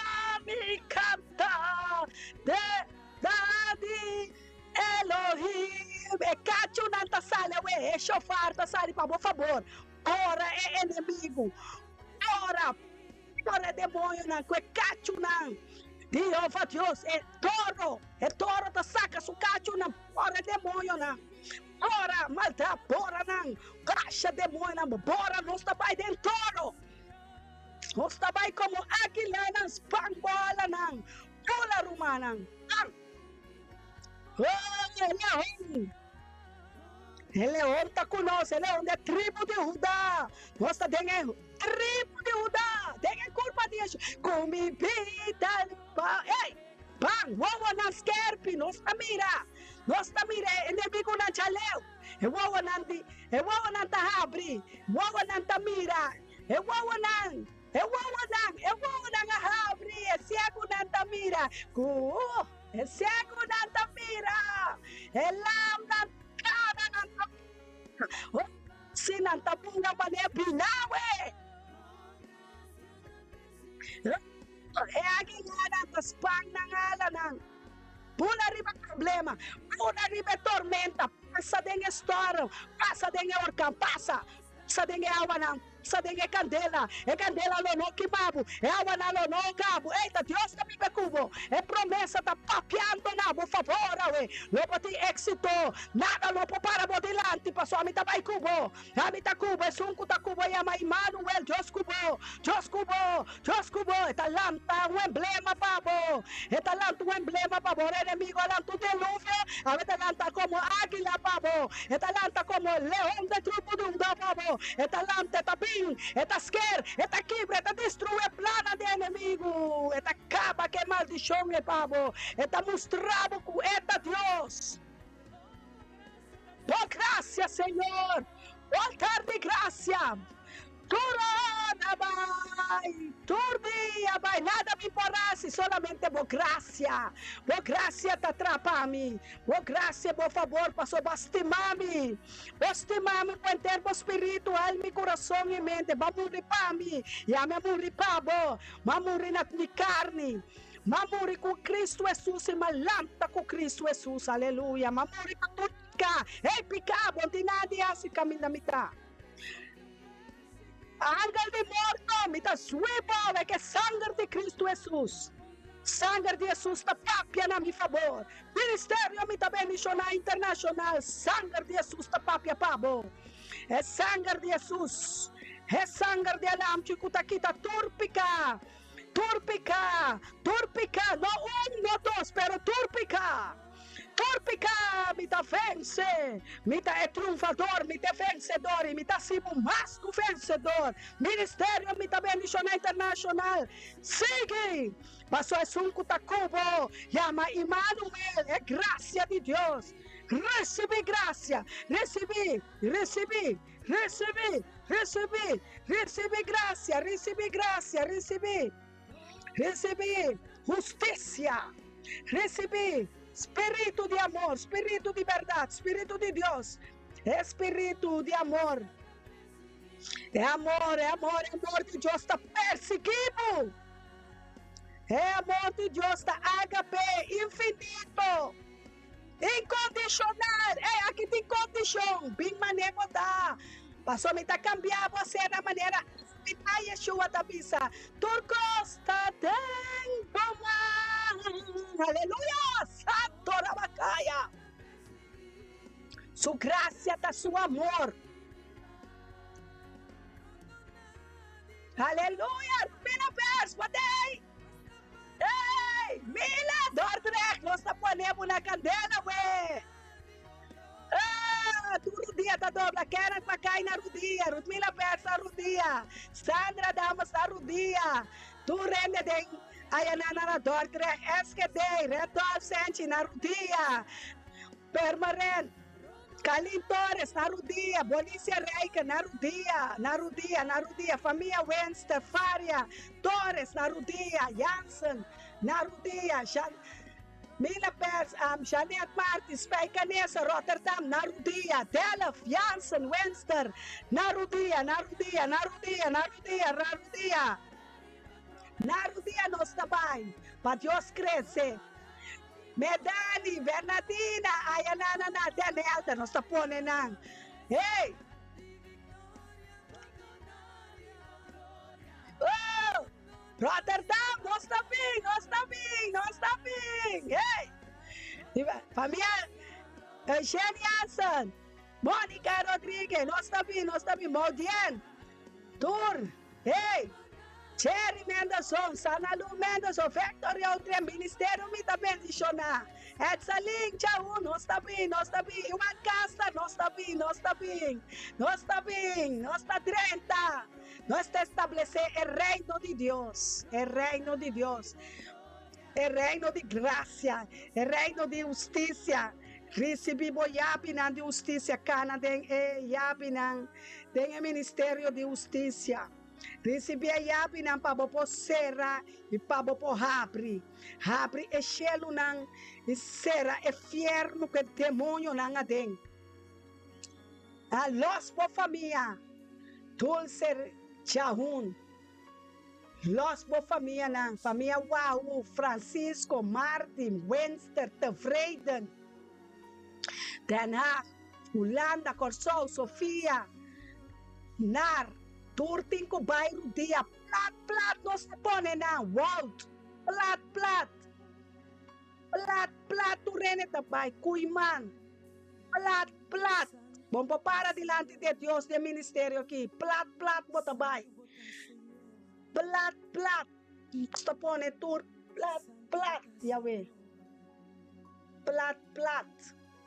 mi kanta de Dadi Elohim. E kachunan ta sali awe, e shofar ta sali pa bo fabor. Ora e enemigu, ora! Ora e demoñonan ku e kachunan di Yehova Dios, e toro, e toro ta saka su kachunan, bora e demoñonan, bora maldat, bora nan, basha demoñonan, bora nos ta bai den toro, nos ta bai komo agilanan, span bolanan, bula rumannan. Oh, e leon! E leon ta ku nos, e leon di e tribu di Hudá. Nos ta den e tribu di Hudá, den e kurpa di Yeshua. Ku mi bida pa Ey! Ban, wowonan skerpi, nos ta mira, nos ta mira e enemigunan djaleu. E wowonan di, e wowonan ta habri, wowonan ta mira, e wowonan, e wowonan, e wowonan a habri, e siegunan ta mira. Ku. E siegunan ta mira, e lamnan kana nan ta mira, o si nan ta bula manera binawe. E aguilanan ta span nan alanan, bula riba problema, bula riba e tormenta, pasa den e storm, pasa den e orkan, pasa, pasa den e awanan. Pasa den e kandela, e kandela lo no kima bo, e awanan lo no hoga bo. Ey, ta Dios ta biba ku bo. E promesa ta papiando na bo fabor awe. Lo bo tin éksito. Nada lo por para bo dilanti, pasobra ami ta bai ku bo. Ami ta ku bo. Esun ku ta ku bo yama Imanuel, Dios ku bo, Dios ku bo, Dios ku bo. E ta lanta un emblema pa bo. E ta lanta un emblema pa bo. Ora enemigo a lanta un diluvio, awe ta lanta komo águila pa bo. E ta lanta komo leon den tribu di Huda pa bo. E ta lanta, e ta bin, e ta sker, e ta kibra, e ta destruí e plannan di enemigu. E ta kaba ku e maldishon ei pa bo. E ta mustra bo ku e ta Dios. Bo grasia, Señor, bo altar di grasia. Tur ora bai, tur dia bai, nada mi por hasi, solamente bo grasia. Bo grasia ta trapa mi, bo grasia, bo fabor, pasobra bo a stima mi. Bo stima mi ku henter bo spiritu, alma i kurason i mente. Bo a muri pa mi, i ami a muri pa bo. Mi a muri na mi karni. Mi a muri ku Kristu Hesus i mi a lanta ku Kristu Hesus. Aleluya! Mi a muri pa tur piká. Ey, piká, bo no tin nada di hasi kaminda mi ta. Angel di morto, mi ta swipa awe ku e sanger di Kristu Hesus. Sanger di Hesus ta papia na mi fabor. Ministerio mi ta bendishoná internashonal. Sanger di Hesus ta papia pa bo. E sanger di Hesus, e sanger di e Lamchi ku ta kita tur piká. Tur piká, tur piká, no un, no dos, pero tur piká. Tur piká mi ta vense, mi ta e triunfador, mi ta e vensedor i mi ta hasi bo mas ku vensedor. Ministerio mi ta bendishoná internashonal. Sigui! Pasobra esun ku ta ku bo yama Imanuel, e grasia di Dios. Risibí grasia, risibí, risibí. Risibí, risibí, risibí grasia, risibí grasia, risibí, risibí hustisia, risibí spiritu di amor, spiritu di bèrdat, spiritu di Dios, e spiritu di amor, e amor, e amor, e amor di Dios ta persiguí bo, e amor di Dios ta agape, infinito. Incondicional, ey aki tin condicion, bin mane bo ta, paso mi ta cambia bo ser na manera mi ta, Yeshua ta bisa, tur cos ta den bo man, aleluya, santo rabacaya, su gracia ta su amor, aleluya, Rubina Pers, bo ta ey? Ey! Mila, Dordrecht, nos ta pone bo na kandela, we! Ah, tur rudia ta dobla, Kenneth Mackay na rudia, Rudmila Pers na rudia, Sandra Damas na rudia, tur hende den Ayanana na Dordrecht, Enschede, Randolph Senchi na rudia, Purmerend. Kalin Torres, na rudia, Bonicia Rijken, na rudia, na rudia, na rudia, famia Wenster, Faria, Torres, na rudia, Jansen, na rudia, Jan, Mila Pers, um, Janet Martin, Spijkenisse, Rotterdam, na rudia, Delft, Jansen, Wenster, na rudia, na rudia, na rudia, na rudia, na rudia. Na rudia nos ta bai, pa Dios crece. Medani, Bernadina, aya na na na Den Helder, nos ta pone nan. Hey! Oh! Rotterdam, nos ta bin, nos ta bin, nos ta bin. Hey! Famia Eugene Jansen, Monica Rodriguez, nos ta bin, nos ta bin. Maudien, Tur, Hey! Jerry Mendelsohn, Sanalu Mendelsohn, Vector Youtren, Ministerio Mi Ta Bendiciona, Edsalin Chahu, nos ta bin, nos ta bin, Iwan Casta, nos ta bin, nos ta bin, nos ta bin, nos ta drenta, nos ta establece e reino di Dios, e reino di Dios, e reino di gracia, e reino di husticia, ricibi bo yabinan di husticia, cana den e yabinan den e ministerio di husticia. Risibí e yabinan pa bo por sera i pa bo por habri. Habri e shelunan i sera e fiernu ku e demonionan aden. A los bo famia, Dulce Jahun. Los bo famianan, famia Wahoo, Francisco, Martin, Wenster, Tevreden, Den Haag, Hulanda, Kòrsou, Sofia, Nar. Tur tin ku bai rudia plat plat nos ta pone nan wout plat plat plat plat tur hende ta bai kuiman plat plat bon por para dilanti di e Dios di e ministerio aki plat plat bo ta bai plat plat nos ta pone tur plat plat Yahweh plat plat.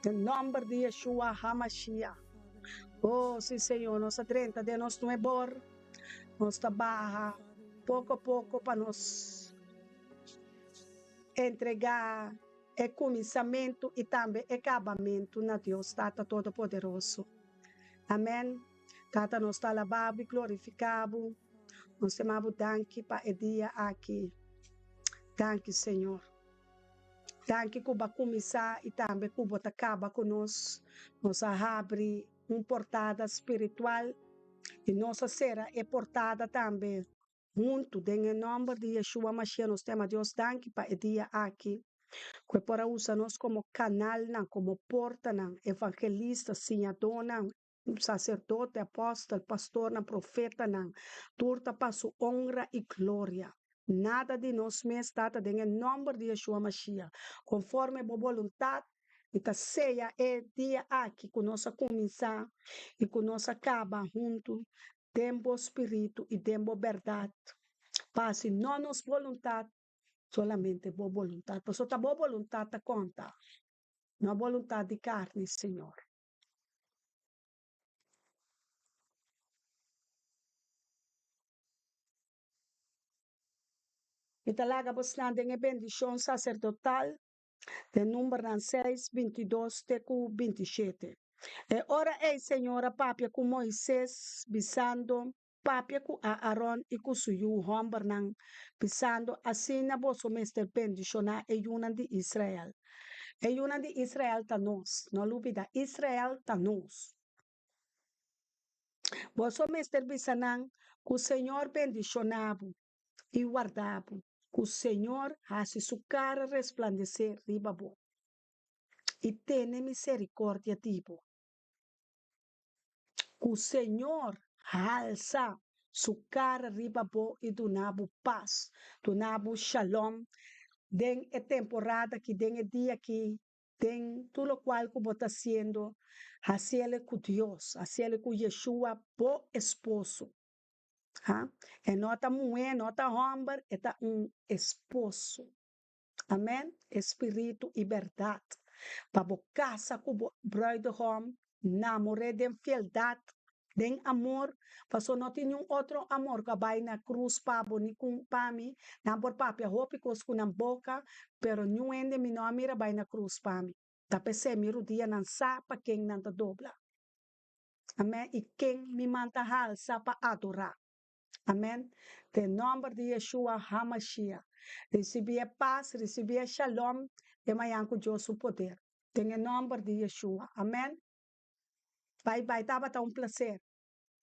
Den nomber di Yeshua HaMashiach. Oh, si Señor, nos a drenta den nos nuebor, nos ta baha poco poco pa nos entrega e cuminsamentu y tambe e cabamentu na Dios Tata Todopoderoso. Amen. Tata, nos ta alaba bo y glorifica bo. Nos ta yama bo danki pa e dia aki. Danki, Señor. Danki ku bo a kuminsá i tambe ku bo ta kaba ku nos. Nos a habri un portada spiritual i nos a sera e portada tambe huntu den e nòmber di Yeshua Mashiach. Nos ta yama Dios danki pa e dia aki ku e por a usa nos komo kanalnan, komo portanan, evangelista, siñadónan, saserdote, apòstel, pastornan, profetanan, tur ta pa su onra i gloria. Nada di nos mes, Tata, den e nòmber di Yeshua Mashiach, konforme bo boluntat, i ta sea e dia aki ku nos a kuminsá i ku nos a kaba huntu den bo spiritu i den bo bèrdat, pa hasi no nos boluntat, solamente bo boluntat, pasobra ta bo boluntat ta konta, no boluntat di karni, Señor. Mi ta laga bosnan den e bendishon saserdotal den Numbernan seis, bintidos te ku bintishete. E ora ei Señor a papia ku Moises, bisando, Papia ku Aaron i ku su yu hòmbernan, bisando, Asina boso mester bendishoná e yunan di Israel. E yunan di Israel ta nos. No lubidá, Israel ta nos. Boso mester bisa nan, Ku Señor bendishoná bo i warda bo, ku Señor hasi su kara resplandesé riba bo i tene miserikordia di bo. Ku Señor halsa su kara riba bo i duna bo pas, duna bo shalom den e temporada aki, den e dia aki, den tur lokual ku bo ta hasiendo, hasiele ku Dios, hasiele ku Yeshua, bo esposo. Ha? E no ta muhé, no ta hòmber, e ta un esposo. Amen, e spiritu i bèrdat. Pa bo kasa ku bo bruidegom, namor'é den fieldat, den amor, pasobra no tin niun otro amor ku a bai na krus pa bo ni ku pa mi. Nan por papia hopi kos ku nan boka, pero niun hende mi no a mira bai na krus pa mi. Ta p'esei mi rudianan sa pa ken nan ta dobla. Amen, i ken mi man ta halsa pa adorá. Amen. Den nomber di Yeshua HaMashiach. Ricibi e paz, ricibi e shalom den mañan cu Dios su poder. Den e nomber di Yeshua. Amen. Bye bye. Tabata un placer.